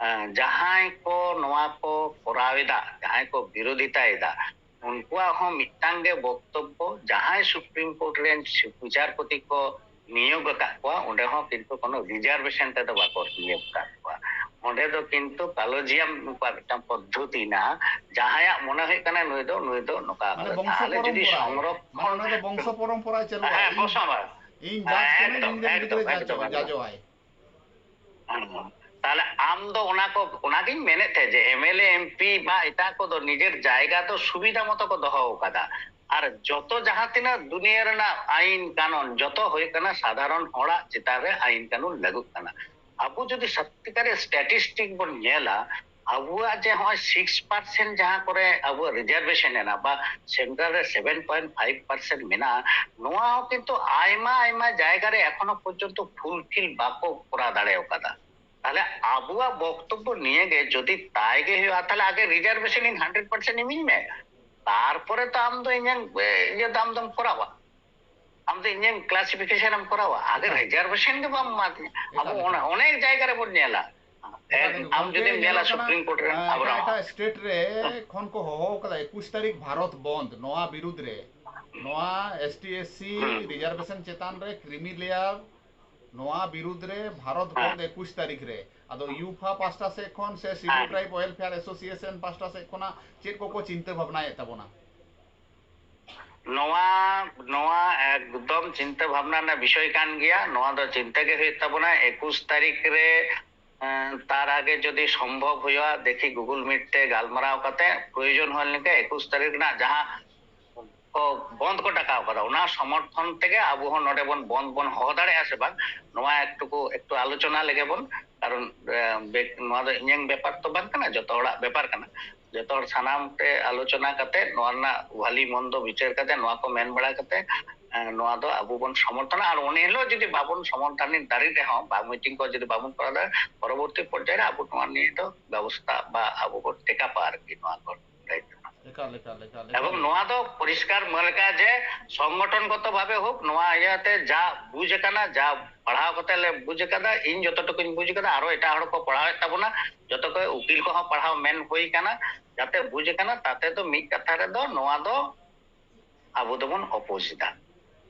ᱡᱟᱦᱟᱸᱭ ᱠᱚ ᱱᱚᱣᱟ ᱠᱚ ᱠᱚᱨᱟᱣ ᱮᱫᱟ, ᱡᱟᱦᱟᱸᱭ ᱠᱚ ᱵᱤᱨᱳᱫᱷᱤᱛᱟ ᱮᱫᱟ, ᱩᱱᱠᱩᱣᱟᱜ ᱦᱚᱸ ᱢᱤᱫᱴᱟᱝ ᱜᱮ ᱵᱚᱠᱛᱚᱵᱵᱚ, ᱡᱟᱦᱟᱸᱭ ᱥᱩᱯᱨᱤᱢ ᱠᱳᱨᱴ ᱨᱮᱱ ᱵᱤᱪᱟᱨᱯᱚᱛᱤ ᱠᱚ ᱱᱤᱭᱳᱜ ᱟᱠᱟᱫ ᱠᱚᱣᱟ, ᱚᱸᱰᱮ ᱦᱚᱸ ᱠᱤᱱᱛᱩ ᱠᱳᱱᱳ ᱨᱤᱡᱟᱨᱵᱷᱮᱥᱚᱱ ᱛᱮᱫᱚ ᱵᱟᱠᱚ ᱱᱤᱭᱳᱜ ᱟᱠᱟᱫ ᱠᱚᱣᱟ᱾ ᱚᱸᱰᱮ ᱫᱚ ᱠᱤᱱᱛᱩ ᱠᱟᱞᱳᱡᱤᱭᱟᱢ ᱩᱱᱠᱩᱣᱟᱜ ᱢᱤᱫᱴᱟᱝ ᱯᱚᱫᱽᱫᱷᱚᱛᱤ ᱦᱮᱱᱟᱜᱼᱟ, ᱡᱟᱦᱟᱸᱭᱟᱜ ᱢᱚᱱᱮ ᱦᱩᱭᱩᱜ ᱠᱟᱱᱟ ᱱᱩᱭ ᱫᱚ, ᱱᱩᱭ ᱫᱚ ᱱᱚᱝᱠᱟ ᱢᱟᱱᱮ ᱠᱟᱱᱟ᱾ ᱵᱚᱝᱥᱚ ᱛᱟᱦᱚᱞᱮ ᱡᱩᱫᱤ ᱯᱚᱨᱚᱢᱯᱚᱨᱟ, ᱥᱚᱝᱨᱚᱠᱷᱚᱱ ᱢᱟᱱᱮ ᱚᱱᱟ ᱫᱚ ᱵᱚᱝᱥᱚ ᱯᱚᱨᱚᱢᱯᱚᱨᱟ ᱪᱟᱹᱞᱩᱜᱼᱟ᱾ ᱦᱮᱸ, ᱤᱧ, ᱵᱚᱝᱥᱚ ᱯᱚᱨᱚᱢᱯᱚᱨᱟ᱾ ᱤᱧ ᱡᱟᱡᱽ ᱠᱟᱹᱱᱟᱹᱧ, ᱮᱠᱫᱚᱢ, ᱤᱧ ᱨᱮᱱ ᱜᱤᱫᱽᱨᱟᱹ ᱮᱠᱫᱚᱢ, ᱡᱟᱡᱽ ᱮᱠᱫᱚᱢ, ᱮᱠᱫᱚᱢ᱾ ᱡᱟᱡᱚᱜᱼᱟᱭ᱾ ᱦᱮᱸ᱾ ᱛᱟᱦᱞᱮ ᱟᱢ ᱫᱚ ᱚᱱᱟ ᱠᱚ, ᱚᱱᱟᱜᱤᱧ ᱢᱮᱱᱮᱫ ᱛᱟᱦᱮᱸᱫ ᱡᱮ M L A, M P ᱵᱟ ᱮᱴᱟᱜ ᱠᱚᱫᱚ ᱱᱤᱡᱮᱨ ᱡᱟᱭᱜᱟ ᱫᱚ ᱥᱩᱵᱤᱫᱷᱟ ᱢᱚᱛᱚ ᱠᱚ ᱫᱚᱦᱚ ᱟᱠᱟᱫᱟ᱾ ᱟᱨ ᱡᱚᱛᱚ ᱡᱟᱦᱟᱸ ᱛᱤᱱᱟᱹᱜ ᱫᱩᱱᱤᱭᱟᱹ ᱨᱮᱱᱟᱜ ᱟᱭᱤᱱ ᱠᱟᱹᱱᱩᱱ, ᱡᱚᱛᱚ ᱦᱩᱭᱩᱜ ᱠᱟᱱᱟ ᱥᱟᱫᱷᱟᱨᱚᱱ ᱦᱚᱲᱟᱜ ᱪᱮᱛᱟᱱ ᱨᱮ ᱟᱭᱤᱱ ᱠᱟᱹᱱᱩᱱ ᱞᱟᱹᱜᱩᱜ ᱠᱟᱱᱟ᱾ ᱟᱵᱚ ᱡᱩᱫᱤ ᱥᱚᱛᱭᱤᱠᱟᱨ ᱨᱮ ᱥᱴᱮᱴᱤᱥᱴᱤᱠ ᱵᱚᱱ ᱧᱮᱞᱟ, ᱟᱵᱚᱣᱟᱜ ᱡᱮ ᱦᱚᱸᱜᱼᱚᱭ ᱥᱤᱠᱥ ᱯᱟᱨᱥᱮᱱᱴ ᱡᱟᱦᱟᱸ ᱠᱚᱨᱮ ᱟᱵᱚᱣᱟᱜ ᱨᱤᱡᱟᱨᱵᱷᱮᱥᱚᱱ ᱮᱱᱟ ᱵᱟ ᱥᱮᱱᱴᱨᱟᱞ ᱨᱮ ᱥᱮᱵᱷᱮᱱ ᱯᱚᱭᱮᱱᱴ ᱯᱷᱟᱭᱤᱵᱷ ᱯᱟᱨᱥᱮᱱᱴ ᱢᱮᱱᱟᱜᱼᱟ, ᱱᱚᱣᱟ ᱦᱚᱸ ᱠᱤᱱᱛᱩ ᱟᱭᱢᱟ ᱟᱭᱢᱟ ᱡᱟᱭᱜᱟ ᱨᱮ ᱮᱠᱷᱚᱱᱳ ᱯᱚᱨᱡᱚᱱᱛᱚ ᱯᱷᱩᱞᱯᱷᱤᱞ ᱵᱟᱠᱚ ᱠᱚᱨᱟᱣ ᱫᱟᱲᱮ ᱟᱠᱟᱫᱟ᱾ ᱛᱟᱦᱞᱮ ᱟᱵᱚᱣᱟᱜ ᱵᱚᱠᱛᱚᱵᱵᱚ ᱱᱤᱭᱟᱹ ᱜᱮ ᱡᱩᱫᱤ ᱛᱟᱭ ᱜᱮ ᱦᱩᱭᱩᱜᱼᱟ, ᱛᱟᱦᱞᱮ ᱟᱜᱮ ᱨᱤᱡᱟᱨᱵᱷᱮᱥᱚᱱ ᱤᱧ ᱦᱟᱱᱰᱨᱮᱰ ᱯᱟᱨᱥᱮᱱᱴ ᱤᱢᱟᱹᱧ ᱢᱮ, ᱛᱟᱨᱯᱚᱨᱮ ᱛᱚ ᱟᱢ ᱫᱚ ᱤᱧᱟᱹᱝ, ᱮ, ᱤᱭᱟᱹ ᱫᱚ ᱟᱢ ᱫᱚᱢ ᱠᱚᱨᱟᱣᱟ᱾ ᱟᱢ ᱫᱚ ᱤᱧᱟᱹᱝ ᱠᱞᱟᱥᱤᱯᱷᱤᱠᱮᱥᱚᱱ ᱮᱢ ᱠᱚᱨᱟᱣᱟ, ᱟᱜᱮ ᱨᱤᱡᱟᱨᱵᱷᱮᱥᱚᱱ ᱜᱮ ᱵᱟᱢ ᱮᱢᱟ ᱫᱤᱧᱟ᱾ ᱟᱵᱚ ᱚᱱᱮᱠ ᱡᱟᱭᱜᱟ ᱨᱮᱵᱚᱱ ᱧᱮᱞᱟ᱾ ᱟᱢ ᱡᱩᱫᱤᱢ ᱧᱮᱞᱟ ᱥᱩᱯᱨᱤᱢ ᱠᱳᱨᱴ ᱨᱮ, ᱟᱵᱚ ᱮᱴᱟᱜ ᱥᱴᱮᱴ ᱨᱮ ᱠᱷᱚᱱ ᱠᱚ ᱦᱚᱦᱚ ᱠᱟᱫᱟ ᱮᱠᱩᱥ ᱛᱟᱹᱨᱤᱠᱷ ᱵᱷᱟᱨᱚᱛ ᱵᱚᱱᱫ, ᱱᱚᱣᱟ ᱵᱤᱨᱩᱫᱽ ᱨᱮ, ᱱᱚᱣᱟ S T S C reservation ᱪᱮᱛᱟᱱ ᱨᱮ ᱠᱨᱤᱢᱤ ᱞᱮᱭᱟᱨ, ᱱᱚᱣᱟ ᱵᱤᱨᱩᱫᱽ ᱨᱮ ᱵᱷᱟᱨᱚᱛ ᱵᱚᱱᱫ ᱮᱠᱩᱥ ᱛᱟᱹᱨᱤᱠᱷ ᱨᱮ᱾ ᱟᱫᱚ ᱭᱩᱯᱷᱟ ᱯᱟᱥᱴᱟ ᱥᱮᱫ ᱠᱷᱚᱱ ᱥᱮ ᱥᱤᱰᱩᱞ ᱴᱨᱟᱭᱤᱵᱽ ᱳᱭᱮᱞᱯᱷᱮᱭᱟᱨ ᱮᱥᱳᱥᱤᱭᱮᱥᱚᱱ ᱯᱟᱥᱴᱟ ᱥᱮᱫ ᱠᱷᱚᱱᱟᱜ ᱪᱮᱫ ᱠᱚᱠᱚ ᱪᱤᱱᱛᱟᱹ ᱵᱷᱟᱵᱽᱱᱟᱭᱮᱫ ᱛᱟᱵᱚᱱᱟ? ᱱᱚᱣᱟ, ᱱᱚᱣᱟ ᱮᱠᱫᱚᱢ ᱪᱤᱱᱛᱟᱹ ᱵᱷᱟᱵᱽᱱᱟ ᱨᱮᱱᱟᱜ ᱵᱤᱥᱚᱭ ᱠᱟᱱ ᱜᱮᱭᱟ᱾ ᱱᱚᱣᱟ ᱫᱚ ᱪᱤᱱᱛᱟᱹ ᱜᱮ ᱦᱩᱭᱩᱜ ᱛᱟᱵᱚᱱᱟ᱾ ᱮᱠᱩᱥ ᱛᱟᱹᱨᱤᱠᱷ ᱨᱮ, ᱮᱸ, ᱛᱟᱨ ᱟᱜᱮ ᱡᱩᱫᱤ ᱥᱚᱢᱵᱷᱚᱵ ᱦᱩᱭᱩᱜᱼᱟ, ᱫᱮᱠᱷᱤ Google Meet ᱛᱮ ᱜᱟᱞᱢᱟᱨᱟᱣ ᱠᱟᱛᱮ, ᱯᱨᱚᱭᱳᱡᱚᱱ ᱦᱩᱭ ᱞᱮᱱᱠᱷᱟᱱ ᱮᱠᱩᱥ ᱛᱟᱹᱨᱤᱠᱷ ᱨᱮᱱᱟᱜ ᱡᱟᱦᱟᱸ ᱠᱚ ᱵᱚᱱᱫ ᱠᱚ ᱰᱟᱠᱟᱣ ᱠᱟᱫᱟ, ᱚᱱᱟ ᱥᱚᱢᱚᱨᱛᱷᱚᱱ ᱛᱮᱜᱮ ᱟᱵᱚ ᱦᱚᱸ ᱱᱚᱰᱮ ᱵᱚᱱ ᱵᱚᱱᱫ ᱵᱚᱱ ᱦᱚᱦᱚ ᱫᱟᱲᱮᱭᱟᱜᱼᱟ ᱥᱮ ᱵᱟᱝ, ᱱᱚᱣᱟ ᱮᱠᱴᱩᱠᱩ, ᱮᱠᱴᱩ ᱟᱞᱳᱪᱚᱱᱟ ᱞᱮᱜᱮ ᱵᱚᱱ᱾ ᱠᱟᱨᱚᱱ, ᱮ, ᱵᱮᱠ-, ᱱᱚᱣᱟ ᱫᱚ ᱤᱧᱟᱹᱝ ᱵᱮᱯᱟᱨ ᱛᱚ ᱵᱟᱝ ᱠᱟᱱᱟ, ᱡᱚᱛᱚ ᱦᱚᱲᱟᱜ ᱵᱮᱯᱟᱨ ᱠᱟᱱᱟ᱾ ᱡᱚᱛᱚ ᱦᱚᱲ ᱥᱟᱱᱟᱢ ᱛᱮ ᱟᱞᱳᱪᱚᱱᱟ ᱠᱟᱛᱮ, ᱱᱚᱣᱟ ᱨᱮᱱᱟᱜ ᱵᱷᱟᱞᱤ ᱢᱚᱱᱫᱚ ᱵᱤᱪᱟᱹᱨ ᱠᱟᱛᱮ, ᱱᱚᱣᱟ ᱠᱚ ᱢᱮᱱ ᱵᱟᱲᱟ ᱠᱟᱛᱮ, ᱮ, ᱱᱚᱣᱟ ᱫᱚ ᱟᱵᱚ ᱵᱚᱱ ᱥᱚᱢᱚᱨᱛᱷᱚᱱᱟ᱾ ᱟᱨ ᱩᱱ ᱦᱤᱞᱳᱜ ᱡᱩᱫᱤ ᱵᱟᱵᱚᱱ ᱥᱚᱢᱚᱨᱛᱷᱚᱱ ᱫᱟᱲᱮ ᱨᱮᱦᱚᱸ, ᱵᱟ ᱢᱤᱴᱤᱝ ᱠᱚ ᱡᱩᱫᱤ ᱵᱟᱵᱚᱱ ᱠᱚᱨᱟᱣ ᱫᱟᱲᱮᱭᱟᱜᱼᱟ, ᱯᱚᱨᱚᱵᱚᱨᱛᱤ ᱯᱚᱨᱡᱟᱭ ᱨᱮ ᱟᱵᱚ ᱱᱚᱣᱟ ᱱᱤᱭᱮ ᱫᱚ ᱵᱮᱵᱚᱥᱛᱷᱟ ᱵᱟ ᱟᱵᱚ ᱵᱚᱱ ᱴᱮᱠᱟᱯᱟ ᱟᱨᱠᱤ ᱱᱚᱣᱟ ᱠᱚ᱾ ᱮᱠᱟᱞ, ᱮᱠᱟᱞ, ᱮᱠᱟᱞ, ᱮᱵᱚᱝ ᱮᱠᱟᱞ᱾ ᱱᱚᱣᱟ ᱫᱚ ᱯᱚᱨᱤᱥᱠᱟᱨ ᱢᱮᱱ ᱞᱮᱠᱟ ᱡᱮ ᱥᱚᱝᱜᱚᱴᱷᱚᱱ ᱜᱚᱛᱚ ᱵᱷᱟᱵᱮ ᱦᱳᱠ, ᱱᱚᱣᱟ ᱤᱭᱟᱹᱛᱮ ᱡᱟ ᱵᱩᱡᱽ ᱟᱠᱟᱱᱟ, ᱡᱟ ᱯᱟᱲᱦᱟᱣ ᱠᱟᱛᱮ ᱞᱮ ᱵᱩᱡᱽ ᱟᱠᱟᱫᱟ, ᱤᱧ ᱡᱚᱛᱚ ᱴᱩᱠᱩᱧ ᱵᱩᱡᱽ ᱟᱠᱟᱫᱟ, ᱟᱨᱚ ᱮᱴᱟᱜ ᱦᱚᱲ ᱠᱚ ᱯᱟᱲᱦᱟᱣᱮᱫ ᱛᱟᱵᱚᱱᱟ, ᱡᱚᱛᱚ ᱠᱚ ᱩᱠᱤᱞ ᱠᱚᱦᱚᱸ ᱯᱟᱲᱦᱟᱣ ᱢᱮᱱ ᱦᱩᱭ ᱟᱠᱟᱱᱟ, ᱡᱟᱛᱮ ᱵᱩᱡᱽ ᱟᱠᱟᱱᱟ, ᱛᱟᱛᱮ ᱫᱚ ᱢᱤᱫ ᱠᱟᱛᱷᱟ ᱨᱮᱫᱚ ᱱᱚᱣᱟ ᱫᱚ ᱟᱵᱚ ᱫᱚᱵᱚᱱ ᱚᱯᱳᱡᱽ ᱮᱫᱟ᱾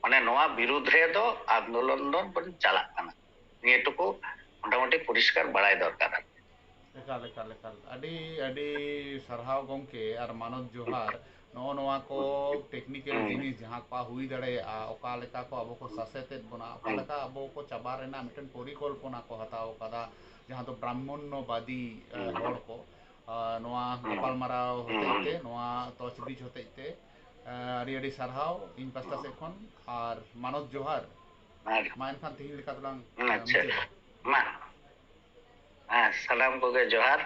ᱢᱟᱱᱮ ᱱᱚᱣᱟ ᱵᱤᱨᱩᱫᱽ ᱨᱮ ᱫᱚ ᱟᱱᱫᱳᱞᱚᱱ ᱫᱚ ᱵᱚᱱ ᱪᱟᱞᱟᱜ ᱠᱟᱱᱟ᱾ ᱱᱤᱭᱟᱹ ᱴᱩᱠᱩ ᱢᱚᱴᱟᱢᱩᱴᱤ ᱯᱚᱨᱤᱥᱠᱟᱨ ᱵᱟᱲᱟᱭ ᱫᱚᱨᱠᱟᱨ ᱟᱨᱠᱤ᱾ ᱮᱠᱟᱞ, ᱮᱠᱟᱞ, ᱮᱠᱟᱞ᱾ ᱟᱹᱰᱤ, ᱟᱹᱰᱤ ᱥᱟᱨᱦᱟᱣ ᱜᱚᱢᱠᱮ ᱟᱨ ᱢᱟᱱᱚᱛ ᱡᱚᱦᱟᱨ᱾ ᱱᱚᱜᱼᱚ ᱱᱚᱣᱟ ᱠᱚ ᱴᱮᱠᱱᱤᱠᱮᱞ ᱦᱩᱸ᱾ ᱡᱤᱱᱤᱥ ᱡᱟᱦᱟᱸ ᱠᱚ ᱦᱩᱭ ᱫᱟᱲᱮᱭᱟᱜᱼᱟ, ᱚᱠᱟ ᱞᱮᱠᱟ ᱠᱚ ᱟᱵᱚ ᱠᱚ ᱥᱟᱥᱮᱛᱮᱫ ᱵᱚᱱᱟ, ᱚᱠᱟ ᱦᱩᱸ᱾ ᱞᱮᱠᱟ ᱟᱵᱚ ᱠᱚ ᱪᱟᱵᱟ ᱨᱮᱱᱟᱜ ᱢᱤᱫᱴᱮᱱ ᱯᱚᱨᱤᱠᱚᱞᱯᱚᱱᱟ ᱠᱚ ᱦᱟᱛᱟᱣ ᱟᱠᱟᱫᱟ, ᱡᱟᱦᱟᱸ ᱫᱚ ᱵᱨᱟᱦᱢᱚᱱᱱᱚᱵᱟᱫᱤ, ᱮ, ᱦᱩᱸ᱾ ᱦᱚᱲ ᱠᱚ, ᱟ, ᱱᱚᱣᱟ ᱦᱩᱸ᱾ ᱜᱟᱯᱟᱞᱢᱟᱨᱟᱣ ᱦᱩᱸ, ᱦᱚᱛᱮᱡ ᱦᱩᱸ᱾ ᱛᱮ, ᱱᱚᱣᱟ ᱛᱚᱡᱽᱵᱤᱡᱽ ᱦᱚᱛᱮᱡ ᱛᱮ, ᱮ, ᱟᱹᱰᱤ ᱟᱹᱰᱤ ᱥᱟᱨᱦᱟᱣ ᱤᱧ ᱯᱟᱥᱴᱟ ᱦᱩᱸ᱾ ᱥᱮᱫ ᱠᱷᱚᱱ᱾ ᱟᱨ ᱢᱟᱱᱚᱛ ᱡᱚᱦᱟᱨ᱾ ᱟᱨ ᱢᱟ ᱮᱱᱠᱷᱟᱱ ᱛᱮᱦᱮᱧ ᱞᱮᱠᱟ ᱫᱚᱞᱟᱝ, ᱦᱩᱸ, ᱮ, ᱟᱪᱪᱷᱟ᱾ ᱢᱩᱪᱟᱹᱫᱟ᱾ ᱢᱟ᱾ ᱦᱮᱸ, ᱥᱟᱱᱟᱢ ᱠᱚᱜᱮ ᱡᱚᱦᱟᱨ᱾